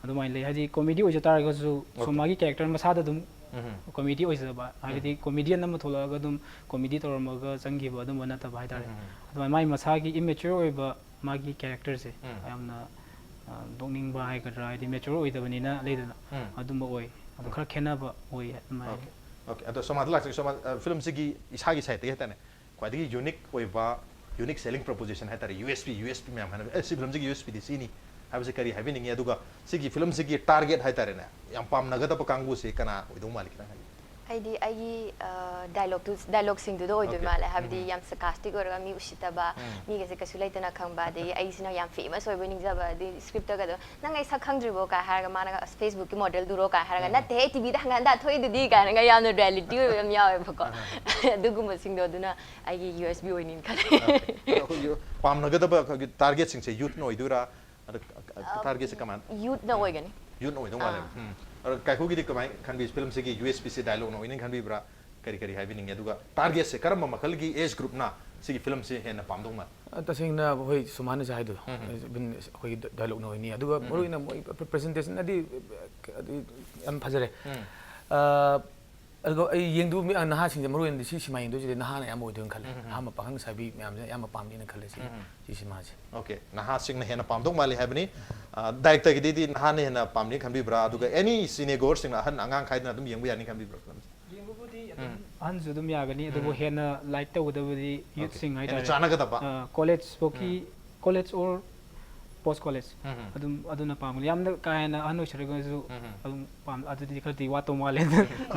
ꯑꯗꯨꯃꯥꯏꯅ ꯂꯩ꯫ ꯍꯥꯏꯗꯤ comedy ꯑꯣꯏꯖ ꯇꯥꯔꯒꯁꯨ ꯁꯨꯝ Okay꯫ ꯃꯥꯒꯤ character ꯃꯁꯥꯗ ꯑꯗꯨꯝ ꯎꯝ꯫ Comedy ꯑꯣꯏꯖꯕ꯫ ꯍꯥꯏꯕꯗꯤ ꯎꯝ꯫ Comedian ꯑꯃ ꯊꯣꯛꯂꯛꯑꯒ ꯑꯗꯨꯝ comedy ꯇꯧꯔꯝꯃꯒ ꯆꯪꯈꯤꯕ ꯑꯗꯨꯝꯕ ꯅꯠꯇꯕ ꯍꯥꯏꯇꯥꯔꯦ꯫ ꯎꯝ꯫ ꯑꯗꯨꯃꯥꯏꯅ ꯃꯥꯒꯤ mature ꯑꯣꯏꯕ ꯃꯥꯒꯤ characterꯁꯦ ꯎꯝ꯫ ꯌꯥꯝꯅ, ꯑ, ꯅꯣꯛꯅꯤꯡꯕ ꯍꯥꯏꯒꯗ꯭ꯔꯥ, ꯍꯥꯏꯗꯤ mature ꯑꯣꯏꯗꯕꯅꯤꯅ ꯂꯩꯗꯅ, ꯎꯝ꯫ ꯑꯗꯨꯝꯕ ꯑꯣꯏ꯫ ꯑꯗꯨ ꯎꯝ꯫ ꯈꯔ ꯈꯦꯠꯅꯕ ꯑꯣꯏ ꯑꯗꯨꯃꯥꯏꯅ꯫ Okay꯫ Okay꯫ ꯑꯗꯣ ꯁꯣꯃꯥꯗ ꯂꯥꯛꯆꯒꯦ꯫ ꯁꯣꯃꯥ, ꯑ, filmꯁꯤꯒꯤ ꯏꯁꯥꯒꯤ sideꯇꯒꯤ ꯍꯥꯏꯇꯥꯔꯦ, ꯈ꯭ꯋꯥꯏꯗꯒꯤ unique ꯑꯣꯏꯕ, unique selling proposition ꯍꯥꯏꯇꯥꯔꯦ, USP, USP ꯃꯌꯥꯝ ꯍꯥꯏꯅ, "ꯑꯦ, ꯁꯤ filmꯁꯤꯒꯤ USPꯗꯤ ꯁꯤꯅꯤ" ꯍꯥꯏꯕꯁꯦ ꯀꯔꯤ ꯍꯥꯏꯕꯤꯅꯤꯡꯉꯤ? ꯑꯗꯨꯒ ꯁꯤꯒꯤ filmꯁꯤꯒꯤ target ꯍꯥꯏꯇꯥꯔꯦꯅꯦ, ꯌꯥꯝ ꯄꯥꯝꯅꯒꯗꯕ ꯀꯥꯡꯕꯨꯁꯦ ꯀꯅꯥ ꯑꯣꯏꯗꯧ ꯃꯥꯜꯂꯤ? ꯈꯤꯇꯪ ꯍꯥꯏꯕꯤꯌꯨ꯫ ꯑꯩꯗꯤ ꯑꯩꯒꯤ, ꯑ, dialogueꯇꯨ, dialogueꯁꯤꯡꯗꯨꯗ ꯑꯣꯏꯗꯣꯏ Okay꯫ ꯃꯥꯜꯂꯦ꯫ ꯍꯥꯏꯕꯗꯤ ꯎꯝ꯫ ꯌꯥꯝ sarcastic ꯑꯣꯏꯔꯒ ꯃꯤ ꯎꯁꯤꯠꯇꯕ, ꯎꯝ꯫ ꯃꯤꯒꯁꯦ ꯀꯩꯁꯨ ꯂꯩꯇꯅ ꯈꯪꯕ, ꯑꯗꯒꯤ ꯑꯩꯁꯤꯅ ꯌꯥꯝ famous ꯑꯣꯏꯕꯣꯏ ꯅꯤꯡꯖꯕ, ꯑꯗꯩ scriptꯇꯒ ꯑꯗꯨꯝ, "ꯅꯪ ꯑꯩ ꯁꯛ ꯈꯪꯗ꯭ꯔꯤꯕꯣ?" ꯀꯥꯏ ꯍꯥꯏꯔꯒ ꯃꯥꯅꯒ, "ꯑꯁ, Facebookꯀꯤ modelꯗꯨꯔꯣ?" ꯀꯥꯏ ꯍꯥꯏꯔꯒ, ꯎꯝ꯫ "ꯅꯠꯇꯦꯍꯦ, TVꯗ ꯍꯪꯒꯠ ꯍꯟꯗ ꯊꯣꯛꯏꯗꯨꯗꯤ" ꯀꯥꯏꯅꯒ ꯌꯥꯝꯅ reality ꯑꯣꯏꯕ ꯌꯥꯝ ꯌꯥꯎꯋꯦꯕꯀꯣ꯫ ꯑꯍꯥ꯫ ꯑꯗꯨꯒꯨꯝꯕꯁꯤꯡꯗꯣ ꯑꯗꯨꯅ ꯑꯩꯒꯤ USP ꯑꯣꯏꯅꯤꯅ ꯈꯜꯂꯦ꯫ Okay꯫ ꯑꯗꯣ ꯑꯩꯈꯣꯏꯒꯤ ꯄꯥꯝꯅꯒꯗꯕ ꯑꯩꯈꯣꯏꯒꯤ targetꯁꯤꯡꯁꯦ youthꯅ ꯑꯣꯏꯗꯣꯏꯔꯥ? ꯑꯗ, ꯑ, ꯑ, ꯑ, targetꯁꯦ ꯀꯃꯥꯏꯅ? Youthꯅ ꯎꯝ꯫ ꯑꯣꯏꯒꯅꯤ꯫ Youthꯅ ꯑꯣꯏꯗꯧ ꯃꯥꯜꯂꯦ꯫ ꯑꯥ꯫ ꯎꯝ꯫ ꯑꯗꯣ ꯀꯥꯏꯀꯨꯒꯤꯗꯤ ꯀꯃꯥꯏꯅ ꯈꯟꯕꯤ? Filmꯁꯤꯒꯤ USPꯁꯦ dialogueꯅ ꯑꯣꯏꯅꯤ ꯈꯟꯕꯤꯕ꯭ꯔꯥ? ꯀꯔꯤ ꯀꯔꯤ ꯍꯥꯏꯕꯤꯅꯤꯡꯉꯤ? ꯑꯗꯨꯒ targetꯁꯦ ꯀꯔꯝꯕ ꯃꯈꯜꯒꯤ age groupꯅ ꯁꯤꯒꯤ filmꯁꯦ ꯍꯦꯟꯅ ꯄꯥꯝꯗꯧ ꯃꯥꯜꯂꯤ? ꯑ, ꯇꯁꯦꯡꯅ ꯍꯣꯏ, ꯁꯨꯃꯥꯏꯅ ꯉꯁꯥꯏ ꯍꯥꯏꯗꯣ, ꯎꯝ꯫ Even ꯑꯩꯈꯣꯏꯒꯤ dialogueꯅ ꯑꯣꯏꯅꯤ꯫ ꯑꯗꯨꯒ ꯎꯝ꯫ ꯃꯔꯨꯑꯣꯏꯅ ꯃꯣꯏ presentation ꯑꯗꯤ, ꯑꯗꯤ ꯌꯥꯝ ꯐꯖꯔꯦ꯫ ꯎꯝ꯫ ꯑ, ꯑꯗꯨꯒ ꯑꯩ ꯌꯦꯡꯗꯕ ꯃꯤ-, ꯑ, ꯅꯍꯥꯁꯤꯡꯁꯦ ꯃꯔꯨꯑꯣꯏꯅꯗꯤ ꯁꯤ ꯁꯤꯃꯥ ꯌꯦꯡꯗꯣꯏꯁꯤꯗꯤ ꯅꯍꯥꯅ ꯑꯌꯥꯝꯕ ꯑꯣꯏꯗꯣꯏꯅ ꯈꯜꯂꯦ꯫ ꯎꯝ, ꯎꯝ꯫ ꯑꯍꯥꯟꯕ ꯄꯥꯈꯪ ꯂꯩꯁꯥꯕꯤ ꯃꯌꯥꯝꯁꯤꯅ ꯑꯌꯥꯝꯕ ꯄꯥꯝꯅꯤꯅ ꯈꯜꯂꯦ ꯁꯤ, ꯎꯝ, ꯎꯝ꯫ ꯁꯤ ꯁꯤꯃꯥꯁꯦ꯫ Okay, ꯅꯍꯥꯁꯤꯡꯅ ꯍꯦꯟꯅ ꯄꯥꯝꯗꯧ ꯃꯥꯜꯂꯤ ꯍꯥꯏꯕꯅꯤ꯫ ꯑ, directorꯒꯤꯗꯤ ꯅꯍꯥꯅ ꯍꯦꯟꯅ ꯄꯥꯝꯅꯤ ꯈꯟꯕꯤꯕ꯭ꯔꯥ? ꯑꯗꯨꯒ any cinegoerꯁꯤꯡꯅ, ꯑꯍꯟ ꯑꯉꯥꯡ ꯈꯥꯏꯗꯅ ꯑꯗꯨꯝ ꯌꯦꯡꯕ ꯌꯥꯅꯤ ꯈꯟꯕꯤꯕ꯭ꯔꯥ filmꯁꯦ? ꯌꯦꯡꯕꯕꯨꯗꯤ ꯑꯗꯨꯝ ꯎꯝ꯫ ꯑꯍꯟꯁꯨ ꯑꯗꯨꯝ ꯌꯥꯒꯅꯤ, ꯑꯗꯨꯕꯨ ꯎꯝ꯫ ꯍꯦꯟꯅ like ꯇꯧꯒꯗꯕꯗꯤ Okay. youthꯁꯤꯡ ꯍꯦꯟꯅ ꯍꯥꯏꯇꯥꯔꯦ꯫ ꯆꯥꯟꯅꯒꯗꯕ꯫ ꯑ, college ꯐꯥꯎꯀꯤ, um. College or post college. Um. ꯑꯗꯨꯝ ꯑꯗꯨꯅ ꯄꯥꯝꯒꯅꯤ꯫ ꯌꯥꯝꯅ ꯀꯥ ꯍꯦꯟꯅ ꯑꯍꯟ ꯑꯣꯏꯁꯤꯜꯂꯒꯁꯨ ꯎꯝ. ꯑꯗꯨꯝ ꯄꯥꯝ ꯑꯗꯨꯗꯤ ꯈꯔꯗꯤ ꯋꯥꯠꯇꯧ ꯃꯥꯜꯂꯦ꯫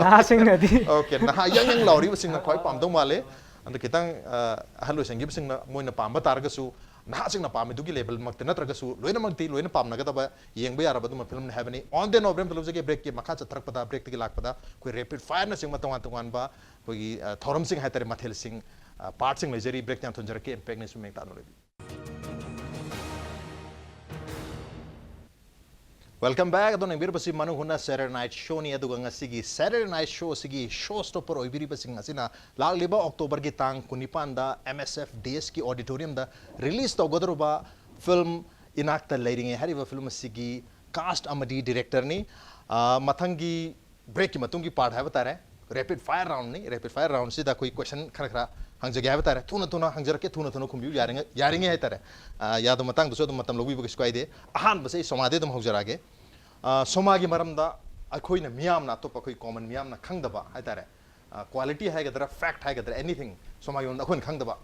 ꯅꯍꯥꯁꯤꯡꯅꯗꯤ ꯑꯣꯀꯦ, ꯅꯍꯥ ꯌꯪ ꯌꯪ ꯂꯥꯎꯔꯤꯕꯁꯤꯡꯅ ꯈ꯭ꯋꯥꯏ ꯄꯥꯝꯗꯧ ꯃꯥꯜꯂꯦ꯫ ꯑꯗ ꯈꯤꯇꯪ ꯑ, ꯑꯍꯜ ꯑꯣꯏꯁꯟꯈꯤꯕꯁꯤꯡꯅ ꯃꯣꯏꯅ ꯄꯥꯝꯕ ꯇꯥꯔꯒꯁꯨ, ꯅꯍꯥꯁꯤꯡꯅ ꯄꯥꯝꯃꯤꯗꯨꯒꯤ ꯂꯦꯕꯦꯜꯃꯛꯇꯤ ꯅꯠꯇ꯭ꯔꯒꯁꯨ, ꯂꯣꯏꯅꯃꯛꯇꯤ ꯂꯣꯏꯅ ꯄꯥꯝꯅꯒꯗꯕ, ꯌꯦꯡꯕ ꯌꯥꯔꯕ ꯑꯗꯨꯝꯕ ꯐꯤꯂꯝꯅꯤ ꯍꯥꯏꯕꯅꯤ꯫ On the Note ꯕ꯭ꯔꯦꯛ ꯑꯃ ꯂꯧꯖꯒꯦ꯫ ꯕ꯭ꯔꯦꯛꯀꯤ ꯃꯈꯥ ꯆꯠꯊꯔꯛꯄꯗ, ꯕ꯭ꯔꯦꯛꯇꯒꯤ ꯂꯥꯛꯄꯗ ꯑꯩꯈꯣꯏ ꯔꯦꯄꯤꯗ ꯐꯥꯌꯔꯅꯆꯤꯡꯕ ꯇꯣꯉꯥꯟ ꯇꯣꯉꯥꯟꯕ ꯑꯩꯈꯣꯏꯒꯤ ꯑ, ꯊꯧꯔꯝꯁꯤꯡ ꯍꯥꯏꯇꯥꯔꯦ, ꯃꯊꯦꯜꯁꯤꯡ, ꯑ, ꯄꯥꯔꯠꯁꯤꯡ ꯂꯩꯖꯔꯤ꯫ ꯕ꯭ꯔꯦꯛꯇ ꯌꯥꯝ ꯊꯨꯅ ꯍꯟꯖꯔꯛꯀꯦ꯫ ꯏꯝꯄꯦꯛ ꯅ꯭ꯌꯨꯁ ꯃꯌꯦꯛ ꯇꯥꯅ ꯂꯣꯏꯕꯤꯌꯨ꯫ Welcome back. ꯑꯗꯣꯝꯅ ꯌꯦꯡꯕꯤꯔꯤꯕꯁꯤ ꯃꯅꯨꯡ ꯍꯨꯠꯅ Saturday Night Showꯅꯤ꯫ ꯑꯗꯨꯒ ꯉꯁꯤꯒꯤ Saturday Night Showꯁꯤꯒꯤ ꯁꯣ ꯁ꯭ꯇꯣꯄꯔ ꯑꯣꯏꯕꯤꯔꯤꯕꯁꯤꯡ ꯑꯁꯤꯅ ꯂꯥꯛꯂꯤꯕ ꯑꯣꯛꯇꯣꯕꯔꯒꯤ ꯇꯥꯡ ꯀꯨꯟꯅꯤꯄꯥꯟꯗ M S F Daysꯀꯤ auditoriumꯗ release ꯇꯧꯒꯗꯧꯔꯤꯕ ꯐꯤꯂꯝ ꯏꯅꯥꯛꯇ ꯂꯩꯔꯤꯉꯩ ꯍꯥꯏꯔꯤꯕ ꯐꯤꯂꯝ ꯑꯁꯤꯒꯤ cast ꯑꯃꯗꯤ directorꯅꯤ꯫ ꯑ, ꯃꯊꯪꯒꯤ ꯕ꯭ꯔꯦꯛꯀꯤ ꯃꯇꯨꯡꯒꯤ ꯄꯥꯔꯠ ꯍꯥꯏꯕ ꯇꯥꯔꯦ, ꯔꯦꯄꯤꯗ ꯐꯥꯌꯔ ꯔꯥꯎꯟꯅꯤ꯫ ꯔꯦꯄꯤꯗ ꯐꯥꯌꯔ ꯔꯥꯎꯟꯁꯤꯗ ꯑꯩꯈꯣꯏ ꯀꯣꯏꯁꯟ ꯈꯔ ꯈꯔ ꯍꯪꯖꯒꯦ ꯍꯥꯏꯕ ꯇꯥꯔꯦ꯫ ꯊꯨꯅ ꯊꯨꯅ ꯍꯪꯖꯔꯛꯀꯦ, ꯊꯨꯅ ꯊꯨꯅ ꯈꯨꯝꯕꯤꯌꯨ, ꯌꯥꯔꯤꯉꯩ ꯌꯥꯔꯤꯉꯩ ꯍꯥꯏ ꯇꯥꯔꯦ꯫ ꯑ, ꯌꯥꯗꯕ ꯃꯇꯥꯡꯗꯁꯨ ꯑꯗꯨꯝ ꯃꯇꯝ ꯂꯧꯕꯤꯕ ꯀꯩꯁꯨ ꯀꯥꯏꯗꯦ꯫ ꯑꯍꯥꯟꯕꯁꯦ ꯑꯩ ꯁꯣꯃꯥꯗꯩ ꯑꯗꯨꯝ ꯍꯧꯖꯔꯛꯑꯒꯦ꯫ ꯑ, ꯁꯣꯃꯥꯒꯤ ꯃꯔꯝꯗ ꯑꯩꯈꯣꯏꯅ ꯃꯤꯌꯥꯝꯅ, ꯑꯇꯣꯞꯄ ꯑꯩꯈꯣꯏ ꯀꯣꯃꯟ ꯃꯤꯌꯥꯝꯅ ꯈꯪꯗꯕ ꯍꯥꯏ ꯇꯥꯔꯦ, ꯀ꯭ꯋꯥꯂꯤꯇꯤ ꯍꯥꯏꯒꯗ꯭ꯔꯥ, ꯐꯦꯛ ꯍꯥꯏꯒꯗ꯭ꯔꯥ, ꯑꯦꯅꯤꯊꯤꯡ ꯁꯣꯃꯥꯒꯤ ꯃꯔꯝꯗ ꯑꯩꯈꯣꯏꯅ ꯈꯪꯗꯕ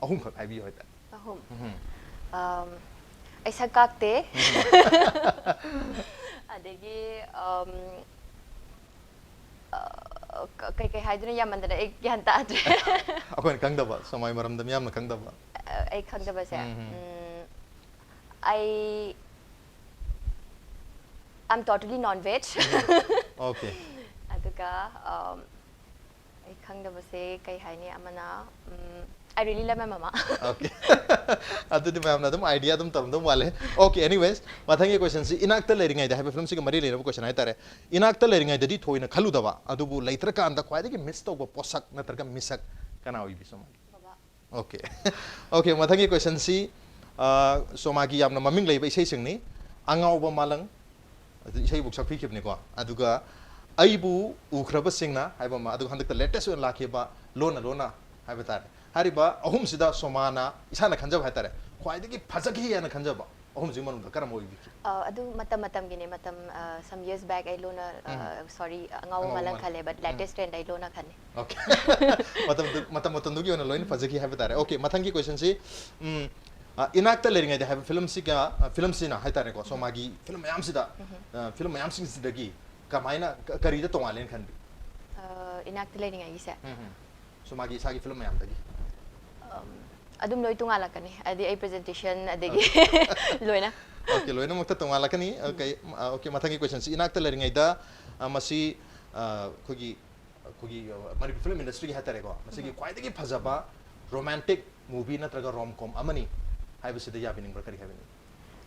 ꯑꯍꯨꯝꯈꯛ ꯍꯥꯏꯕꯤꯌꯨ ꯍꯥꯏꯇꯥꯔꯦ꯫ ꯑꯍꯨꯝ꯫ ꯎꯝ. ꯑꯝ, ꯑꯩ ꯁꯛ ꯀꯥꯛꯇꯦ꯫ ꯑꯗꯒꯤ, ꯑꯝ, ꯑ, ꯀ- ꯀꯩ ꯀꯩ ꯍꯥꯏꯗꯣꯏꯅꯣ ꯌꯥꯝꯃꯟꯗꯅ ꯑꯩ ꯒ꯭ꯌꯥꯟ ꯇꯥꯗ꯭ꯔꯦ꯫ ꯑꯩꯈꯣꯏꯅ ꯈꯪꯗꯕ, ꯁꯣꯃꯥꯒꯤ ꯃꯔꯝꯗ ꯃꯤꯌꯥꯝꯅ ꯈꯪꯗꯕ꯫ ꯑ, ꯑꯩ ꯈꯪꯗꯕꯁꯦ꯫ ꯎꯝ. ꯎꯝ, ꯑꯩ I'm totally non veg꯫ Okay. ꯑꯗꯨꯒ, ꯑꯝ, ꯑꯩ ꯈꯪꯗꯕꯁꯦ ꯀꯩ ꯍꯥꯏꯅꯤ, ꯑꯃꯅ, ꯎꯝ, I really love my mama꯫ Okay. ꯑꯗꯨꯗꯤ ꯃꯌꯥꯝꯅ ꯑꯗꯨꯝ idea ꯑꯗꯨꯝ ꯇꯧꯔꯝꯗꯧ ꯃꯥꯜꯂꯦ꯫ Okay, anyways, ꯃꯊꯪꯒꯤ ꯀꯣꯏꯁꯟꯁꯤ ꯏꯅꯥꯛꯇ ꯂꯩꯔꯤꯉꯩꯗ ꯍꯥꯏꯕ ꯐꯤꯂꯝꯁꯤꯒ ꯃꯔꯤ ꯂꯩꯅꯕ ꯀꯣꯏꯁꯟ ꯍꯥꯏꯇꯥꯔꯦ꯫ ꯏꯅꯥꯛꯇ ꯂꯩꯔꯤꯉꯩꯗꯗꯤ ꯊꯣꯏꯅ ꯈꯜꯂꯨꯗꯕ ꯑꯗꯨꯕꯨ ꯂꯩꯇ꯭ꯔꯀꯥꯟꯗ ꯈ꯭ꯋꯥꯏꯗꯒꯤ ꯃꯤꯁ ꯇꯧꯕ ꯄꯣꯠꯁꯛ ꯅꯠꯇ꯭ꯔꯒ ꯃꯤꯁꯛ ꯀꯅꯥ ꯑꯣꯏꯕꯤ ꯁꯣꯃꯥꯒꯤ? ꯕꯕꯥ꯫ Okay. Okay, ꯃꯊꯪꯒꯤ ꯀꯣꯏꯁꯟꯁꯤ, ꯑ, ꯁꯣꯃꯥꯒꯤ ꯌꯥꯝꯅ ꯃꯃꯤꯡ ꯂꯩꯕ ꯏꯁꯩꯁꯤꯡꯅꯤ꯫ ꯑꯉꯥꯎꯕ ꯃꯥꯂꯪ, ꯑꯗꯨ ꯏꯁꯩꯕꯨ ꯁꯛꯄꯤꯈꯤꯕꯅꯤꯀꯣ꯫ ꯑꯗꯨꯒ ꯑꯩꯕꯨ ꯎꯈ꯭ꯔꯕꯁꯤꯡꯅ ꯍꯥꯏꯕ ꯑꯃ, ꯑꯗꯨꯒ ꯍꯟꯗꯛꯇ latest ꯑꯣꯏꯅ ꯂꯥꯛꯈꯤꯕ ꯂꯣꯟꯅ ꯂꯣꯟꯅ ꯍꯥꯏꯕ ꯇꯥꯔꯦ꯫ ꯍꯥꯏꯔꯤꯕ ꯑꯍꯨꯝꯁꯤꯗ ꯁꯣꯃꯥꯅ, ꯏꯁꯥꯅ ꯈꯟꯖꯕ ꯍꯥꯏꯇꯥꯔꯦ, ꯈ꯭ꯋꯥꯏꯗꯒꯤ ꯐꯖꯈꯤ ꯍꯥꯏꯅ ꯈꯟꯖꯕ ꯑꯍꯨꯝꯁꯤꯒꯤ ꯃꯅꯨꯡꯗ ꯀꯔꯝꯕ ꯑꯣꯏꯕꯤꯒꯦ? ꯑ, ꯑꯗꯨ ꯃꯇꯝ ꯃꯇꯝꯒꯤꯅꯦ꯫ ꯃꯇꯝ, ꯑ, some years back ꯑꯩ ꯂꯣꯟꯅ, ꯑ, sorry, ꯑꯉꯥꯎꯕ ꯑꯉꯥꯎꯕ ꯃꯥꯂꯪ ꯃꯥꯂꯪ꯫ ꯈꯜꯂꯦ, but latest trend ꯑꯩ ꯂꯣꯟꯅ ꯈꯜꯂꯦ꯫ Okay. ꯃꯇꯝꯗꯨ-, ꯃꯇꯝ ꯃꯇꯝꯗꯨꯒꯤ ꯑꯣꯏꯅ ꯂꯣꯏꯅ ꯐꯖꯈꯤ ꯍꯥꯏꯕ ꯇꯥꯔꯦ꯫ Okay, ꯃꯊꯪꯒꯤ ꯀꯣꯏꯁꯟꯁꯤ, ꯎꯝ, ꯑ, ꯏꯅꯥꯛꯇ ꯂꯩꯔꯤꯉꯩꯗ ꯍꯥꯏꯕ ꯐꯤꯂꯝꯁꯤꯒ, ꯑ, ꯐꯤꯂꯝꯁꯤꯅ ꯍꯥꯏꯇꯥꯔꯦꯀꯣ, ꯁꯣꯃꯥꯒꯤ ꯐꯤꯂꯝ ꯃꯌꯥꯝꯁꯤꯗ, ꯑ, ꯐꯤꯂꯝ ꯃꯌꯥꯝꯁꯤꯡꯁꯤꯗꯒꯤ ꯀꯃꯥꯏꯅ, ꯀ-, ꯀꯔꯤꯗ ꯇꯣꯉꯥꯜꯂꯦꯅ ꯈꯟꯕꯤ? ꯑ, ꯏꯅꯥꯛꯇ ꯂꯩꯔꯤꯉꯩꯒꯤꯁꯦ? ꯎꯝ, ꯎꯝ. ꯁꯣꯃꯥꯒꯤ ꯏꯁꯥꯒꯤ ꯐꯤꯂꯝ ꯃꯌꯥꯝꯗꯒꯤ? ꯑꯝ, ꯑꯗꯨꯝ ꯂꯣꯏ ꯇꯣꯉꯥꯜꯂꯛꯀꯅꯤ, ꯍꯥꯏꯗꯤ ꯑꯩ ꯄ꯭ꯔꯖꯦꯟꯇꯦꯁꯟ ꯑꯗꯒꯤ ꯂꯣꯏꯅ꯫ ꯑꯣꯀꯦ, ꯂꯣꯏꯅꯃꯛꯇ ꯇꯣꯉꯥꯜꯂꯛꯀꯅꯤ꯫ ꯑꯣꯀꯦ, ꯎꯝ, ꯑ, ꯑꯣꯀꯦ, ꯃꯊꯪꯒꯤ ꯀꯣꯏꯁꯟꯁꯤ, ꯏꯅꯥꯛꯇ ꯂꯩꯔꯤꯉꯩꯗ, ꯑ, ꯃꯁꯤ, ꯑ, ꯑꯩꯈꯣꯏꯒꯤ, ꯑꯩꯈꯣꯏꯒꯤ, ꯑ, ꯃꯅꯤꯄꯨꯔ ꯐꯤꯂꯝ ꯏꯟꯗꯁꯇ꯭ꯔꯤꯒꯤ ꯍꯥꯏꯇꯥꯔꯦꯀꯣ, ꯃꯁꯤꯒꯤ ꯎꯝ꯫ ꯈ꯭ꯋꯥꯏꯗꯒꯤ ꯐꯖꯕ ꯔꯣꯃꯥꯟꯇꯤꯛ ꯃꯨꯚꯤ ꯅꯠꯇ꯭ꯔꯒ ꯔꯣꯝ ꯀꯣꯝ ꯑꯃꯅꯤ ꯍꯥꯏꯕꯁꯤꯗ ꯌꯥꯕꯤꯅꯤꯡꯕ꯭ꯔꯥ, ꯀꯔꯤ ꯍꯥꯏꯕꯤꯅꯤꯡꯕ꯭ꯔꯥ?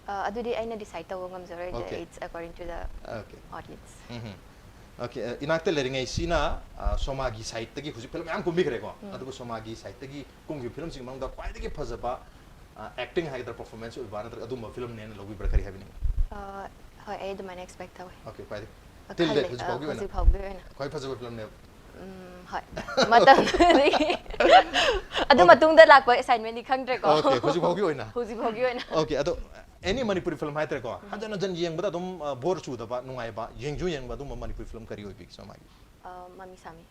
ꯑ, ꯑꯗꯨꯗꯤ ꯑꯩꯅ ꯗꯤꯁꯥꯏꯗ ꯇꯧꯕ ꯉꯝꯖꯔꯣꯏ, okay. It's according to the okay. Audience꯫ Um, um. Okay, uh, ꯏꯅꯥꯛꯇ ꯂꯩꯔꯤꯉꯩꯁꯤꯅ, ꯑ, ꯁꯣꯃꯥꯒꯤ ꯁꯥꯏꯠꯇꯒꯤ ꯍꯧꯖꯤꯛ ꯐꯤꯂꯝ ꯃꯌꯥꯝ ꯀꯨꯝꯕꯤꯈ꯭ꯔꯦꯀꯣ, ꯎꯝ꯫ ꯑꯗꯨꯕꯨ ꯁꯣꯃꯥꯒꯤ ꯁꯥꯏꯠꯇꯒꯤ ꯀꯨꯝꯈꯤꯕ ꯐꯤꯂꯝꯁꯤꯡꯒꯤ ꯃꯅꯨꯡꯗ ꯈ꯭ꯋꯥꯏꯗꯒꯤ ꯐꯖꯕ, ꯑ, ꯑꯦꯛꯇꯤꯡ ꯍꯥꯏꯒꯗ꯭ꯔꯥ, ꯄꯔꯐꯣꯔꯃꯦꯟꯁ ꯑꯣꯏꯕ ꯅꯠꯇ꯭ꯔꯒ ꯑꯗꯨꯝꯕ ꯐꯤꯂꯝꯅꯦꯅ ꯂꯧꯕꯤꯕ꯭ꯔꯥ, ꯀꯔꯤ ꯍꯥꯏꯕꯤꯅꯤꯡꯉꯤ? ꯑ, ꯍꯣꯏ, ꯑꯩ ꯑꯗꯨꯃꯥꯏꯅ ꯑꯦꯛꯁꯄꯦꯛ ꯇꯧꯋꯦ꯫ ꯑꯣꯀꯦ, ꯈ꯭ꯋꯥꯏꯗꯒꯤ ꯑ, ꯇꯤꯜ ꯗꯦꯠ ꯈꯜꯂꯦ, ꯍꯧꯖꯤꯛ ꯑ, ꯐꯥꯎꯒꯤ ꯑꯣꯏꯅ? ꯍꯧꯖꯤꯛ ꯐꯥꯎꯒꯤ ꯑꯣꯏꯅ꯫ ꯈ꯭ꯋꯥꯏ ꯐꯖꯕ ꯐꯤꯂꯝꯅꯦꯕ? ꯎꯝ, ꯍꯣꯏ꯫ ꯃꯇꯝꯗꯨꯗꯒꯤ꯫ ꯑꯗꯨ ꯑꯣꯀꯦ꯫ ꯃꯇꯨꯡꯗ ꯂꯥꯛꯄ ꯑꯦꯁꯥꯏꯟꯃꯦꯟꯗꯤ ꯈꯪꯗ꯭ꯔꯦꯀꯣ꯫ ꯑꯣꯀꯦ, ꯍꯧꯖꯤꯛ ꯐꯥꯎꯒꯤ ꯑꯣꯏꯅ? ꯍꯧꯖꯤꯛ ꯐꯥꯎꯒꯤ ꯑꯣꯏꯅ꯫ ꯑꯣꯀꯦ, ꯑꯗꯣ ꯑꯦꯅꯤ ꯃꯅꯤꯄꯨꯔꯤ ꯐꯤꯂꯝ ꯍꯥꯏꯇꯥꯔꯦꯀꯣ, ꯎꯝ꯫ ꯍꯟꯖꯟ ꯍꯟꯖꯟ ꯌꯦꯡꯕꯗ ꯑꯗꯨꯝ, ꯑ, ꯕꯣꯔ ꯆꯨꯗꯕ, ꯅꯨꯡꯉꯥꯏꯕ, ꯌꯦꯡꯁꯨ ꯌꯦꯡꯕ ꯑꯗꯨꯝꯕ ꯃꯅꯤꯄꯨꯔꯤ ꯐꯤꯂꯝ ꯀꯔꯤ ꯑꯣꯏꯕꯤꯒꯦ, ꯁꯣꯃꯥꯒꯤ? ꯑ, ꯃꯃꯤ ꯁꯥꯃꯤ꯫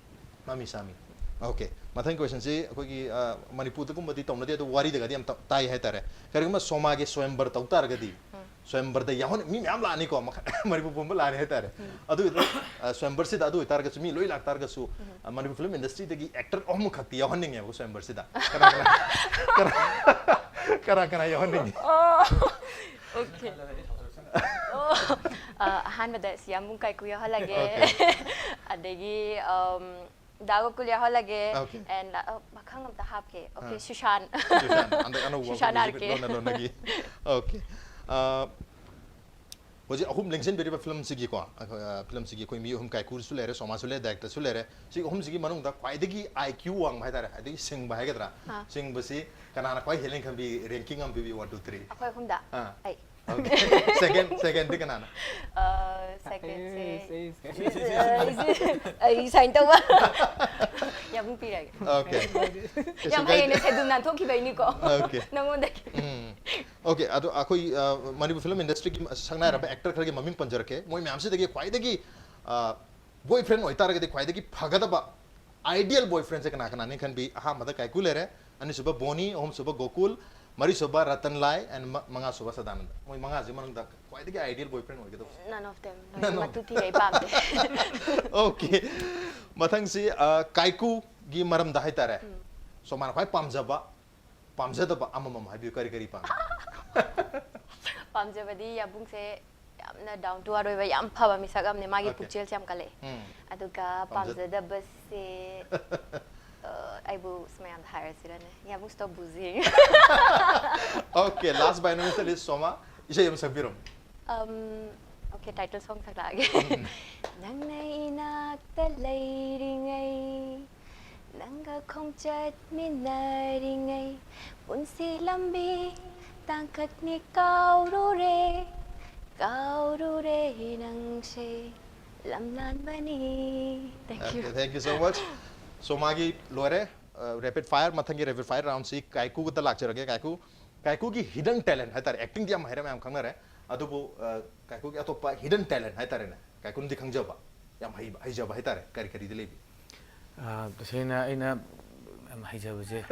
ꯃꯃꯤ ꯁꯥꯃꯤ꯫ ꯑꯣꯀꯦ, ꯃꯊꯪꯒꯤ ꯀꯣꯏꯁꯟꯁꯤ ꯑꯩꯈꯣꯏꯒꯤ, ꯑ, ꯃꯅꯤꯄꯨꯔꯗꯒꯨꯝꯕꯗꯤ ꯇꯧꯅꯗꯦ, ꯑꯗꯣ ꯋꯥꯔꯤꯗꯒꯗꯤ ꯌꯥꯝ ꯇ-, ꯇꯥꯏ ꯍꯥꯏꯇꯥꯔꯦ꯫ ꯀꯔꯤꯒꯨꯝꯕ ꯁꯣꯃꯥꯒꯤ ꯁ꯭ꯋꯌꯝꯕꯔ ꯇꯧ ꯇꯥꯔꯒꯗꯤ, ꯎꯝ꯫ ꯁ꯭ꯋꯌꯝꯕꯔꯗ ꯌꯥꯎꯍꯟ-, ꯃꯤ ꯃꯌꯥꯝ ꯂꯥꯛꯑꯅꯤꯀꯣ, ꯃꯈꯜ, ꯃꯅꯤꯄꯨꯔ ꯄꯨꯝꯕ ꯂꯥꯛꯑꯅꯤ ꯍꯥꯏꯇꯥꯔꯦ꯫ ꯎꯝ꯫ ꯑꯗꯨꯒꯤꯗ, ꯑ, ꯁ꯭ꯋꯌꯝꯕꯔꯁꯤꯗ ꯑꯗꯨ ꯑꯣꯏꯇꯥꯔꯒꯁꯨ, ꯃꯤ ꯂꯣꯏ ꯂꯥꯛꯇꯥꯔꯒꯁꯨ, ꯎꯝ꯫ ꯑ, ꯃꯅꯤꯄꯨꯔ ꯐꯤꯂꯝ ꯏꯟꯗꯁꯇ꯭ꯔꯤꯗꯒꯤ ꯑꯦꯛꯇꯔ ꯑꯍꯨꯝꯈꯛꯇꯤ ꯌꯥꯎꯍꯟꯅꯤꯡꯉꯦꯕꯀꯣ ꯁ꯭ꯋꯌꯝꯕꯔꯁꯤꯗ꯫ ꯀꯅꯥ ꯀꯅꯥ? ꯀꯅꯥ, ꯀꯅꯥ ꯀꯅꯥ ꯌꯥꯎꯍꯟꯅꯤꯡꯉꯤ? ꯑꯣ, ꯑꯣꯀꯦ꯫ ꯑꯣ, ꯑ, ꯑꯍꯥꯟꯕꯗ ꯁꯤꯌꯥꯝꯕꯨꯡ ꯀꯥꯏꯀꯨ ꯌꯥꯎꯍꯜꯂꯒꯦ꯫ ꯑꯣꯀꯦ꯫ ꯑꯗꯒꯤ, ꯑꯝ, ꯗꯥ ꯒꯣꯀꯨꯜ ꯌꯥꯎꯍꯜꯂꯒꯦ꯫ ꯑꯣꯀꯦ꯫ And, ꯑ, ꯃꯈꯪ ꯑꯝꯇ ꯍꯥꯞꯀꯦ꯫ ꯑꯣꯀꯦ, ꯑꯥ꯫ ꯁꯨꯁꯥꯟ꯫ ꯁꯨꯁꯥꯟ, ꯍꯟꯗꯛ ꯑꯅꯧꯕ ꯁꯨꯁꯥꯟ ꯑꯩꯈꯣꯏꯒꯤ ꯑꯥꯔ ꯀꯦ꯫ ꯂꯣꯟꯅ ꯂꯣꯟꯅꯒꯤ꯫ ꯑꯣꯀꯦ꯫ ꯑꯥ, ꯍꯧꯖꯤꯛ ꯑꯍꯨꯝ ꯂꯦꯡꯁꯤꯟꯕꯤꯔꯤꯕ ꯐꯤꯂꯝꯁꯤꯒꯤꯀꯣ, ꯑꯩꯈꯣꯏ, ꯑꯥ, ꯐꯤꯂꯝꯁꯤꯒꯤ ꯑꯩꯈꯣꯏ ꯃꯤ ꯑꯍꯨꯝ, ꯀꯥꯏꯀꯨꯁꯨ ꯂꯩꯔꯦ, ꯁꯣꯃꯥꯁꯨ ꯂꯩꯔꯦ, ꯗꯥꯏꯔꯦꯛꯇꯔꯁꯨ ꯂꯩꯔꯦ꯫ ꯁꯤꯒꯤ ꯑꯍꯨꯝꯁꯤꯒꯤ ꯃꯅꯨꯡꯗ ꯈ꯭ꯋꯥꯏꯗꯒꯤ ꯑꯥꯏ ꯀ꯭ꯌꯨ ꯋꯥꯡꯕ ꯍꯥꯏꯇꯥꯔꯦ, ꯈ꯭ꯋꯥꯏꯗꯒꯤ ꯁꯤꯡꯕ ꯍꯥꯏꯒꯗ꯭ꯔꯥ, ꯑꯥ꯫ ꯁꯤꯡꯕꯁꯤ ꯀꯅꯥꯅ ꯈ꯭ꯋꯥꯏ ꯍꯦꯜꯂꯦꯅ ꯈꯟꯕꯤ, ꯔꯦꯡꯀꯤꯡ ꯑꯃ ꯄꯤꯕꯤꯌꯨ, one, two, three꯫ ꯑꯩꯈꯣꯏ ꯑꯍꯨꯝꯗ? ꯑꯥ꯫ ꯑꯩ꯫ ꯑꯣꯀꯦ꯫ ꯁꯦꯀꯦꯟ, ꯁꯦꯀꯦꯟꯗꯤ ꯀꯅꯥꯅ? ꯑ, ꯁꯦꯀꯦꯟꯁꯦ ꯑꯩ, ꯑꯩ, ꯑꯩ, ꯑꯩ ꯁꯥꯏꯟ ꯇꯧꯕ꯫ ꯌꯥꯝ ꯄꯤꯔꯒꯦ꯫ ꯑꯣꯀꯦ꯫ ꯀꯩꯁꯨ ꯌꯥꯝ ꯀꯥꯏꯗꯦ꯫ ꯍꯌꯦꯡꯅ ꯁꯦꯗꯨꯜ ꯅꯥꯟꯊꯣꯛꯈꯤꯕꯩꯅꯤꯀꯣ꯫ ꯑꯣꯀꯦ꯫ ꯅꯉꯣꯟꯗꯒꯤ꯫ ꯎꯝ꯫ ꯑꯣꯀꯦ, ꯑꯗꯣ ꯑꯩꯈꯣꯏ, ꯑ, ꯃꯅꯤꯄꯨꯔ ꯐꯤꯂꯝ ꯏꯟꯗꯁꯇ꯭ꯔꯤꯒꯤ ꯁꯛꯅꯥꯏꯔꯕ ꯎꯝ꯫ ꯑꯦꯛꯇꯔ ꯈꯔꯒꯤ ꯃꯃꯤꯡ ꯄꯟꯖꯔꯛꯀꯦ꯫ ꯃꯣꯏ ꯃꯌꯥꯝꯁꯤꯗꯒꯤ ꯈ꯭ꯋꯥꯏꯗꯒꯤ, ꯑ, ꯕꯣꯏ ꯐ꯭ꯔꯦꯟ ꯑꯣꯏꯇꯥꯔꯒꯗꯤ ꯈ꯭ꯋꯥꯏꯗꯒꯤ ꯐꯒꯗꯕ ideal boyfriendꯁꯦ ꯀꯅꯥ ꯀꯅꯥꯅꯤ ꯈꯟꯕꯤ? ꯑꯍꯥꯟꯕꯗ ꯀꯥꯏꯀꯨ ꯂꯩꯔꯦ, ꯑꯅꯤꯁꯨꯕ ꯕꯣꯅꯤ, ꯑꯍꯨꯝꯁꯨꯕ ꯒꯣꯀꯨꯜ, ꯃꯔꯤꯁꯨꯕ ꯔꯇꯟ ꯂꯥꯏ, and ꯃꯉꯥꯁꯨꯕ ꯁꯗꯥꯅꯟꯗ꯫ ꯃꯣꯏ ꯃꯉꯥꯁꯤ ꯃꯅꯨꯡꯗ ꯈ꯭ꯋꯥꯏꯗꯒꯤ ideal boyfriend ꯑꯣꯏꯒꯗꯕ? None of them. None of ꯃꯇꯨ ꯊꯤꯔꯦ, ꯑꯩ ꯄꯥꯝꯗꯦ. Okay. ꯃꯊꯪꯁꯤ ꯀꯥꯏꯀꯨꯒꯤ ꯃꯔꯝꯗ ꯍꯥꯏꯇꯥꯔꯦ, ꯁꯣꯃꯥꯅ ꯈ꯭ꯋꯥꯏ ꯄꯥꯝꯖꯕ, ꯄꯥꯝꯖꯗꯕ ꯑꯃꯃꯝ ꯍꯥꯏꯕꯤꯌꯨ꯫ ꯀꯔꯤ ꯀꯔꯤ ꯄꯥꯝꯃꯤ? ꯄꯥꯝꯖꯕꯗꯤ ꯌꯥꯕꯨꯡꯁꯦ ꯌꯥꯝꯅ down to earth ꯑꯣꯏꯕ, ꯌꯥꯝ ꯐꯕ ꯃꯤꯁꯛ ꯑꯃꯅꯦ꯫ ꯃꯥꯒꯤ Okay. ꯄꯨꯛꯆꯦꯜꯁꯦ ꯌꯥꯝ ꯀꯜꯂꯛꯑꯦ꯫ ꯎꯝ. ꯑꯗꯨꯒ ꯄꯥꯝꯖ- ꯄꯥꯝꯖꯗꯕꯁꯦ, ꯑ, ꯑꯩꯕꯨ ꯁꯨꯃꯥꯏꯅ ꯍꯥꯏꯔꯁꯤꯔꯅꯦ, ꯌꯥꯕꯨꯡ stop bullying. Okay, last but not least, ꯁꯣꯃꯥ, ꯏꯁꯩ ꯑꯃ ꯁꯛꯄꯤꯔꯝꯃꯨ꯫ Um, okay, title song ꯁꯛꯂꯛꯑꯒꯦ. ꯅꯪꯅ ꯏꯅꯥꯛꯇ ꯂꯩꯔꯤꯉꯩ, ꯅꯪꯒ ꯈꯣꯡꯆꯠ ꯃꯤꯟꯅꯔꯤꯉꯩ, ꯄꯨꯟꯁꯤ ꯂꯝꯕꯤ ꯇꯥꯡꯀꯛꯅꯤ ꯀꯥꯎꯔꯨꯔꯦ, ꯀꯥꯎꯔꯨꯔꯦ ꯅꯪꯁꯦ ꯂꯝꯂꯥꯟꯕꯅꯤ꯫ Thank you. Okay, thank you so much. ꯁꯣꯃꯥꯒꯤ ꯂꯣꯏꯔꯦ, rapid fire꯫ ꯃꯊꯪꯒꯤ rapid fire roundꯁꯤ ꯀꯥꯏꯀꯨꯗ ꯂꯥꯛꯆꯔꯒꯦ꯫ ꯀꯥꯏꯀꯨ, ꯀꯥꯏꯀꯨꯒꯤ hidden talent ꯍꯥꯏꯇꯥꯔꯦ, actingꯗꯤ ꯌꯥꯝ ꯍꯩꯔꯦ, ꯃꯌꯥꯝ ꯈꯪꯅꯔꯦ, ꯑꯗꯨꯕꯨ ꯑ, ꯀꯥꯏꯀꯨꯒꯤ ꯑꯇꯣꯞꯄ hidden talent ꯍꯥꯏꯇꯥꯔꯦꯅꯦ, ꯀꯥꯏꯀꯨꯅꯗꯤ ꯈꯪꯖꯕ, ꯌꯥꯝ ꯍꯩꯕ, ꯍꯩꯖꯕ ꯍꯥꯏꯇꯥꯔꯦ, ꯀꯔꯤ ꯀꯔꯤꯗꯤ ꯂꯩꯕꯤ? ꯑꯥ, ꯇꯁꯦꯡꯅ ꯑꯩꯅ ꯌꯥꯝ ꯍꯩꯖꯕꯁꯦ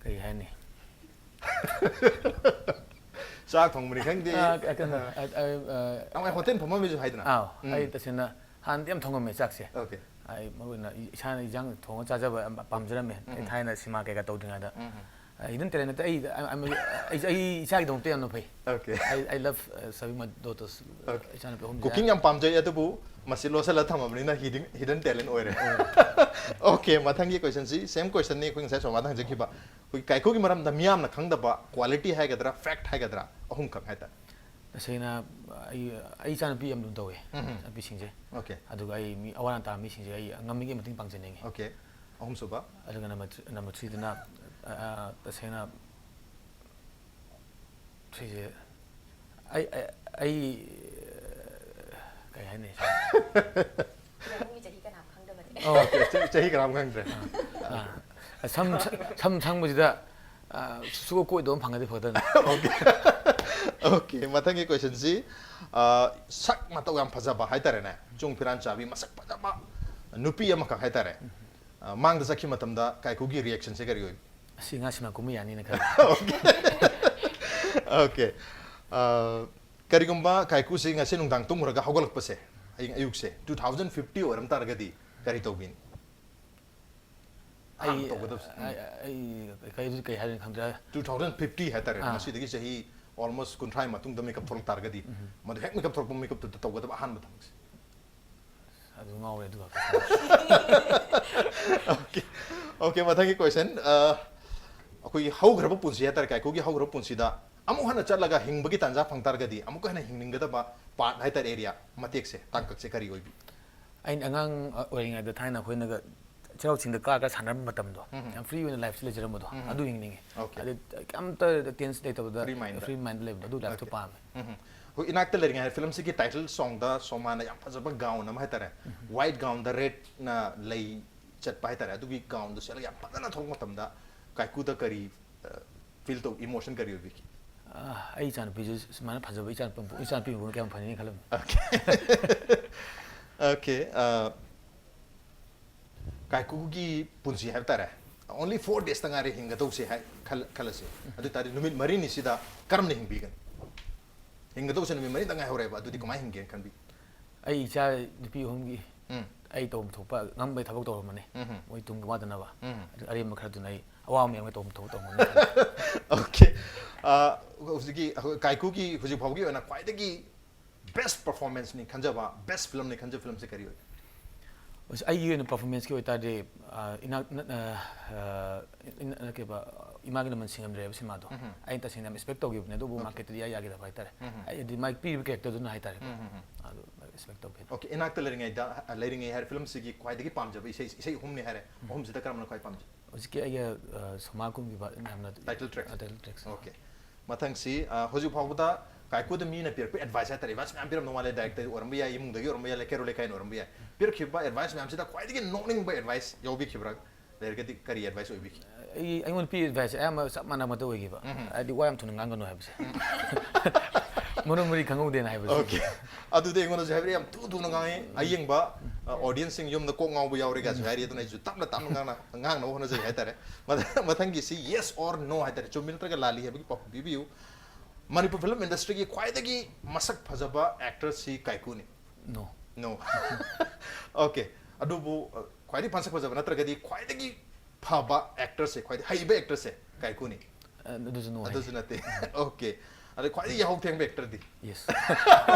ꯀꯔꯤ ꯍꯥꯏꯅꯤ? ꯆꯥꯛ ꯊꯣꯡꯕꯅꯤ ꯈꯪꯗꯦ, ꯑꯥ, ꯀꯩꯅꯣ, ꯑꯥ, ꯑꯥ, ꯑꯥ, ꯅꯪ ꯍꯣꯇꯦꯜ ꯐꯝꯃꯝꯃꯤꯁꯨ ꯍꯥꯏꯗꯅ꯫ ꯑꯥꯎ, ꯎꯝ꯫ ꯑꯩ ꯇꯁꯦꯡꯅ ꯍꯥꯟꯅꯗꯤ ꯌꯥꯝ ꯊꯣꯡꯉꯝꯃꯦ ꯆꯥꯛꯁꯦ꯫ Okay. ꯑꯩ ꯃꯔꯨ ꯑꯣꯏꯅ ꯏꯁꯥꯅ ꯏꯟꯖꯥꯡ ꯊꯣꯡꯉ ꯆꯥꯖꯕ ꯌꯥꯝ ꯄꯥꯝꯖꯔꯝꯃꯦ꯫ ꯑꯩ ꯊꯥꯏꯅ ꯁꯤꯃꯥ ꯀꯩꯀꯥ ꯇꯧꯗ꯭ꯔꯤꯉꯩꯗ꯫ ꯑ, hidden talent ꯅꯠꯇꯦ, ꯑꯩ, I'm, I'm, ꯑꯩ, ꯑꯩ ꯏꯆꯥꯒꯤꯗꯃꯛꯇ ꯌꯥꯝꯅ ꯐꯩ꯫ Okay. I, I love, uh, serving my daughters. Okay. ꯏꯆꯥꯅꯨꯄꯤ ꯑꯍꯨꯝꯁꯦ꯫ Cooking ꯌꯥꯝ ꯄꯥꯝꯖꯩ, ꯑꯗꯨꯕꯨ ꯃꯁꯤ ꯂꯣꯠꯁꯤꯜꯂ ꯊꯝꯃꯕꯅꯤꯅ hidden, hidden talent ꯑꯣꯏꯔꯦ꯫ Okay, ꯃꯊꯪꯒꯤ questionꯁꯤ same questionꯅꯤ ꯑꯩꯈꯣꯏ ꯉꯁꯥꯏ ꯁꯣꯃꯥꯗ ꯍꯪꯖꯈꯤꯕ꯫ ꯑꯩꯈꯣꯏ ꯀꯥꯏꯀꯨꯒꯤ ꯃꯔꯝꯗ ꯃꯤꯌꯥꯝꯅ ꯈꯪꯗꯕ quality ꯍꯥꯏꯒꯗ꯭ꯔꯥ, fact ꯍꯥꯏꯒꯗ꯭ꯔꯥ, ꯑꯍꯨꯝꯈꯛ ꯍꯥꯏꯇꯥꯔꯦ꯫ ꯇꯁꯦꯡꯅ ꯑꯩ, ꯑꯩ ꯏꯆꯥꯅꯨꯄꯤ ꯌꯥꯝ ꯂꯨꯅ ꯇꯧꯋꯦ, ꯎꯝ꯫ ꯏꯆꯥꯅꯨꯄꯤꯁꯤꯡꯁꯦ꯫ Okay. ꯑꯗꯨꯒ ꯑꯩ ꯃꯤ ꯑꯋꯥ ꯑꯅꯥ ꯇꯥꯕ ꯃꯤꯁꯤꯡꯁꯦ ꯑꯩ ꯉꯝꯃꯤꯉꯩ ꯃꯇꯦꯡ ꯄꯥꯡꯖꯅꯤꯡꯉꯤ꯫ Okay. ꯑꯍꯨꯝꯁꯨꯕ? ꯑꯗꯨꯒ number three, number threeꯗꯨꯅ, ꯑ, ꯑ, ꯇꯁꯦꯡꯅ ꯁꯤꯁꯦ ꯑꯩ, ꯑꯩ, ꯑꯩ, ꯀꯩ ꯍꯥꯏꯅꯤ? ꯌꯥꯕꯨꯡꯒꯤ ꯆꯍꯤ ꯀꯅꯥꯝ ꯈꯪꯗꯕꯅꯦ꯫ ꯑꯣ, Okay, ꯆꯍꯤ, ꯆꯍꯤ ꯀꯅꯥꯝ ꯈꯪꯗ꯭ꯔꯦ꯫ ꯑ, ꯁꯝ, ꯁꯝ ꯁꯪꯕꯁꯤꯗ, ꯑ, ꯁꯨ-, ꯀꯣꯏꯗꯕ ꯑꯃ ꯐꯪꯉꯗꯤ ꯐꯒꯗꯕꯅꯤ꯫ Okay, ꯃꯊꯪꯒꯤ questionꯁꯤ, ꯑ, ꯁꯛ ꯃꯇꯧ ꯌꯥꯝ ꯐꯖꯕ ꯍꯥꯏꯇꯥꯔꯦꯅꯦ, ꯆꯨꯡ ꯐꯤꯔꯥꯟ ꯆꯥꯕꯤ, ꯃꯁꯛ ꯐꯖꯕ ꯅꯨꯄꯤ ꯑꯃꯈꯛ ꯍꯥꯏꯇꯥꯔꯦ, ꯑ, ꯃꯥꯡꯗ ꯆꯠꯈꯤꯕ ꯃꯇꯝꯗ ꯀꯥꯏꯀꯨꯒꯤ reactionꯁꯦ ꯀꯔꯤ ꯑꯣꯏ? ꯁꯤ ꯉꯥ ꯁꯤꯃ ꯀꯨꯝꯕ ꯌꯥꯅꯤꯅ ꯈꯜꯂꯤ꯫ Okay. ꯑ, ꯀꯔꯤꯒꯨꯝꯕ ꯀꯥꯏꯀꯨꯁꯤ ꯉꯁꯤ ꯅꯨꯡꯗꯥꯡ ꯇꯨꯝꯈ꯭ꯔꯒ ꯍꯧꯒꯠꯂꯛꯄꯁꯦ, ꯍꯌꯦꯡ ꯑꯌꯨꯛꯁꯦ two thousand fifty ꯑꯣꯏꯔꯝ ꯇꯥꯔꯒꯗꯤ ꯀꯔꯤ ꯇꯧꯕꯤꯅꯤ? ꯑꯍꯥꯟꯕ ꯑꯩ ꯇꯧꯒꯗꯕꯁꯦ꯫ ꯑꯩ ꯑꯩ ꯀꯩ ꯀꯩ ꯍꯥꯏꯗꯣꯏꯅꯣ ꯈꯪꯗ꯭ꯔꯦ꯫ Two thousand fifty ꯍꯥꯏꯇꯥꯔꯦ, ꯑꯥ꯫ ꯃꯁꯤꯗꯒꯤ ꯆꯍꯤ almost ꯀꯨꯟꯊ꯭ꯔꯥ ꯃꯇꯨꯡꯗ ꯃꯤꯀꯞ ꯊꯣꯛꯂꯛ ꯇꯥꯔꯒꯗꯤ, ꯃꯗꯨ ꯍꯦꯛ ꯃꯤꯀꯞ ꯊꯣꯛꯂꯛꯄ ꯃꯤꯀꯞꯇꯨꯗ ꯇꯧꯒꯗꯕ ꯑꯍꯥꯟꯕ ꯊꯕꯛꯁꯦ꯫ ꯑꯗꯨ ꯉꯥꯎꯔꯦ ꯑꯗꯨꯒ꯫ Okay. Okay, ꯃꯊꯪꯒꯤ question꯫ ꯑ, ꯑꯩꯈꯣꯏꯒꯤ ꯍꯧꯈ꯭ꯔꯕ ꯄꯨꯟꯁꯤ ꯍꯥꯏꯇꯥꯔꯦ, ꯀꯥꯏꯀꯨꯒꯤ ꯍꯧꯈ꯭ꯔꯕ ꯄꯨꯟꯁꯤꯗ ꯑꯃꯨꯛ ꯍꯟꯅ ꯆꯠꯂꯒ ꯍꯤꯡꯕꯒꯤ ꯇꯥꯟꯖꯥ ꯐꯪ ꯇꯥꯔꯒꯗꯤ ꯑꯃꯨꯛꯀ ꯍꯦꯟꯅ ꯍꯤꯡꯅꯤꯡꯒꯗꯕ part ꯍꯥꯏꯇꯥꯔꯦ, area, ꯃꯇꯦꯛꯁꯦ, ꯇꯥꯡꯀꯛꯁꯦ ꯀꯔꯤ ꯑꯣꯏꯕꯤ? ꯑꯩꯅ ꯑꯉꯥꯡ ꯑꯣꯏꯔꯤꯉꯩꯗ ꯊꯥꯏꯅ ꯑꯩꯈꯣꯏꯅꯒ ꯆꯩꯔꯥꯎ ꯆꯤꯡꯗ ꯀꯥꯔꯒ ꯁꯥꯟꯅꯔꯝꯕ ꯃꯇꯝꯗꯣ, ꯎꯝ꯫ ꯌꯥꯝ free ꯑꯣꯏꯅ lifeꯁꯦ ꯂꯩꯖꯔꯝꯕꯗꯣ, ꯎꯝ꯫ ꯑꯗꯨ ꯌꯦꯡꯅꯤꯡꯉꯤ꯫ Okay. ꯑꯗꯩ ꯀꯩꯝꯇ tense ꯂꯩꯇꯕꯗ Free mindꯗ꯫ Free mindꯗ ꯂꯩꯕꯗꯣ, ꯑꯗꯨ lifeꯇꯣ Okay. ꯄꯥꯝꯃꯦ꯫ ꯎꯝ꯫ ꯍꯣꯏ, ꯏꯅꯥꯛꯇ ꯂꯩꯔꯤꯉꯩ ꯍꯥꯏ ꯐꯤꯂꯝꯁꯤꯒꯤ title songꯗ ꯁꯣꯃꯥꯅ ꯌꯥꯝ ꯐꯖꯕ gown ꯑꯃ ꯍꯥꯏꯇꯥꯔꯦ, white gownꯗ redꯅ ꯂꯩ ꯆꯠꯄ ꯍꯥꯏꯇꯥꯔꯦ, ꯑꯗꯨꯒꯤ gownꯗꯣ ꯁꯦꯠꯂꯒ ꯌꯥꯝ ꯐꯖꯅ ꯊꯣꯛꯂꯛꯄ ꯃꯇꯝꯗ ꯀꯥꯏꯀꯨꯗ ꯀꯔꯤ, ꯑ, feel ꯇꯧ, emotion ꯀꯔꯤ ꯑꯣꯏꯕꯤꯈꯤ? ꯑꯥ, ꯑꯩ ꯏꯆꯥꯅꯨꯄꯤꯁꯨ ꯁꯨꯃꯥꯏꯅ ꯐꯖꯕ ꯏꯆꯥ ꯄꯣꯛꯄ-, ꯏꯆꯥꯅꯨꯄꯤ ꯄꯣꯛꯄꯅ ꯀꯌꯥꯝ ꯐꯅꯤꯅ ꯈꯜꯂꯝꯃꯤ꯫ Okay. Okay, ꯑ, ꯀꯥꯏꯀꯨꯒꯤ ꯄꯨꯟꯁꯤ ꯍꯥꯏꯕ ꯇꯥꯔꯦ, only four daysꯇ ꯉꯥꯏꯔꯦ ꯍꯤꯡꯒꯗꯧꯁꯦ ꯍꯥꯏ ꯈꯜ-, ꯈꯜꯂꯁꯦ꯫ ꯑꯗꯨ ꯑꯣꯏ ꯇꯥꯔꯗꯤ ꯅꯨꯃꯤꯠ ꯃꯔꯤꯅꯤꯁꯤꯗ ꯀꯔꯝꯅ ꯍꯤꯡꯕꯤꯒꯅꯤ? ꯍꯤꯡꯒꯗꯧꯁꯦ ꯅꯨꯃꯤꯠ ꯃꯔꯤꯗ ꯉꯥꯏꯍꯧꯔꯦꯕ, ꯑꯗꯨꯗꯤ ꯀꯃꯥꯏꯅ ꯍꯤꯡꯒꯦꯅ ꯈꯟꯕꯤ? ꯑꯩ ꯏꯆꯥ ꯅꯨꯄꯤ ꯑꯍꯨꯝꯒꯤ ꯎꯝ꯫ ꯑꯩ ꯇꯧꯐꯝ ꯊꯣꯛꯄ ꯉꯝꯕꯩ ꯊꯕꯛ ꯇꯧꯔꯝꯕꯅꯤ꯫ ꯎꯝ꯫ ꯃꯣꯏ ꯇꯨꯡꯒꯤ ꯋꯥꯗꯅꯕ꯫ ꯎꯝ꯫ ꯑꯗꯨ ꯑꯔꯦꯝꯕ ꯈꯔꯗꯨꯅ ꯑꯩ ꯑꯋꯥꯕ ꯃꯌꯥꯝꯒꯤ ꯇꯧꯐꯝ ꯊꯣꯛꯄ ꯇꯧꯔꯝꯕꯅꯤ꯫ Okay. ꯑ, ꯍꯧꯖꯤꯛꯀꯤ, ꯑꯩꯈꯣꯏ ꯀꯥꯏꯀꯨꯒꯤ ꯍꯧꯖꯤꯛ ꯐꯥꯎꯒꯤ ꯑꯣꯏꯅ ꯈ꯭ꯋꯥꯏꯗꯒꯤ best performanceꯅꯤ ꯈꯟꯖꯕ, best filmꯅꯤ ꯈꯟꯖꯕ filmꯁꯦ ꯀꯔꯤ ꯑꯣꯏ? ꯑꯁ, ꯑꯩꯒꯤ ꯑꯣꯏꯅ performanceꯀꯤ ꯑꯣꯏꯇꯥꯔꯗꯤ, ꯑ, ꯏꯅꯥꯛ ꯅ-, ꯑ, ꯑ, ꯏꯅ-, ꯀꯩꯕ, ꯏꯃꯥꯒꯤ ꯂꯃꯟ ꯁꯤꯡꯉꯝꯗ꯭ꯔꯦ ꯍꯥꯏꯕ ꯁꯤꯃꯥꯗꯣ꯫ ꯎꯝ꯫ ꯑꯩꯅ ꯇꯁꯦꯡꯅ ꯌꯥꯝ expect ꯇꯧꯈꯤꯕꯅꯦ, ꯑꯗꯨꯕꯨ Okay. marketꯇꯗꯤ ꯏꯌꯥ ꯌꯥꯈꯤꯗꯕ ꯍꯥꯏꯇꯥꯔꯦ꯫ ꯎꯝ꯫ ꯑꯩꯗꯤ ꯃꯥꯒꯤ ꯄꯤꯔꯤꯕ characterꯗꯨꯅ ꯍꯥꯏꯇꯥꯔꯦꯀꯣ꯫ ꯎꯝ, ꯎꯝ, ꯎꯝ꯫ ꯑꯗꯨ expect ꯇꯧꯈꯤ꯫ Okay, ꯏꯅꯥꯛꯇ ꯂꯩꯔꯤꯉꯩꯗ, ꯂꯩꯔꯤꯉꯩ ꯍꯥꯏꯔ filmꯁꯤꯒꯤ ꯈ꯭ꯋꯥꯏꯗꯒꯤ ꯄꯥꯝꯖꯕ ꯏꯁꯩ, ꯏꯁꯩ ꯑꯍꯨꯝꯅꯤ ꯍꯥꯏꯔꯦ, ꯑꯍꯨꯝꯁꯤꯗ ꯀꯔꯝꯕꯅ ꯈ꯭ꯋꯥꯏ ꯄꯥꯝꯖꯩ? ꯍꯧꯖꯤꯛꯀꯤ ꯑꯩꯒ, ꯑ, ꯁꯣꯃꯥ ꯀꯨꯝꯈꯤꯕ ꯌꯥꯝꯅ Title track꯫ ꯑ, title tracks꯫ Okay. ꯃꯊꯪꯁꯤ, ꯑ, ꯍꯧꯖꯤꯛ ꯐꯥꯎꯕꯗ ꯀꯥꯏꯀꯨꯗ ꯃꯤꯅ ꯄꯤꯔꯛꯄ advice ꯍꯥꯏꯇꯥꯔꯦ, advice ꯃꯌꯥꯝ ꯄꯤꯔꯝꯗꯧ ꯃꯥꯜꯂꯦ, director ꯑꯣꯏꯔꯝꯕ ꯌꯥꯏ, ꯏꯃꯨꯡꯗꯒꯤ ꯑꯣꯏꯔꯝꯕ ꯌꯥꯏ, ꯀꯩꯔꯣꯜ ꯂꯩꯀꯥꯏꯅ ꯑꯣꯏꯔꯝꯕ ꯌꯥꯏ, ꯄꯤꯔꯛꯈꯤꯕ advice ꯃꯌꯥꯝꯁꯤꯗ ꯈ꯭ꯋꯥꯏꯗꯒꯤ ꯅꯣꯛꯅꯤꯡꯕ advice ꯌꯥꯎꯕꯤꯈꯤꯕ꯭ꯔꯥ? ꯂꯩꯔꯒꯗꯤ ꯀꯔꯤ advice ꯑꯣꯏꯕꯤꯈꯤ? ꯑꯩ, ꯑꯩꯉꯣꯟꯗ ꯄꯤꯔꯤꯕ advice ꯑꯌꯥꯝꯕ ꯆꯞ ꯃꯥꯟꯅꯕ ꯉꯥꯛꯇ ꯑꯣꯏꯈꯤꯕ꯫ ꯎꯝ꯫ ꯍꯥꯏꯗꯤ ꯋꯥ ꯌꯥꯝ ꯊꯨꯅ ꯉꯥꯡꯒꯅꯨ ꯍꯥꯏꯕꯁꯦ꯫ ꯃꯔꯝ ꯃꯔꯤ ꯈꯪꯍꯧꯗꯦꯅ ꯍꯥꯏꯕꯁꯦ꯫ Okay. ꯑꯗꯨꯗꯤ ꯑꯩꯉꯣꯟꯗꯁꯨ ꯍꯥꯏꯕꯤꯔꯛꯑꯦ, ꯌꯥꯝ ꯊꯨ ꯊꯨꯅ ꯉꯥꯡꯉꯤ꯫ ꯑꯌꯦꯡꯕ, ꯑ, audienceꯁꯤꯡ ꯌꯨꯝꯗ ꯀꯣꯛ ꯉꯥꯎꯕ ꯌꯥꯎꯔꯦꯒꯁꯨ ꯍꯥꯏꯔꯤ, ꯑꯗꯨꯅ ꯑꯩꯁꯨ ꯇꯞꯅ ꯇꯞꯅ ꯉꯥꯡꯅ ꯉꯥꯡꯅꯕ ꯍꯣꯠꯅꯖꯒꯦ ꯍꯥꯏꯇꯥꯔꯦ꯫ ꯃꯊꯪ ꯃꯊꯪꯒꯤꯁꯤ yes or no ꯍꯥꯏꯇꯥꯔꯦ, ꯆꯨꯝꯃꯤ ꯅꯠꯇ꯭ꯔꯒ ꯂꯥꯜꯂꯤ ꯍꯥꯏꯕꯒꯤ ꯄꯥꯎꯈꯨꯝ ꯄꯤꯕꯤꯌꯨ꯫ ꯃꯅꯤꯄꯨꯔ film industryꯒꯤ ꯈ꯭ꯋꯥꯏꯗꯒꯤ ꯃꯁꯛ ꯐꯖꯕ actorꯁꯤ ꯀꯥꯏꯀꯨꯅꯤ꯫ No. No. Okay. ꯑꯗꯨꯕꯨ ꯑ, ꯈ꯭ꯋꯥꯏꯗꯒꯤ ꯃꯁꯛ ꯐꯖꯕ ꯅꯠꯇ꯭ꯔꯒꯗꯤ ꯈ꯭ꯋꯥꯏꯗꯒꯤ ꯐꯕ actorꯁꯦ, ꯈ꯭ꯋꯥꯏꯗꯒꯤ ꯍꯩꯕ actorꯁꯦ ꯀꯥꯏꯀꯨꯅꯤ꯫ ꯑꯗꯨꯁꯨ no. ꯑꯗꯨꯁꯨ ꯅꯠꯇꯦ꯫ Okay. ꯑꯗꯩ ꯈ꯭ꯋꯥꯏꯗꯒꯤ ꯌꯥꯍꯧ ꯊꯦꯡꯕ actorꯗꯤ? Yes.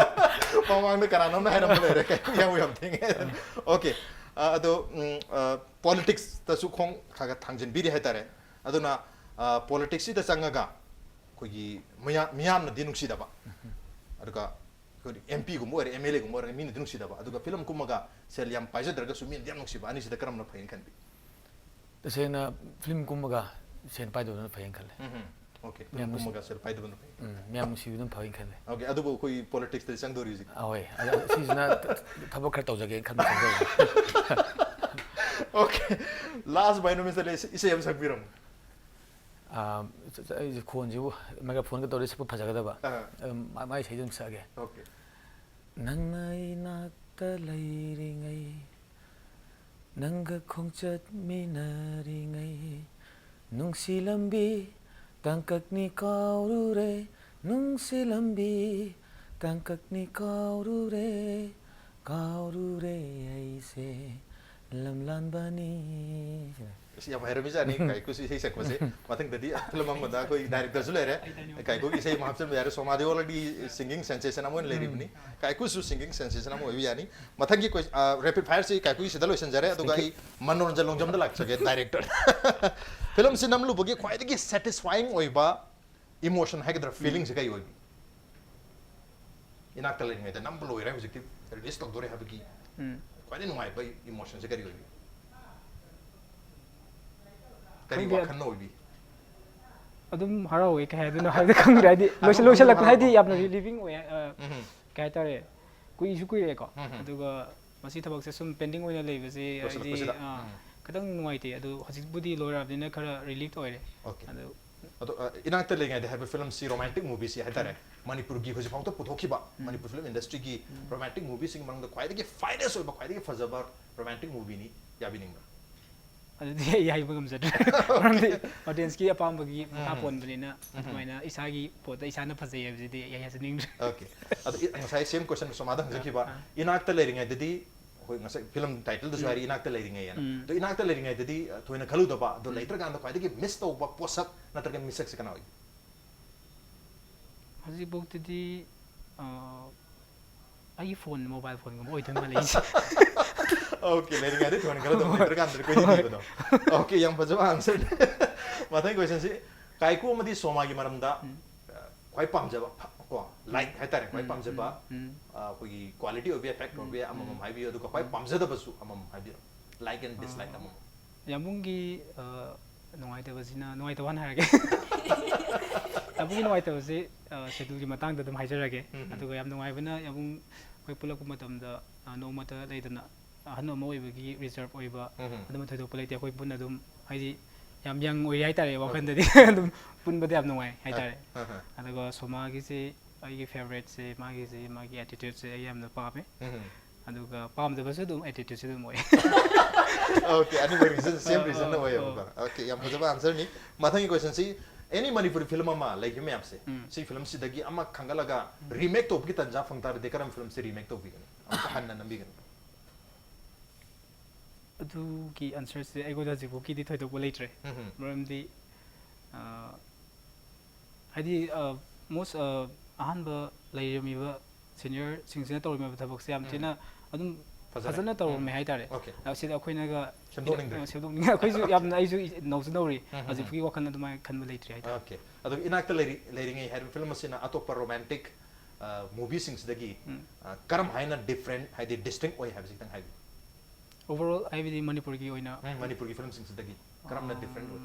ꯃꯃꯥꯡꯗ ꯀꯅꯥꯅꯣꯝꯅ ꯍꯥꯏꯔꯝꯕ ꯂꯩꯔꯦ, ꯀꯥꯏꯀꯨ ꯌꯥꯍꯧ ꯌꯥꯝ ꯊꯦꯡꯉꯦ꯫ Okay. ꯑ, ꯑꯗꯣ ꯎꯝ, ꯑ, politicsꯇꯁꯨ ꯈꯣꯡ ꯈꯔ ꯈꯔ ꯊꯥꯡꯖꯤꯟꯕꯤꯔꯤ ꯍꯥꯏꯇꯥꯔꯦ꯫ ꯑꯗꯨꯅ ꯑ, politicsꯁꯤꯗ ꯆꯪꯉꯒ ꯑꯩꯈꯣꯏꯒꯤ ꯃꯌꯥ- ꯃꯤꯌꯥꯝꯅꯗꯤ ꯅꯨꯡꯁꯤꯗꯕ, ꯑꯗꯨꯒ ꯑꯩꯈꯣꯏ MPꯒꯨꯝꯕ ꯑꯣꯏꯔꯦ, MLAꯒꯨꯝꯕ ꯑꯣꯏꯔꯒ ꯃꯤꯅꯗꯤ ꯅꯨꯡꯁꯤꯗꯕ, ꯑꯗꯨꯒ film ꯀꯨꯝꯃꯒ ꯁꯦꯜ ꯌꯥꯝ ꯄꯥꯏꯖꯗ꯭ꯔꯒꯁꯨ ꯃꯤꯅꯗꯤ ꯌꯥꯝ ꯅꯨꯡꯁꯤꯕ, ꯑꯅꯤꯁꯤꯗ ꯀꯔꯝꯕꯅ ꯐꯩꯅ ꯈꯟꯕꯤ? ꯇꯁꯦꯡꯅ film ꯀꯨꯝꯃꯒ ꯁꯦꯟ ꯄꯥꯏꯗꯕꯅ ꯐꯩꯌꯦꯅ ꯈꯜꯂꯦ꯫ ꯎꯝ꯫ Okay. Film ꯃꯌꯥꯝ ꯅꯨꯡꯁꯤ- ꯀꯨꯝꯃꯒ ꯁꯦꯜ ꯄꯥꯏꯗꯕꯅ ꯐꯩ꯫ ꯎꯝ, ꯃꯌꯥꯝ ꯅꯨꯡꯁꯤꯕꯗꯨꯅ ꯐꯩꯅ ꯈꯜꯂꯦ꯫ Okay. ꯑꯗꯨꯕꯨ ꯑꯩꯈꯣꯏ politicsꯇꯗꯤ ꯆꯪꯗꯣꯔꯤ ꯍꯧꯖꯤꯛ꯫ ꯑꯍꯣꯏ, ꯑꯗꯣ ꯁꯤꯁꯤꯅ ꯊꯕꯛ ꯈꯔ ꯇꯧꯖꯒꯦꯅ ꯈꯟꯕ ꯆꯪꯖꯕꯅꯤ꯫ Okay. Last by no means ꯏꯁꯩ ꯑꯃ ꯁꯛꯄꯤꯔꯝꯃꯨ꯫ ꯑꯥ, ꯑꯩꯁꯦ ꯈꯣꯟꯁꯤꯕꯨ microphoneꯒ ꯇꯧꯔꯗꯤ ꯁꯛꯄ ꯐꯖꯒꯗꯕ꯫ ꯑꯥ. ꯑꯗꯨꯝ ꯃꯥ- ꯃꯥꯏ ꯏꯁꯩꯗꯨ ꯑꯗꯨꯝ ꯁꯛꯑꯒꯦ꯫ Okay. ꯅꯪꯅ ꯏꯅꯥꯛꯇ ꯂꯩꯔꯤꯉꯩ, ꯅꯪꯒ ꯈꯣꯡꯆꯠꯃꯤꯟꯅꯔꯤꯉꯩ, ꯅꯨꯡꯁꯤ ꯂꯝꯕꯤ ꯇꯥꯡꯀꯛꯅꯤ ꯀꯥꯎꯔꯨꯔꯦ, ꯅꯨꯡꯁꯤ ꯂꯝꯕꯤ ꯇꯥꯡꯀꯛꯅꯤ ꯀꯥꯎꯔꯨꯔꯦ, ꯀꯥꯎꯔꯨꯔꯦ ꯑꯩꯁꯦ ꯂꯝꯂꯥꯟꯕꯅꯤ꯫ ꯑꯁ, ꯌꯥꯝ ꯍꯩꯔꯝꯃꯤꯖꯥꯠꯅꯤ ꯀꯥꯏꯀꯨꯁꯨ ꯏꯁꯩ ꯁꯛꯄꯁꯦ꯫ ꯃꯊꯪꯗꯗꯤ film ꯑꯃꯗ ꯑꯩꯈꯣꯏ directorꯁꯨ ꯂꯩꯔꯦ, ꯀꯥꯏꯀꯨꯒꯤ ꯏꯁꯩ ꯑꯃ ꯍꯥꯞꯆꯤꯟꯕ ꯌꯥꯔꯦ꯫ ꯁꯣꯃꯥꯗꯤ already singing sensation ꯑꯃ ꯑꯣꯏꯅ ꯂꯩꯔꯤꯕꯅꯤ, ꯀꯥꯏꯀꯨꯁꯨ singing sensation ꯑꯃ ꯑꯣꯏꯕ ꯌꯥꯅꯤ꯫ ꯃꯊꯪꯒꯤ ꯀꯣꯏ- ꯑ, rapid fireꯁꯤ ꯀꯥꯏꯀꯨꯒꯤ ꯁꯤꯗ ꯂꯣꯏꯁꯤꯟꯖꯔꯦ, ꯑꯗꯨꯒ ꯑꯩ ꯃꯅꯣꯔꯟꯖꯟ ꯂꯣꯡꯖꯝꯗ ꯂꯥꯛꯆꯒꯦ, director꯫ Filmꯁꯤ ꯅꯝꯂꯨꯕꯒꯤ ꯈ꯭ꯋꯥꯏꯗꯒꯤ satisfying ꯑꯣꯏꯕ emotion ꯍꯥꯏꯒꯗ꯭ꯔꯥ, feelingꯁꯦ ꯀꯩ ꯑꯣꯏꯕꯤ? ꯏꯅꯥꯛꯇ ꯂꯩꯔꯤꯉꯩꯗ ꯅꯝꯕ ꯂꯣꯏꯔꯦ, ꯍꯧꯖꯤꯛꯇꯤ release ꯇꯧꯗꯣꯔꯦ ꯍꯥꯏꯕꯒꯤ ꯎꯝ꯫ ꯈ꯭ꯋꯥꯏꯗꯒꯤ ꯅꯨꯡꯉꯥꯏꯕ emotionꯁꯦ ꯀꯔꯤ ꯑꯣꯏꯕꯤ? ꯀꯔꯤ ꯈꯪꯗꯦ꯫ ꯋꯥꯈꯜꯅ ꯑꯣꯏꯕꯤ? ꯑꯗꯨꯝ ꯍꯔꯥꯎꯋꯦ, ꯀꯩ ꯍꯥꯏꯗꯣꯏꯅꯣ ꯍꯥꯏꯕꯗꯤ ꯈꯪꯗ꯭ꯔꯦ꯫ ꯍꯥꯏꯗꯤ ꯂꯣꯏꯁꯤꯜ- ꯑꯗꯨꯝ ꯂꯣꯏꯁꯤꯜꯂꯛꯄ ꯍꯥꯏꯗꯤ ꯍꯔꯥꯎꯕ ꯌꯥꯝꯅ ꯍꯔꯥꯎꯕ꯫ relieving ꯑꯣꯏ꯫ ꯑ, ꯎꯝ꯫ ꯀꯩ ꯍꯥꯏꯇꯥꯔꯦ, ꯀꯨꯏꯁꯨ ꯀꯨꯏꯔꯛꯑꯦꯀꯣ꯫ ꯎꯝ꯫ ꯑꯗꯨꯒ ꯃꯁꯤ ꯊꯕꯛꯁꯦ ꯁꯨꯝ pending ꯑꯣꯏꯅ ꯂꯩꯕꯁꯦ ꯍꯥꯏꯗꯤ, ꯂꯣꯏꯁꯤꯜꯂꯛꯄꯁꯤꯗ꯫ ꯑ, ꯎꯝ꯫ ꯈꯤꯇꯪ ꯅꯨꯡꯉꯥꯏꯇꯦ꯫ ꯑꯗꯨ ꯍꯧꯖꯤꯛꯄꯨꯗꯤ ꯂꯣꯏꯔꯕꯅꯤꯅ ꯈꯔ relieved ꯑꯣꯏꯔꯦ꯫ Okay. ꯑꯗꯨ ꯑꯗꯣ ꯑ, ꯏꯅꯥꯛꯇ ꯂꯩꯔꯤꯉꯩꯗ ꯍꯥꯏꯕ ꯐꯤꯂꯝꯁꯤ, ꯔꯣꯃꯥꯟꯇꯤꯛ ꯃꯨꯚꯤꯁꯤ ꯍꯥꯏꯇꯥꯔꯦ, ꯃꯅꯤꯄꯨꯔꯒꯤ ꯍꯧꯖꯤꯛꯐꯥꯎꯗ ꯄꯨꯊꯣꯛꯈꯤꯕ, ꯃꯅꯤꯄꯨꯔ ꯐꯤꯂꯝ ꯏꯟꯗꯁꯇ꯭ꯔꯤꯒꯤ ꯔꯣꯃꯥꯟꯇꯤꯛ ꯃꯨꯚꯤꯁꯤꯡꯒꯤ ꯃꯅꯨꯡꯗ ꯈ꯭ꯋꯥꯏꯗꯒꯤ ꯐꯥꯏꯅꯦꯁ ꯑꯣꯏꯕ, ꯈ꯭ꯋꯥꯏꯗꯒꯤ ꯐꯖꯕ ꯔꯣꯃꯥꯟꯇꯤꯛ ꯃꯨꯚꯤꯅꯤ꯫ ꯌꯥꯕꯤꯅꯤꯡꯕ꯭ꯔꯥ? ꯑꯗꯨꯗꯤ ꯑꯩ ꯍꯥꯏꯕ ꯉꯝꯖꯗ꯭ꯔꯦ꯫ ꯃꯔꯝꯗꯤ ꯑꯣꯗꯤꯌꯦꯟꯁꯀꯤ ꯑꯄꯥꯝꯕꯒꯤ ꯃꯈꯥ ꯄꯣꯟꯕꯅꯤꯅ, ꯑꯗꯨꯃꯥꯏꯅ ꯏꯁꯥꯒꯤ ꯄꯣꯠꯇ ꯏꯁꯥꯅ ꯐꯖꯩ ꯍꯥꯏꯕꯁꯤꯗꯤ ꯑꯩ ꯍꯥꯏꯖꯅꯤꯡꯗ꯭ꯔꯦ꯫ ꯑꯣꯀꯦ꯫ ꯑꯗꯣ ꯏ- ꯉꯁꯥꯏ ꯁꯦꯝ ꯀꯣꯏꯁꯟ ꯁꯣꯃꯥꯗ ꯍꯪꯖꯈꯤꯕ, ꯑꯥ꯫ ꯏꯅꯥꯛꯇ ꯂꯩꯔꯤꯉꯩꯗꯗꯤ, ꯑꯩꯈꯣꯏ ꯉꯁꯥꯏ ꯐꯤꯂꯝ ꯇꯥꯏꯇꯜꯗꯁꯨ ꯍꯥꯏꯔꯤ, ꯏꯅꯥꯛꯇ ꯂꯩꯔꯤꯉꯩ ꯍꯥꯏꯅ꯫ ꯎꯝ꯫ ꯑꯗꯣ ꯏꯅꯥꯛꯇ ꯂꯩꯔꯤꯉꯩꯗꯗꯤ ꯑ, ꯊꯣꯏꯅ ꯈꯜꯂꯨꯗꯕ, ꯑꯗꯣ ꯂꯩꯇ꯭ꯔꯀꯥꯟꯗ ꯈ꯭ꯋꯥꯏꯗꯒꯤ ꯃꯤꯁ ꯇꯧꯕ ꯄꯣꯠꯁꯛ ꯅꯠꯇ꯭ꯔꯒ ꯃꯤꯁꯛꯁꯦ ꯀꯅꯥ ꯑꯣꯏꯒꯦ? ꯍꯧꯖꯤꯛꯐꯥꯎꯗꯗꯤ ꯑ, ꯑꯩꯒꯤ ꯐꯣꯟ, ꯃꯣꯕꯥꯏꯜ ꯐꯣꯟꯒꯨꯝꯕ ꯑꯣꯏꯗꯣꯏ ꯃꯥꯜꯂꯦ ꯑꯩꯁꯦ꯫ ꯑꯣꯀꯦ, ꯂꯩꯔꯤꯉꯩꯗ ꯊꯣꯏꯅ ꯈꯜꯂꯨꯗꯕ, ꯂꯩꯇ꯭ꯔꯀꯥꯟꯗꯗꯤ ꯀꯣꯏꯊꯤ ꯊꯤꯕꯗꯣ꯫ ꯑꯣꯀꯦ, ꯌꯥꯝ ꯐꯖꯕ ꯑꯟꯁꯔꯅꯤ꯫ ꯃꯊꯪꯒꯤ ꯀꯣꯏꯁꯟꯁꯤ, ꯀꯥꯏꯀꯨ ꯑꯃꯗꯤ ꯁꯣꯃꯥꯒꯤ ꯃꯔꯝꯗ, ꯑ, ꯈ꯭ꯋꯥꯏ ꯄꯥꯝꯖꯕ ꯐ- ꯀꯣ, ꯂꯥꯏꯛ ꯍꯥꯏꯇꯥꯔꯦ, ꯈ꯭ꯋꯥꯏ ꯄꯥꯝꯖꯕ, ꯎꯝ꯫ ꯑ, ꯑꯩꯈꯣꯏꯒꯤ ꯀ꯭ꯋꯥꯂꯤꯇꯤ ꯑꯣꯏꯕ ꯌꯥꯏ, ꯐꯦꯛꯇꯔ ꯑꯣꯏꯕ ꯌꯥꯏ, ꯑꯃꯃꯝ ꯍꯥꯏꯕꯤꯌꯨ, ꯑꯗꯨꯒ ꯈ꯭ꯋꯥꯏ ꯄꯥꯝꯖꯗꯕꯁꯨ ꯑꯃꯃꯝ ꯍꯥꯏꯕꯤꯌꯨ꯫ ꯂꯥꯏꯛ ꯑꯦꯟ ꯗꯤꯁꯂꯥꯏꯛ ꯑꯃꯃꯝ꯫ ꯌꯥꯝꯕꯨꯡꯒꯤ ꯑ, ꯅꯨꯡꯉꯥꯏꯇꯕꯁꯤꯅ, ꯅꯨꯡꯉꯥꯏꯇꯕ ꯍꯥꯟꯅ ꯍꯥꯏꯔꯒꯦ꯫ ꯌꯥꯝꯕꯨꯡꯒꯤ ꯅꯨꯡꯉꯥꯏꯇꯕꯁꯤ, ꯑ, ꯁꯦꯗꯨꯜꯒꯤ ꯃꯇꯥꯡꯗ ꯑꯗꯨꯝ ꯍꯥꯏꯖꯔꯒꯦ꯫ ꯑꯗꯨꯒ ꯌꯥꯝ ꯅꯨꯡꯉꯥꯏꯕꯅ, ꯌꯥꯝꯕꯨꯡ ꯑꯩꯈꯣꯏ ꯄꯨꯜꯂꯛꯄ ꯃꯇꯝꯗ, ꯑ, ꯅꯣꯡꯃꯇ ꯂꯩꯗꯅ, ꯑꯍꯟ ꯑꯃ ꯑꯣꯏꯕꯒꯤ ꯔꯤꯖꯔꯞ ꯑꯣꯏꯕ, ꯑꯗꯨꯝꯕ ꯊꯣꯏꯗꯣꯛꯄ ꯂꯩꯇꯦ꯫ ꯑꯩꯈꯣꯏ ꯄꯨꯟꯅ ꯑꯗꯨꯝ, ꯍꯥꯏꯗꯤ, ꯌꯥꯝ ꯌꯪ ꯑꯣꯏꯔꯤ ꯍꯥꯏꯇꯥꯔꯦ ꯋꯥꯈꯜꯗꯗꯤ꯫ ꯑꯗꯨꯝ ꯄꯨꯟꯕꯗ ꯌꯥꯝ ꯅꯨꯡꯉꯥꯏ ꯍꯥꯏꯇꯥꯔꯦ꯫ ꯑꯗꯨꯒ ꯁꯣꯃꯥꯒꯤꯁꯤ ꯑꯩꯒꯤ ꯐꯦꯕꯔꯦꯠꯁꯦ, ꯃꯥꯒꯤꯁꯤ, ꯃꯥꯒꯤ ꯑꯦꯇꯤꯇ꯭ꯌꯨꯠꯁꯦ ꯑꯩ ꯌꯥꯝꯅ ꯄꯥꯝꯃꯦ꯫ ꯑꯗꯨꯒ ꯄꯥꯝꯗꯕꯁꯨ ꯑꯗꯨꯝ ꯑꯦꯇꯤꯇ꯭ꯌꯨꯠꯁꯦ ꯑꯗꯨꯝ ꯑꯣꯏ꯫ ꯑꯣꯀꯦ, ꯑꯅꯤꯃꯛ ꯔꯤꯖꯟ, ꯁꯦꯝ ꯔꯤꯖꯟ ꯑ, ꯑꯣꯏꯌꯦꯕꯀꯣ꯫ ꯑꯣꯀꯦ, ꯌꯥꯝ ꯐꯖꯕ ꯑꯟꯁꯔꯅꯤ꯫ ꯃꯊꯪꯒꯤ ꯀꯣꯏꯁꯟꯁꯤ, ꯑꯦꯅꯤ ꯃꯅꯤꯄꯨꯔꯤ ꯐꯤꯂꯝ ꯑꯃ ꯂꯩꯈꯤꯕ ꯃꯌꯥꯝꯁꯦ, ꯁꯤ ꯐꯤꯂꯝꯁꯤꯗꯒꯤ ꯑꯃ ꯈꯟꯒꯠꯂꯒ ꯔꯤꯃꯦꯛ ꯇꯧꯕꯒꯤ ꯇꯟꯖꯥ ꯐꯪ ꯇꯥꯔꯗꯤ ꯀꯔꯝꯕ ꯐꯤꯂꯝꯁꯤ ꯔꯤꯃꯦꯛ ꯇꯧꯕꯤꯒꯅꯤ? ꯑꯃꯨꯛꯀ ꯍꯟꯅ ꯅꯝꯕꯤꯒꯅꯤ? ꯑꯗꯨꯒꯤ ꯑꯟꯁꯔꯁꯦ ꯑꯩꯉꯣꯟꯗ ꯍꯧꯖꯤꯛꯐꯥꯎꯀꯤꯗꯤ ꯊꯣꯏꯗꯣꯛꯄ ꯂꯩꯇ꯭ꯔꯦ꯫ ꯃꯔꯝꯗꯤ, ꯑ, ꯍꯥꯏꯗꯤ, ꯑ, ꯃꯣꯁ, ꯑ, ꯑꯍꯥꯟꯕ ꯂꯩꯔꯝꯃꯤꯕ ꯁꯤꯅꯤꯌꯔꯁꯤꯡꯁꯤꯅ ꯇꯧꯔꯝꯃꯤꯕ ꯊꯕꯛꯁꯦ ꯌꯥꯝ ꯊꯤꯅ ꯑꯗꯨꯝ ꯐꯖꯅ ꯇꯧꯔꯝꯃꯦ ꯍꯥꯏꯇꯥꯔꯦ꯫ ꯑ, ꯁꯤꯗ ꯑꯩꯈꯣꯏꯅꯒ ꯁꯦꯝꯗꯣꯛꯅꯤꯡꯗ꯭ꯔꯦ꯫ ꯑ, ꯁꯦꯝꯗꯣꯛꯅꯤꯡꯉꯦ꯫ ꯑꯩꯈꯣꯏꯁꯨ ꯌꯥꯝꯅ, ꯑꯩꯁꯨ ꯏ- ꯅꯧꯁꯨ ꯅꯧꯔꯤ꯫ ꯍꯧꯖꯤꯛꯐꯥꯎꯒꯤ ꯋꯥꯈꯜ ꯑꯗꯨꯃꯥꯏꯅ ꯈꯟꯕ ꯂꯩꯇ꯭ꯔꯤ ꯍꯥꯏꯇꯥꯔꯦ꯫ ꯑꯣꯀꯦ꯫ ꯑꯗꯨꯒ ꯏꯅꯥꯛꯇ ꯂꯩꯔꯤ-, ꯂꯩꯔꯤꯉꯩ ꯍꯥꯏꯔꯤꯕ ꯐꯤꯂꯝ ꯑꯁꯤꯅ ꯑꯇꯣꯞꯄ ꯔꯣꯃꯥꯟꯇꯤꯛ, ꯑ, ꯃꯨꯚꯤꯁꯤꯡꯁꯤꯗꯒꯤ, ꯑ, ꯀꯔꯝ ꯍꯥꯏꯅ ꯗꯤꯐ꯭ꯔꯦꯟ, ꯍꯥꯏꯗꯤ ꯗꯤꯁꯇꯤꯡ ꯑꯣꯏ ꯍꯥꯏꯕꯁꯤ ꯈꯤꯇꯪ ꯍꯥꯏꯕꯤꯌꯨ꯫ ꯑꯣꯚꯔꯑꯣꯜ ꯍꯥꯏꯕꯗꯤ ꯃꯅꯤꯄꯨꯔꯒꯤ ꯑꯣꯏꯅ? ꯎꯝ, ꯃꯅꯤꯄꯨꯔꯒꯤ ꯐꯤꯂꯝꯁꯤꯡꯁꯤꯗꯒꯤ ꯀꯔꯝꯅ ꯗꯤꯐ꯭ꯔꯦꯟ ꯑꯣꯏ?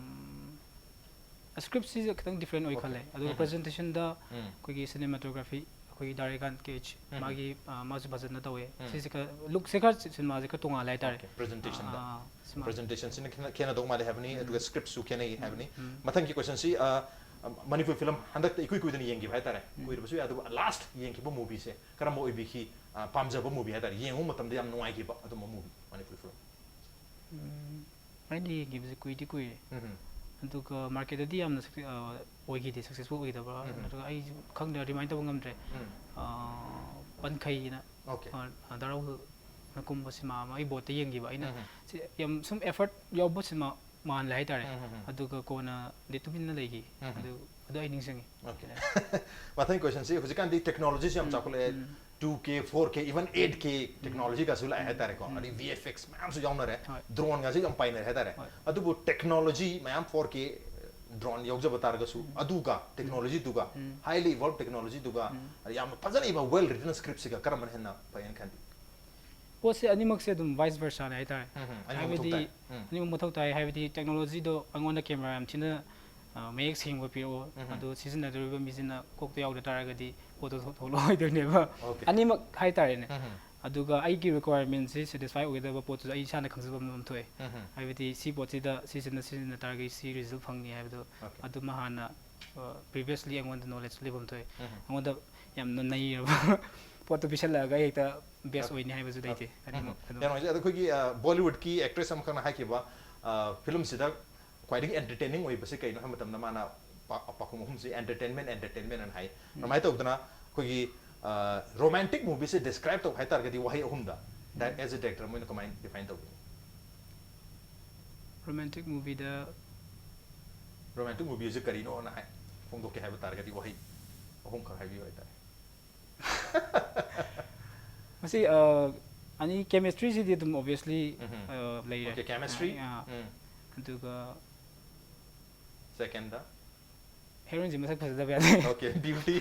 ꯁ꯭ꯀ꯭ꯔꯤꯞꯁꯤꯁꯨ ꯈꯤꯇꯪ ꯗꯤꯐ꯭ꯔꯦꯟ ꯑꯣꯏ ꯈꯜꯂꯦ꯫ ꯑꯗꯨꯒ ꯄ꯭ꯔꯖꯦꯟꯇꯦꯁꯟꯗ ꯑꯩꯈꯣꯏꯒꯤ ꯁꯤꯅꯦꯃꯥꯇꯣꯒ꯭ꯔꯥꯐꯤ, ꯑꯩꯈꯣꯏꯒꯤ ꯗꯥꯔꯦ ꯈꯥꯟ ꯀꯦꯆ ꯎꯝ꯫ ꯃꯥꯒꯤ ꯑ, ꯃꯥꯁꯨ ꯐꯖꯅ ꯇꯧꯋꯦ꯫ ꯎꯝ꯫ ꯁꯤꯁꯦ ꯈꯔ ꯂꯨꯛꯁꯦ ꯈꯔ ꯁꯤꯅꯦꯃꯥꯁꯦ ꯈꯔ ꯇꯣꯉꯥꯜꯂꯦ ꯍꯥꯏꯇꯥꯔꯦ꯫ Okay, presentation ꯗ꯫ ꯑꯥ, ꯁꯤꯃ- Presentation ꯁꯤꯅ ꯈꯦꯠꯅ- ꯈꯦꯠꯅꯗꯧ ꯃꯥꯜꯂꯦ ꯍꯥꯏꯕꯅꯤ, ꯎꯝ꯫ ꯑꯗꯨꯒ script ꯁꯨ ꯈꯦꯠꯅꯩ ꯍꯥꯏꯕꯅꯤ꯫ ꯎꯝ꯫ ꯃꯊꯪꯒꯤ question ꯁꯤ, ꯑ, ꯃꯅꯤꯄꯨꯔ film ꯍꯟꯗꯛꯇ ꯏꯀꯨꯏ ꯀꯨꯏꯗꯅ ꯌꯦꯡꯈꯤꯕ ꯍꯥꯏꯇꯥꯔꯦ꯫ ꯎꯝ꯫ ꯀꯨꯏꯔꯕꯁꯨ ꯌꯥꯏ, ꯑꯗꯨꯕꯨ last ꯌꯦꯡꯈꯤꯕ movie ꯁꯦ ꯀꯔꯝꯕ ꯑꯣꯏꯕꯤꯈꯤ? ꯑ, ꯄꯥꯝꯖꯕ movie ꯍꯥꯏꯇꯥꯔꯦ, ꯌꯦꯡꯕ ꯃꯇꯝꯗ ꯌꯥꯝ ꯅꯨꯡꯉꯥꯏꯈꯤꯕ ꯑꯗꯨꯝꯕ movie ꯃꯅꯤꯄꯨꯔ film꯫ ꯎꯝ, ꯑꯩꯅ ꯌꯦꯡꯈꯤꯕꯁꯦ ꯀꯨꯏꯗꯤ ꯀꯨꯏꯔꯦ꯫ ꯎꯝ꯫ ꯑꯗꯨꯒ market ꯇꯗꯤ ꯌꯥꯝꯅ success-, ꯑ, ꯑꯣꯏꯈꯤꯗꯦ, successful ꯑꯣꯏꯈꯤꯗꯕ꯫ ꯎꯝ꯫ ꯅꯠꯇ꯭ꯔꯒ ꯑꯩꯁꯨ ꯈꯪꯗ꯭ꯔꯦ, remind ꯇꯧꯕ ꯉꯝꯗ꯭ꯔꯦ꯫ ꯎꯝ꯫ ꯑ, ꯄꯟꯈꯩꯅ, Okay꯫ ꯑ, ꯙꯔꯥꯎꯅ ꯀꯨꯝꯕ ꯁꯤꯃꯥ ꯑꯃ ꯑꯩ boat ꯇ ꯌꯦꯡꯈꯤꯕ꯫ ꯑꯩꯅ ꯎꯝ꯫ ꯁꯤ ꯌꯥꯝ ꯁꯨꯝ effort ꯌꯥꯎꯕ ꯁꯤꯃꯥ ꯃꯥꯜꯂꯦ ꯍꯥꯏꯇꯥꯔꯦ꯫ ꯎꯝ, ꯎꯝ, ꯎꯝ꯫ ꯑꯗꯨꯒ ꯀꯣꯟꯅꯗꯤ ꯇꯨꯃꯤꯟꯅ ꯂꯩꯈꯤ꯫ ꯎꯝ꯫ ꯑꯗꯨ, ꯑꯗꯨ ꯑꯩ ꯅꯤꯡꯁꯤꯡꯉꯤ꯫ Okay꯫ ꯃꯊꯪꯒꯤ question ꯁꯤ, ꯍꯧꯖꯤꯛꯀꯥꯟꯗꯤ technology ꯁꯨ ꯌꯥꯝ ꯎꯝ, ꯆꯥꯎꯈꯠꯂꯛꯑꯦ꯫ ꯎꯝ꯫ Two K, four K, even eight K technology ꯒꯁꯨ ꯂꯥꯛꯑꯦ ꯍꯥꯏꯇꯥꯔꯦꯀꯣ꯫ ꯎꯝ꯫ ꯑꯗꯩ V F X ꯃꯌꯥꯝꯁꯨ ꯌꯥꯎꯅꯔꯦ꯫ ꯍꯣꯏ꯫ Drone ꯒꯁꯦ ꯌꯥꯝ ꯄꯥꯏꯅꯔꯦ ꯍꯥꯏꯇꯥꯔꯦ꯫ ꯍꯣꯏ꯫ ꯑꯗꯨꯕꯨ technology ꯃꯌꯥꯝ four K drone ꯌꯧꯖꯕ ꯇꯥꯔꯒꯁꯨ, ꯎꯝ꯫ ꯑꯗꯨꯒ technology ꯗꯨꯒ, ꯎꯝ꯫ highly evolved technology ꯗꯨꯒ, ꯎꯝ꯫ ꯌꯥꯝꯅ ꯐꯖꯅ ꯏꯕ well written script ꯁꯤꯒ ꯀꯔꯝꯕꯅ ꯍꯦꯟꯅ ꯐꯩꯅ ꯈꯟꯕꯤ? ꯄꯣꯠꯁꯦ ꯑꯅꯤꯃꯛꯁꯦ ꯑꯗꯨꯝ vice versa ꯅꯦ ꯍꯥꯏꯇꯥꯔꯦ꯫ ꯎꯝ, ꯎꯝ꯫ ꯑꯅꯤꯃꯛ ꯃꯊꯧ ꯍꯥꯏꯕꯗꯤ ꯇꯥꯏ꯫ ꯎꯝ꯫ ꯑꯅꯤꯃꯛ ꯃꯊꯧ ꯇꯥꯏ, ꯍꯥꯏꯕꯗꯤ technology ꯗꯣ ꯑꯩꯉꯣꯟꯗ camera ꯌꯥꯝ ꯊꯤꯅ, ꯑ, ꯃꯌꯦꯛ ꯁꯦꯡꯕ ꯄꯤꯔꯛꯑꯣ, ꯎꯝ꯫ ꯑꯗꯣ ꯁꯤꯖꯤꯟꯅꯗꯣꯔꯤꯕ ꯃꯤꯁꯤꯅ ꯀꯣꯛꯇ ꯌꯥꯎꯗ ꯇꯥꯔꯒꯗꯤ ꯄꯣꯠꯇꯣ ꯊꯣꯛ-, ꯊꯣꯛꯂꯛꯑꯣꯏꯗꯣꯏꯅꯦꯕ꯫ Okay꯫ ꯑꯅꯤꯃꯛ ꯍꯥꯏꯇꯥꯔꯦꯅꯦ꯫ ꯎꯝ꯫ ꯑꯗꯨꯒ ꯑꯩꯒꯤ requirement ꯁꯤ satisfy ꯑꯣꯏꯒꯗꯕ ꯄꯣꯠꯇꯨꯁꯨ ꯑꯩ ꯏꯁꯥꯅ ꯈꯪꯖꯕ ꯑꯃ ꯊꯣꯛꯑꯦ꯫ ꯎꯝ꯫ ꯍꯥꯏꯕꯗꯤ ꯁꯤ ꯄꯣꯠꯁꯤꯗ ꯁꯤꯁꯤꯅ ꯁꯤꯖꯤꯟꯅ ꯇꯥꯔꯒꯗꯤ ꯁꯤ result ꯐꯪꯅꯤ ꯍꯥꯏꯕꯗꯣ Okay꯫ ꯑꯗꯨꯃ ꯍꯥꯟꯅ, ꯑ, previously ꯑꯩꯉꯣꯟꯗ knowledge ꯂꯩꯕ ꯑꯃ ꯊꯣꯛꯑꯦ꯫ ꯎꯝ꯫ ꯑꯩꯉꯣꯟꯗ ꯌꯥꯝꯅ ꯅꯩꯔꯕ ꯄꯣꯠꯇꯣ ꯄꯤꯁꯜꯂꯛꯑꯒ ꯑꯩ ꯍꯦꯛꯇ best Okay꯫ ꯑꯣꯏꯅꯤ ꯍꯥꯏꯕꯁꯨ ꯂꯩꯇꯦ꯫ ꯎꯝ꯫ ꯑꯅꯤꯃꯛ ꯑꯗꯨꯝ꯫ ꯌꯥꯝ ꯅꯨꯡꯉꯥꯏꯖꯩ꯫ ꯑꯗꯣ ꯑꯩꯈꯣꯏꯒꯤ, ꯑ, Bollywood ꯀꯤ actress ꯑꯃꯈꯛꯅ ꯍꯥꯏꯈꯤꯕ, ꯑ, film ꯁꯤꯗ ꯈ꯭ꯋꯥꯏꯗꯒꯤ entertaining ꯑꯣꯏꯕꯁꯤ ꯀꯩꯅꯣ ꯍꯥꯏꯕ ꯃꯇꯝꯗ ꯃꯥꯅ ꯄꯥ-, ꯄꯥꯎꯈꯨꯝ ꯑꯍꯨꯝꯁꯤ entertainment, entertainment ꯑꯅ ꯍꯥꯏ꯫ ꯎꯝ꯫ ꯑꯗꯨꯃꯥꯏꯅ ꯇꯧꯗꯅ ꯑꯩꯈꯣꯏꯒꯤ, ꯑ, romantic movie ꯁꯦ describe ꯇꯧ ꯍꯥꯏ ꯇꯥꯔꯒꯗꯤ ꯋꯥꯍꯩ ꯑꯍꯨꯝꯗ, ꯎꯝ꯫ as a director ꯑꯃ ꯑꯣꯏꯅ ꯀꯃꯥꯏꯅ define ꯇꯧꯕꯤꯅꯤ? Romantic movie ꯗ Romantic movie ꯁꯦ ꯀꯔꯤꯅꯣꯅ ꯍꯥꯏ, ꯐꯣꯡꯗꯣꯛꯀꯦ ꯍꯥꯏꯕ ꯇꯥꯔꯒꯗꯤ ꯋꯥꯍꯩ ꯑꯍꯨꯝꯈꯛ ꯍꯥꯏꯕꯤꯌꯨ ꯍꯥꯏꯇꯥꯔꯦ꯫ ꯃꯁꯤ, ꯑ, ꯑꯅꯤ chemistry ꯁꯤꯗꯤ ꯑꯗꯨꯝ obviously, ꯎꯝ꯫ ꯑ, ꯂꯩꯔꯦ꯫ Okay, chemistry꯫ ꯑ, ꯑ, ꯎꯝ꯫ ꯑꯗꯨꯒ Second ꯗ? heroine ꯁꯤ ꯃꯁꯛ ꯐꯖꯗꯕ ꯌꯥꯗꯦ꯫ Okay, beauty꯫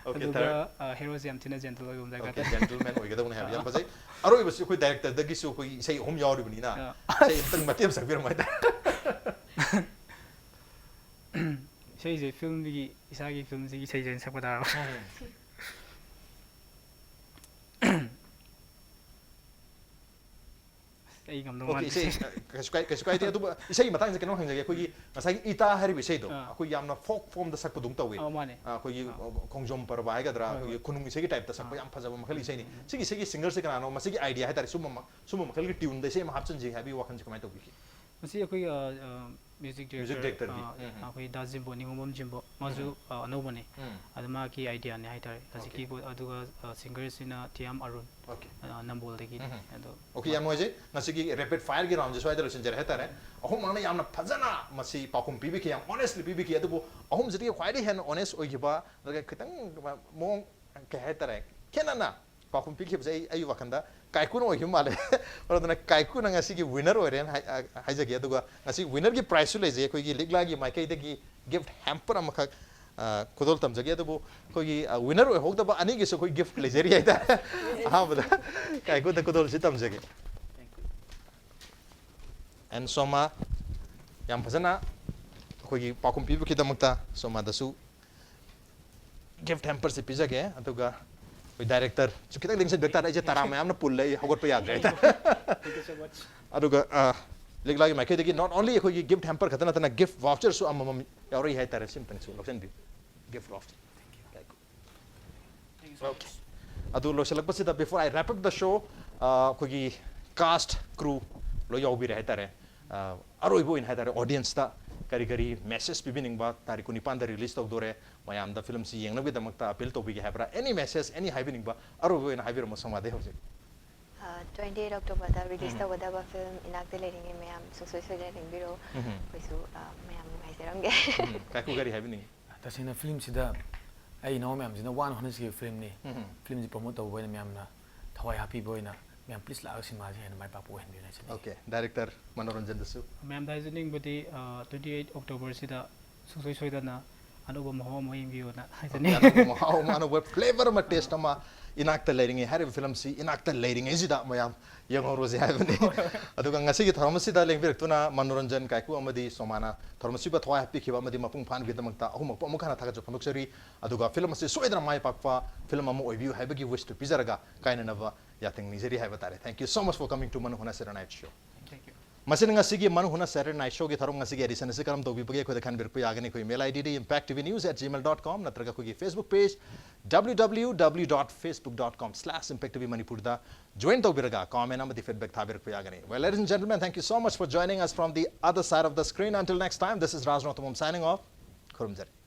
Okay, ꯑꯗꯨꯒ, third꯫ ꯑ, hero ꯁꯤ ꯌꯥꯝ ꯊꯤꯅ gentle ꯑꯣꯏꯕ ꯑꯃ ꯗꯔꯀꯥꯔ Okay, ꯇꯥꯏ꯫ gentleman ꯑꯣꯏꯒꯗꯧꯕꯅꯦ ꯍꯥꯏꯕ ꯌꯥꯝ ꯑ꯫ ꯐꯖꯩ꯫ ꯑꯔꯣꯏꯕꯁꯤ ꯑꯩꯈꯣꯏ director ꯗꯒꯤꯁꯨ ꯑꯩꯈꯣꯏꯒꯤ ꯏꯁꯩ ꯑꯍꯨꯝ ꯌꯥꯎꯔꯤꯕꯅꯤꯅ, ꯑ꯫ ꯏꯁꯩ ꯑꯃꯇꯪ ꯃꯇꯦꯛ ꯑꯃ ꯁꯛꯄꯤꯔꯝꯃꯣ ꯍꯥꯏꯇꯥꯔꯦ꯫ ꯏꯁꯩꯁꯦ film ꯒꯤ, ꯏꯁꯥꯒꯤ film ꯁꯤꯒꯤ ꯏꯁꯩꯁꯦ ꯑꯣꯏꯅ ꯁꯛꯄ ꯇꯥꯔꯕ꯫ ꯎꯝ꯫ ꯑꯩ ꯉꯝꯗꯧ ꯑꯣꯀꯦ, ꯃꯥꯟꯗꯦ꯫ ꯏꯁꯩ ꯑ, ꯀꯩꯁꯨ ꯀꯥꯏ ꯀꯩꯁꯨ ꯀꯥꯏꯗꯦ꯫ ꯑꯗꯨꯕꯨ ꯏꯁꯩꯒꯤ ꯃꯇꯥꯡꯁꯦ ꯀꯩꯅꯣꯝ ꯍꯪꯖꯒꯦ꯫ ꯑꯩꯈꯣꯏꯒꯤ ꯉꯁꯥꯏꯒꯤ ꯏꯇꯥ ꯍꯥꯏꯔꯤꯕ ꯏꯁꯩꯗꯣ ꯑꯥ꯫ ꯑꯩꯈꯣꯏ ꯌꯥꯝꯅ ꯐꯣꯛ ꯐꯣꯝꯗ ꯁꯛꯄꯗꯧ ꯇꯧꯋꯤ꯫ ꯑꯧ, ꯃꯥꯅꯦ꯫ ꯑ, ꯑꯩꯈꯣꯏꯒꯤ ꯑꯥ꯫ ꯈꯣꯡꯖꯣꯝ ꯄꯔꯕ ꯍꯥꯏꯒꯗ꯭ꯔꯥ, ꯍꯣꯏ, ꯑꯩꯈꯣꯏꯒꯤ ꯍꯣꯏ꯫ ꯈꯨꯅꯨꯡ ꯏꯁꯩꯒꯤ ꯇꯥꯏꯞꯇ ꯁꯛꯄ ꯑꯥ꯫ ꯌꯥꯝ ꯐꯖꯕ ꯃꯈꯜꯒꯤ ꯏꯁꯩꯅꯤ꯫ ꯁꯤꯒꯤ ꯏꯁꯩꯒꯤ ꯁꯤꯡꯒꯔꯁꯦ ꯀꯅꯥꯅꯣ? ꯃꯁꯤꯒꯤ ꯑꯥꯏꯗꯤꯌꯥ ꯍꯥꯏꯇꯥꯔꯦ, ꯁꯨꯝꯕ ꯃ- ꯁꯨꯝꯕ ꯃꯈꯜꯒꯤ ꯇ꯭ꯌꯨꯟꯗ ꯏꯁꯩ ꯑꯃ ꯍꯥꯞꯆꯤꯟꯁꯤ ꯍꯥꯏꯕꯒꯤ ꯋꯥꯈꯜꯁꯦ ꯀꯃꯥꯏꯅ ꯇꯧꯕꯤꯈꯤ? ꯃꯁꯤ ꯑꯩꯈꯣꯏꯒꯤ ꯃ꯭ꯌꯨꯖꯤꯛ ꯃ꯭ꯌꯨꯖꯤꯛ ꯗꯤꯔꯦꯛꯇꯔ, ꯗꯤꯔꯦꯛꯇꯔꯒꯤ꯫ ꯎꯝ, ꯎꯝ꯫ ꯑꯩꯈꯣꯏ ꯗꯥ ꯖꯤꯝꯕꯣ, ꯅꯤꯉꯣꯝꯕꯝ ꯖꯤꯝꯕꯣ, ꯃꯥꯁꯨ ꯎꯝ꯫ ꯑ, ꯑꯅꯧꯕꯅꯦ꯫ ꯎꯝ꯫ ꯑꯗꯣ ꯃꯥꯒꯤ ꯑꯥꯏꯗꯤꯌꯥꯅꯦ ꯍꯥꯏꯇꯥꯔꯦ꯫ ꯑꯣꯀꯦ꯫ ꯍꯧꯖꯤꯛꯀꯤ ꯄꯣꯠ ꯑꯗꯨꯒ ꯑ, ꯁꯤꯡꯒꯔꯁꯤꯅ ꯇꯤꯌꯥꯝ ꯑꯔꯨꯟ, ꯑꯣꯀꯦ꯫ ꯑ, ꯅꯝꯕꯣꯜꯗꯒꯤꯅꯦ꯫ ꯎꯝ꯫ ꯑꯗꯣ ꯑꯣꯀꯦ, ꯌꯥꯝ ꯅꯨꯡꯉꯥꯏꯖꯩ꯫ ꯉꯁꯤꯒꯤ ꯔꯦꯄꯤꯗ ꯐꯥꯌꯔꯒꯤ ꯔꯥꯎꯟꯁꯦ ꯁ꯭ꯋꯥꯏꯗ ꯂꯣꯏꯁꯤꯟꯖꯔꯦ ꯍꯥꯏꯇꯥꯔꯦ꯫ ꯑꯍꯨꯝꯃꯛꯅ ꯌꯥꯝꯅ ꯐꯖꯅ ꯃꯁꯤ ꯄꯥꯎꯈꯨꯝ ꯄꯤꯕꯤꯈꯤ, ꯌꯥꯝ ꯑꯣꯅꯦꯁꯂꯤ ꯄꯤꯕꯤꯈꯤ꯫ ꯑꯗꯨꯕꯨ ꯑꯍꯨꯝꯁꯤꯗꯒꯤ ꯈ꯭ꯋꯥꯏꯗꯒꯤ ꯍꯦꯟꯅ ꯑꯣꯅꯦꯁ ꯑꯣꯏꯈꯤꯕ, ꯑꯗꯨꯒ ꯈꯤꯇꯪ ꯃꯑꯣꯡ ꯀꯩ ꯍꯥꯏꯇꯥꯔꯦ, ꯈꯦꯠꯅꯅ ꯄꯥꯎꯈꯨꯝ ꯄꯤꯈꯤꯕꯁꯦ ꯑꯩ ꯑꯩꯒꯤ ꯋꯥꯈꯜꯗ ꯀꯥꯏꯀꯨꯅ ꯑꯣꯏꯈꯤꯕ ꯃꯥꯜꯂꯦ꯫ ꯑꯗꯨꯅ ꯀꯥꯏꯀꯨꯅ ꯉꯁꯤꯒꯤ ꯋꯤꯅꯔ ꯑꯣꯏꯔꯦꯅ ꯍꯥꯏ-, ꯑ, ꯍꯥꯏꯖꯒꯦ꯫ ꯑꯗꯨꯒ ꯉꯁꯤ ꯋꯤꯅꯔꯒꯤ ꯄ꯭ꯔꯥꯏꯖꯁꯨ ꯂꯩꯖꯩ꯫ ꯑꯩꯈꯣꯏꯒꯤ ꯂꯤꯛꯂꯥꯒꯤ ꯃꯥꯏꯀꯩꯗꯒꯤ ꯒꯤꯐ ꯍꯦꯝꯄꯔ ꯑꯃꯈꯛ, ꯑ, ꯈꯨꯗꯣꯜ ꯇꯝꯖꯒꯦ꯫ ꯑꯗꯨꯕꯨ ꯑꯩꯈꯣꯏꯒꯤ, ꯑ, ꯋꯤꯅꯔ ꯑꯣꯏꯍꯧꯗꯕ ꯑꯅꯤꯒꯤꯁꯨ ꯑꯩꯈꯣꯏ ꯒꯤꯐ ꯂꯩꯖꯔꯤ ꯍꯥꯏꯇꯥꯔꯦ꯫ ꯑꯍꯥꯟꯕꯗ ꯀꯥꯏꯀꯨꯗ ꯈꯨꯗꯣꯜꯁꯤ ꯇꯝꯖꯒꯦ꯫ ꯑꯦꯟ ꯁꯣꯃꯥ, ꯌꯥꯝ ꯐꯖꯅ ꯑꯩꯈꯣꯏꯒꯤ ꯄꯥꯎꯈꯨꯝ ꯄꯤꯕꯒꯤꯗꯃꯛꯇ ꯁꯣꯃꯥꯗꯁꯨ ꯒꯤꯐ ꯍꯦꯝꯄꯔꯁꯤ ꯄꯤꯖꯒꯦ꯫ ꯑꯗꯨꯒ ꯑꯩꯈꯣꯏ ꯗꯥꯏꯔꯦꯛꯇꯔꯁꯨ ꯈꯤꯇꯪ ꯂꯦꯡꯁꯤꯟꯕꯤꯔꯛ ꯇꯥꯔꯦ꯫ ꯑꯩꯁꯦ ꯇꯔꯥ ꯃꯌꯥꯝꯅ ꯄꯨꯜꯂꯦ, ꯑꯩ ꯍꯧꯒꯠꯄ ꯌꯥꯗ꯭ꯔꯦ ꯍꯥꯏꯇꯥꯔꯦ꯫ Thank you so much. ꯑꯗꯨꯒ, ꯑ, ꯂꯤꯛꯂꯥꯒꯤ ꯃꯥꯏꯀꯩꯗꯒꯤ not only ꯑꯩꯈꯣꯏꯒꯤ ꯒꯤꯐ ꯍꯦꯝꯄꯔ ꯈꯛꯇ ꯅꯠꯇꯅ ꯒꯤꯐ ꯚꯥꯎꯆꯔꯁꯨ ꯑꯃꯃꯝ ꯌꯥꯎꯔꯛꯏ ꯍꯥꯏꯇꯥꯔꯦ꯫ ꯁꯤ ꯑꯝꯇꯪꯁꯨ ꯂꯧꯁꯤꯟꯕꯤꯌꯨ, ꯒꯤꯐ ꯚꯥꯎꯆꯔ꯫ Thank you so much. ꯑꯗꯨ ꯂꯣꯏꯁꯤꯜꯂꯛꯄꯁꯤꯗ, before I wrap up the show, ꯑ, ꯑꯩꯈꯣꯏꯒꯤ ꯀꯥꯁ꯭ꯠ, ꯀ꯭ꯔꯨ ꯂꯣꯏ ꯌꯥꯎꯕꯤꯔꯦ ꯍꯥꯏꯇꯥꯔꯦ꯫ ꯑ, ꯑꯔꯣꯏꯕ ꯑꯣꯏꯅ ꯍꯥꯏꯇꯥꯔꯦ, ꯑꯣꯗꯤꯌꯦꯟꯁꯇ ꯀꯔꯤ ꯀꯔꯤ ꯃꯦꯁꯦꯖ ꯄꯤꯕꯤꯅꯤꯡꯕ? ꯇꯥꯔꯤꯛ ꯀꯨꯟꯅꯤꯄꯥꯟꯗ ꯔꯤꯂꯤꯖ ꯇꯧꯗꯣꯔꯦ, ꯃꯌꯥꯝꯗ ꯐꯤꯂꯝꯁꯤ ꯌꯦꯡꯅꯕꯒꯤꯗꯃꯛꯇ ꯑꯄꯤꯜ ꯇꯧꯕꯤꯒꯦ ꯍꯥꯏꯕ꯭ꯔꯥ? Any message, any ꯍꯥꯏꯕꯤꯅꯤꯡꯕ ꯑꯔꯣꯏꯕ ꯑꯣꯏꯅ ꯍꯥꯏꯕꯤꯔꯝꯃꯣ ꯁꯣꯃꯥꯗꯩ ꯍꯧꯖꯤꯛ꯫ ꯇ꯭ꯋꯦꯟꯇꯤ ꯑꯩꯠ ꯑꯣꯛꯇꯣꯕꯔꯗ ꯔꯤꯂꯤꯖ ꯎꯝ꯫ ꯇꯧꯒꯗꯕ ꯐꯤꯂꯝ ꯏꯅꯥꯛꯇ ꯂꯩꯔꯤꯉꯩ ꯃꯌꯥꯝ ꯁꯨꯡꯁꯣꯏ ꯁꯣꯏꯗꯅ ꯌꯦꯡꯕꯤꯔꯛꯑꯣ꯫ ꯎꯝ꯫ ꯑꯩꯈꯣꯏꯁꯨ ꯑ, ꯃꯌꯥꯝ ꯉꯥꯏꯖꯔꯝꯒꯦ꯫ ꯎꯝ꯫ ꯀꯥꯏꯀꯨ ꯀꯔꯤ ꯍꯥꯏꯕꯤꯅꯤꯡꯉꯤ? ꯇꯁꯦꯡꯅ ꯐꯤꯂꯝꯁꯤꯗ ꯑꯩ ꯏꯅꯥꯎ ꯃꯌꯥꯝꯁꯤꯅ ꯋꯥꯅ ꯍꯣꯠꯅꯖꯈꯤꯕ ꯐꯤꯂꯝꯅꯤ꯫ ꯎꯝ꯫ ꯐꯤꯂꯝꯁꯤ ꯄ꯭ꯔꯣꯃꯣꯠ ꯇꯧꯕ ꯑꯣꯏꯅ ꯃꯌꯥꯝꯅ ꯊꯋꯥꯏ ꯍꯥꯞꯄꯤꯕ ꯑꯣꯏꯅ ꯃꯌꯥꯝ ꯄ꯭ꯂꯤꯖ ꯂꯥꯛꯑꯒ ꯁꯤꯅꯦꯃꯥꯁꯤ ꯍꯦꯟꯅ ꯃꯥꯏ ꯄꯥꯛꯄ ꯑꯣꯏꯍꯟꯕꯤꯌꯨ ꯍꯥꯏꯖꯅꯤꯡꯉꯤ꯫ ꯑꯣꯀꯦ, ꯗꯥꯏꯔꯦꯛꯇꯔ ꯃꯅꯣꯔꯟꯖꯟꯗꯁꯨ꯫ ꯃꯌꯥꯝꯗ ꯍꯥꯏꯖꯅꯤꯡꯕꯗꯤ, ꯑ, ꯇ꯭ꯋꯦꯟꯇꯤ ꯑꯩꯠ ꯑꯣꯛꯇꯣꯕꯔꯁꯤꯗ ꯁꯨꯡꯁꯣꯏ ꯁꯣꯏꯗꯅ ꯑꯅꯧꯕ ꯃꯍꯥꯎ ꯑꯃ ꯌꯦꯡꯕꯤꯌꯨꯅ ꯍꯥꯏꯖꯅꯤꯡꯉꯤ꯫ ꯑꯅꯧꯕ ꯃꯍꯥꯎ ꯑꯃ, ꯑꯅꯧꯕ ꯐ꯭ꯂꯦꯕꯔ ꯑꯃ, ꯇꯦꯁ ꯑꯃ ꯏꯅꯥꯛꯇ ꯂꯩꯔꯤꯉꯩ ꯍꯥꯏꯔꯤꯕ ꯐꯤꯂꯝꯁꯤ ꯏꯅꯥꯛꯇ ꯂꯩꯔꯤꯉꯩꯁꯤꯗ ꯃꯌꯥꯝ ꯌꯦꯡꯍꯧꯔꯣꯁꯦ ꯍꯥꯏꯕꯅꯤ꯫ ꯑꯗꯨꯒ ꯉꯁꯤꯒꯤ ꯊꯧꯔꯝ ꯑꯁꯤꯗ ꯂꯦꯡꯕꯤꯔꯛꯇꯨꯅ ꯃꯅꯣꯔꯟꯖꯟ ꯀꯥꯏꯀꯨ ꯑꯃꯗꯤ ꯁꯣꯃꯥꯅ ꯊꯧꯔꯝ ꯑꯁꯤꯕꯨ ꯊꯋꯥꯏ ꯍꯥꯞꯄꯤꯈꯤꯕ ꯑꯃꯗꯤ ꯃꯄꯨꯡ ꯐꯥꯍꯟꯕꯒꯤꯗꯃꯛꯇ ꯑꯍꯨꯝꯃꯛꯄꯨ ꯑꯃꯨꯛ ꯍꯟꯅ ꯊꯥꯒꯠꯆꯕ ꯐꯣꯡꯗꯣꯛꯆꯔꯤ꯫ ꯑꯗꯨꯒ ꯐꯤꯂꯝ ꯑꯁꯤ ꯁꯣꯏꯗꯅ ꯃꯥꯏ ꯄꯥꯛꯄ ꯐꯤꯂꯝ ꯑꯃ ꯑꯣꯏꯕꯤꯌꯨ ꯍꯥꯏꯕꯒꯤ ꯋꯤꯁꯇꯨ ꯄꯤꯖꯔꯒ ꯀꯥꯏꯅꯅꯕ ꯌꯥꯊꯪ ꯅꯤꯖꯔꯤ ꯍꯥꯏꯕ ꯇꯥꯔꯦ. Thank you so much for coming to Manu Huna Saturday Night Show. Thank you. ꯃꯁꯤꯅ ꯉꯁꯤꯒꯤ Manu Huna Saturday Night Showꯒꯤ ꯊꯧꯔꯝ ꯉꯁꯤꯒꯤ edition ꯑꯁꯤ ꯀꯔꯝ ꯇꯧꯕꯤꯕꯒꯦ ꯑꯩꯈꯣꯏꯗ ꯈꯟꯕꯤꯔꯛꯄ ꯌꯥꯒꯅꯤ꯫ ꯑꯩꯈꯣꯏ email ID D impact T V news at gmail dot com ꯅꯠꯇ꯭ꯔꯒ ꯑꯩꯈꯣꯏꯒꯤ Facebook page W W W dot facebook dot com slash impact T V Manipur ꯗ join ꯇꯧꯕꯤꯔꯒ comment ꯑꯃꯗꯤ feedback ꯊꯥꯕꯤꯔꯛꯄ ꯌꯥꯒꯅꯤ. Well, ladies and gentlemen, thank you so much for joining us from the other side of the screen. Until next time, this is Raj Nothamam signing off. ꯈꯨꯔꯨꯝꯖꯔꯤ.